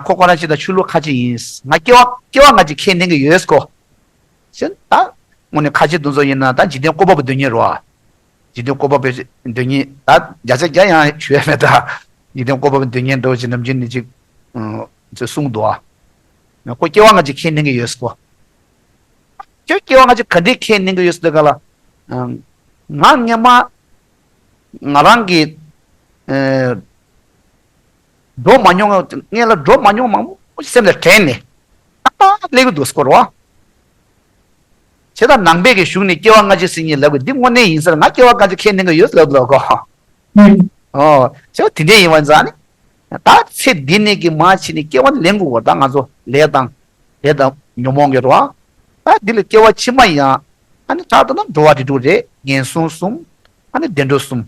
ཁོ་ཁོ་རང་ཅིག་ད་ཆོས་ལུགས་ཁ་ཆེ་ཡིན། ང་སྐྱེ་བ་སྐྱེ་བ་སྔ་ཕྱི་ཁས་ལེན་གྱི་ཡོད་ཁོ། ཞེ་ད་དངོས་གནས་ཁ་ཆེ་དེ་ཚོ་ཡིན་ན་ད་འཇིག་རྟེན་བཀོད་པ་པོ་འདོད་མཁན་རེད་བ། འཇིག་རྟེན་བཀོད་པ་པོ་འདོད་མཁན་ད་བརྒྱ་ཆ་བརྒྱ་ཡང་ཞུ་ཡ་མེད། ད་འཇིག་རྟེན་བཀོད་པ་པོ་འདོད་མཁན་འདྲ་བོ་ཅིག་ནམ་རྒྱུན་ནས་ཅིག་ཨ་ཅིག་གསུངས་འདུག་ཨ། ཁོ་སྐྱེ་བ་སྔ་ཕྱི་ཁས་ལེན་གྱི་ཡོད་ཁོ། ཁྱོད་སྐྱེ་བ་སྔ་ཕྱི་ག་འདྲས་ཁས་ལེན་གྱི་ཡོད་ཟེར་དུས་ག་ལ། ང་སྔན་མ་ང་རང་གི་ཨ་འགྲོ་མ་མྱོང་། སྔན་ལ་འགྲོ་མ་མྱོང་མང་པོ་སེམས་ལ་དྲན་ནས་ཏག་ཏག་སླེབས་ཀྱི་འདུག་སྐོར་བ། བྱས་ཙང་ནང་པའི་གི་གཞུང་ནས་སྐྱེ་བ་སྔ་ཕྱི་ཟེར་མཁན་ལབ་གི་འདི་དངོས་གནས་ཡིན་ཟེར། ང་སྐྱེ་བ་སྔ་ཕྱི་ཁས་ལེན་གྱི་ཡོད་ལབ་ལབ་གོ། ཨོ་བྱས་པ་དེ་འདྲས་ཡིན་པ་ཙང་ནི། ད་ཚེ་འདི་ནས་ཀྱི་མར་ཕྱིན་ནས་སྐྱེ་བ་ལེན་དགོས་པ། ད་ང་ཚོ་ལས་དང་ལས་དང་ཉོན་མོངས་ཀྱི་རེད་བ། ད་འདི་ལ་སྐྱེ་བ་ཕྱི་མ་ཡང་ཨ་ནི་ཕྲག་དོག་དང་འགྲོ་བ་རིགས་དྲུག་རེད། ངན་སོང་གསུམ། ཨ་ནི་བདེ་འགྲོ་གསུམ།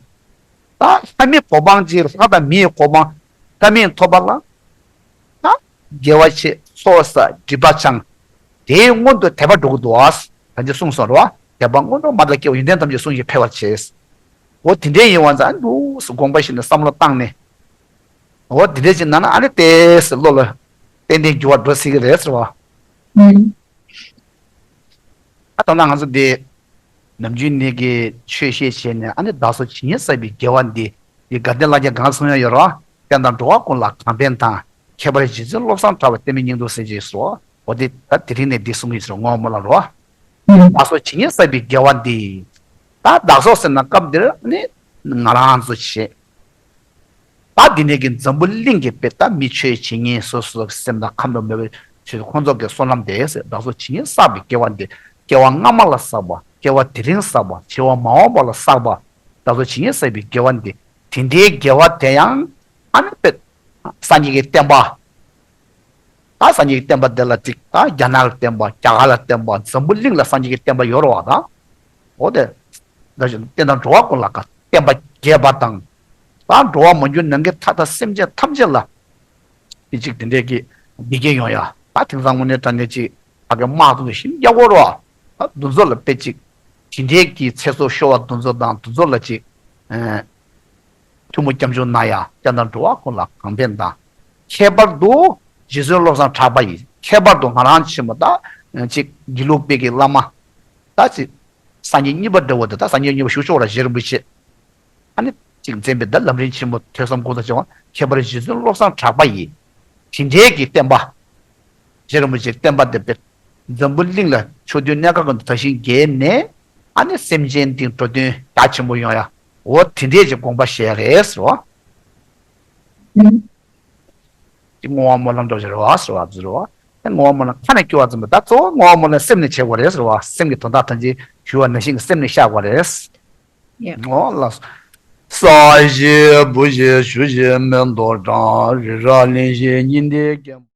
ད་ལྷ་མིའི་གོ་འཕང་ཅིག་ལྷ་དང་མིའི་གོ་འཕང་ལྷ་མིན་ཐོབ་པ་ལ། ད་དགེ་བ་བྱེད། ཚོགས་བསགས། སྒྲིབ་པ་སྦྱང་། དེའི་སྔོན་དུ་དད་པ་འགྲོ་གི་འདུག་ཨ། ད་ཅི་གསུངས་སོང་རེད་བ། དད་པ་སྔོན་འགྲོ་མ་ལ་སྐྱེ་བོ་ཡོན་ཏན་ཐམས་ཅད་བསྲུང་ཞིང་འཕེལ་བར་བྱེད། འོ་དེ་འདྲའི་ཡིན་བ་ཙང་འདུག་སེ་དགོངས་པ་བཞེས་ནས་བསམ་བློ་བཏང་ནས། འོ་དེ་འདྲའི་ཅིག་ན་ན་ཨ་ནི་ཏོག་ཙམ་བློ་ལ་ཏན་ཏན་འགྱུར་བ་འགྲོ་སྲིད་ཀྱི་རེད་ཟེར་བ། ཨ་ད་ལྟ་ང་ཚོ་འདི་ནམ་རྒྱུན་ནས་ཀྱི་ཆོས་བཤད་བྱས་ནས་ཨ་ནི་བདག་སོགས་ཇི་སྙེད་བསགས་པའི་དགེ་བ་འདི་ཡི་དགའ་ལྡན་ལྷ་བརྒྱ་གང་གསུང་ཡ་ཡོད་རེད་བ། བསྟན་དང་འགྲོ་བ་ཀུན་ལ་གང་ཕན་དང་། ཁྱད་པར་རྗེ་བཙུན་བློ་བཟང་གྲགས་པ་བསྟན་པའི་སྙིང་པོ་གསལ་བྱེད་སོ། འོ་དེ་ད་དེ་རིང་ནས་འདི་གསུང་གི་ཡིན་ཟེར་བ་བསྔོ་བ་སྨོན་ལམ་རོ། བདག་སོགས་ཇི་སྙེད་བསགས་པའི་དགེ་བ་འདི། ད་བདག་སོགས་ཟེར་ན་སྐབས་འདིར་ནི་ང་རང་ཚོ་བྱེད། ད་འདི་ནས་ཀྱི་འཛམ་བུ་གླིང་གི་དཔེ་ད་མི་ཆོས་བྱེད་མཁན་སོ་སོ་གི་སེམས་དང་ཁམས་དང་མོས་པའི་ཆོས་ཁོང་ཚོ་གི་བསོད་ནམས་དེ་ཟེར། བདག་སོགས་ཇི་སྙེད་བསགས་པའི་དགེ་བ་འདི། སྐྱེ་བ་སྔ་མ་ལ་བསགས་པ། སྐྱེ་བ་དེ་རིང་བསགས་པ། འཆི་བ་མ་འོངས་པ་ལ་བསགས་པ། བདག་སོགས་ཇི་སྙེད་བསགས་པའི་དགེ་བ་འདི། དེ་འདྲའི་དགེ་བ་དེ་ཡང་ཨ་ནི་དཔེ་སངས་རྒྱས་ཀྱི་བསྟན་པ། ད་སངས་རྒྱས་ཀྱི་བསྟན་པ་དེ་ལ་ཅིག་ད་རྒྱ་ནག་ལ་བསྟན་པ། རྒྱ་གར་ལ་བསྟན་པ། འཛམ་བུ་གླིང་ལ་སངས་རྒྱས་ཀྱི་བསྟན་པ་ཡོད་རེད་བ། ད་འོ་དེ་ད་བསྟན་དང་འགྲོ་བ་ཀུན་ལ་བསྟན་པ་རྒྱས་པ་དང་། ད་འགྲོ་བ་མ་གྱུར་ནམ་མཁའི་མཐའ་དང་སེམས་ཅན་ཐམས་ཅད་ལ་དེ་ཅིག་དེ་འདྲས་ཀྱི་བདེ་སྐྱིད་ཡོང་ཡ། ད་དེང་སང་དངོས་གནས་དྲང་གནས་ཅིག་ཕ་གི་དམག་དེ་ཚོ་ཞིམ་རྒྱག་གོ་རེད་བ། ད་འདི་ཚོ་ལ་དཔེ་ཅིག་དེ་འདྲས་ཀྱི་ཚེ་སྲོག་ཤོར་བ་དེ་ཚོ་དང་དེ་ཚོ་ལ་ཅིག་ཨ། ཐུགས་མོས་སྐྱབས་འཇུག་གནང་ཡ། བསྟན་དང་འགྲོ་བ་ཀུན་ལ་གང་ཕན་དང་། ཁྱད་པར་དུ་རྗེ་བཙུན་བློ་བཟང་གྲགས་པ་ཡིས། ཁྱད་པར་དུ་ང་རང་ཆེན་མོ་ད་ཅིག་དགེ་ལུགས་པའི་གི་བླ་མ། ད་ཅིག་སངས་རྒྱས་གཉིས་པ་འདྲ་བོ་དེ། ད་སངས་རྒྱས་གཉིས་པ་ཞུ་ཆོག་ར། རྗེ་རིན་པོ་ཆེ་ཨ་ནི་ཅིག་མཛད་པའི་ད་ལམ་རིམ་ཆེན་མོ་ཐོས་བསམ་སྒོམ་གསུམ་བྱེད་པ། ཁྱད་པར་རྗེ་བཙུན་བློ་བཟང་གྲགས་པ་ཡིས་དེ་འདྲའི་གི་བསྟན་པ། རྗེ་རིན་པོ་ཆེའི་བསྟན་པ་དེ་དཔེ་འཛམ་བུ་གླིང་ལ་ཕྱོགས་དུས་གནས་སྐབས་ཀྱི་དར་ཞིང་རྒྱས་ནས་ཨ་ནི་སེམས་ཅན་འདི་འགྲོ་དོན་རྒྱ་ཆེན་པོ་ཡོང་ཡ། འོ་དེ་འདྲས་ཀྱི་དགོངས་པ་བཞེས་རེད་ཟེར་བ། ཅིག་བསྔོ་བ་སྨོན་ལམ་འགྲོ་བཞིན་རེད་བ་ཟེར་བ་ཟེར་བ། བསྔོ་བ་སྨོན་ལམ་ཁ་ནས་སྐྱོར་བ་ཙམ་མ་ད་གཙོ་བོ་བསྔོ་བ་སྨོན་ལམ་སེམས་ནས་བྱེད་དགོས་རེད་ཟེར་བ། སེམས་ཀྱི་དོན་དག་ཐམས་ཅད་ཞུ་བ་ནང་བཞིན་གྱི་སེམས་ནས་བཤད་དགོས་རེད། ཡ། འོ་ལགས་སོ། ས་གཞི་བུ་གཞི་ཆུ་གཞི་མེ་ཏོག་བཀྲ། རི་རབ་གླིང་བཞི་ཉི་ཟླའི་རྒྱན།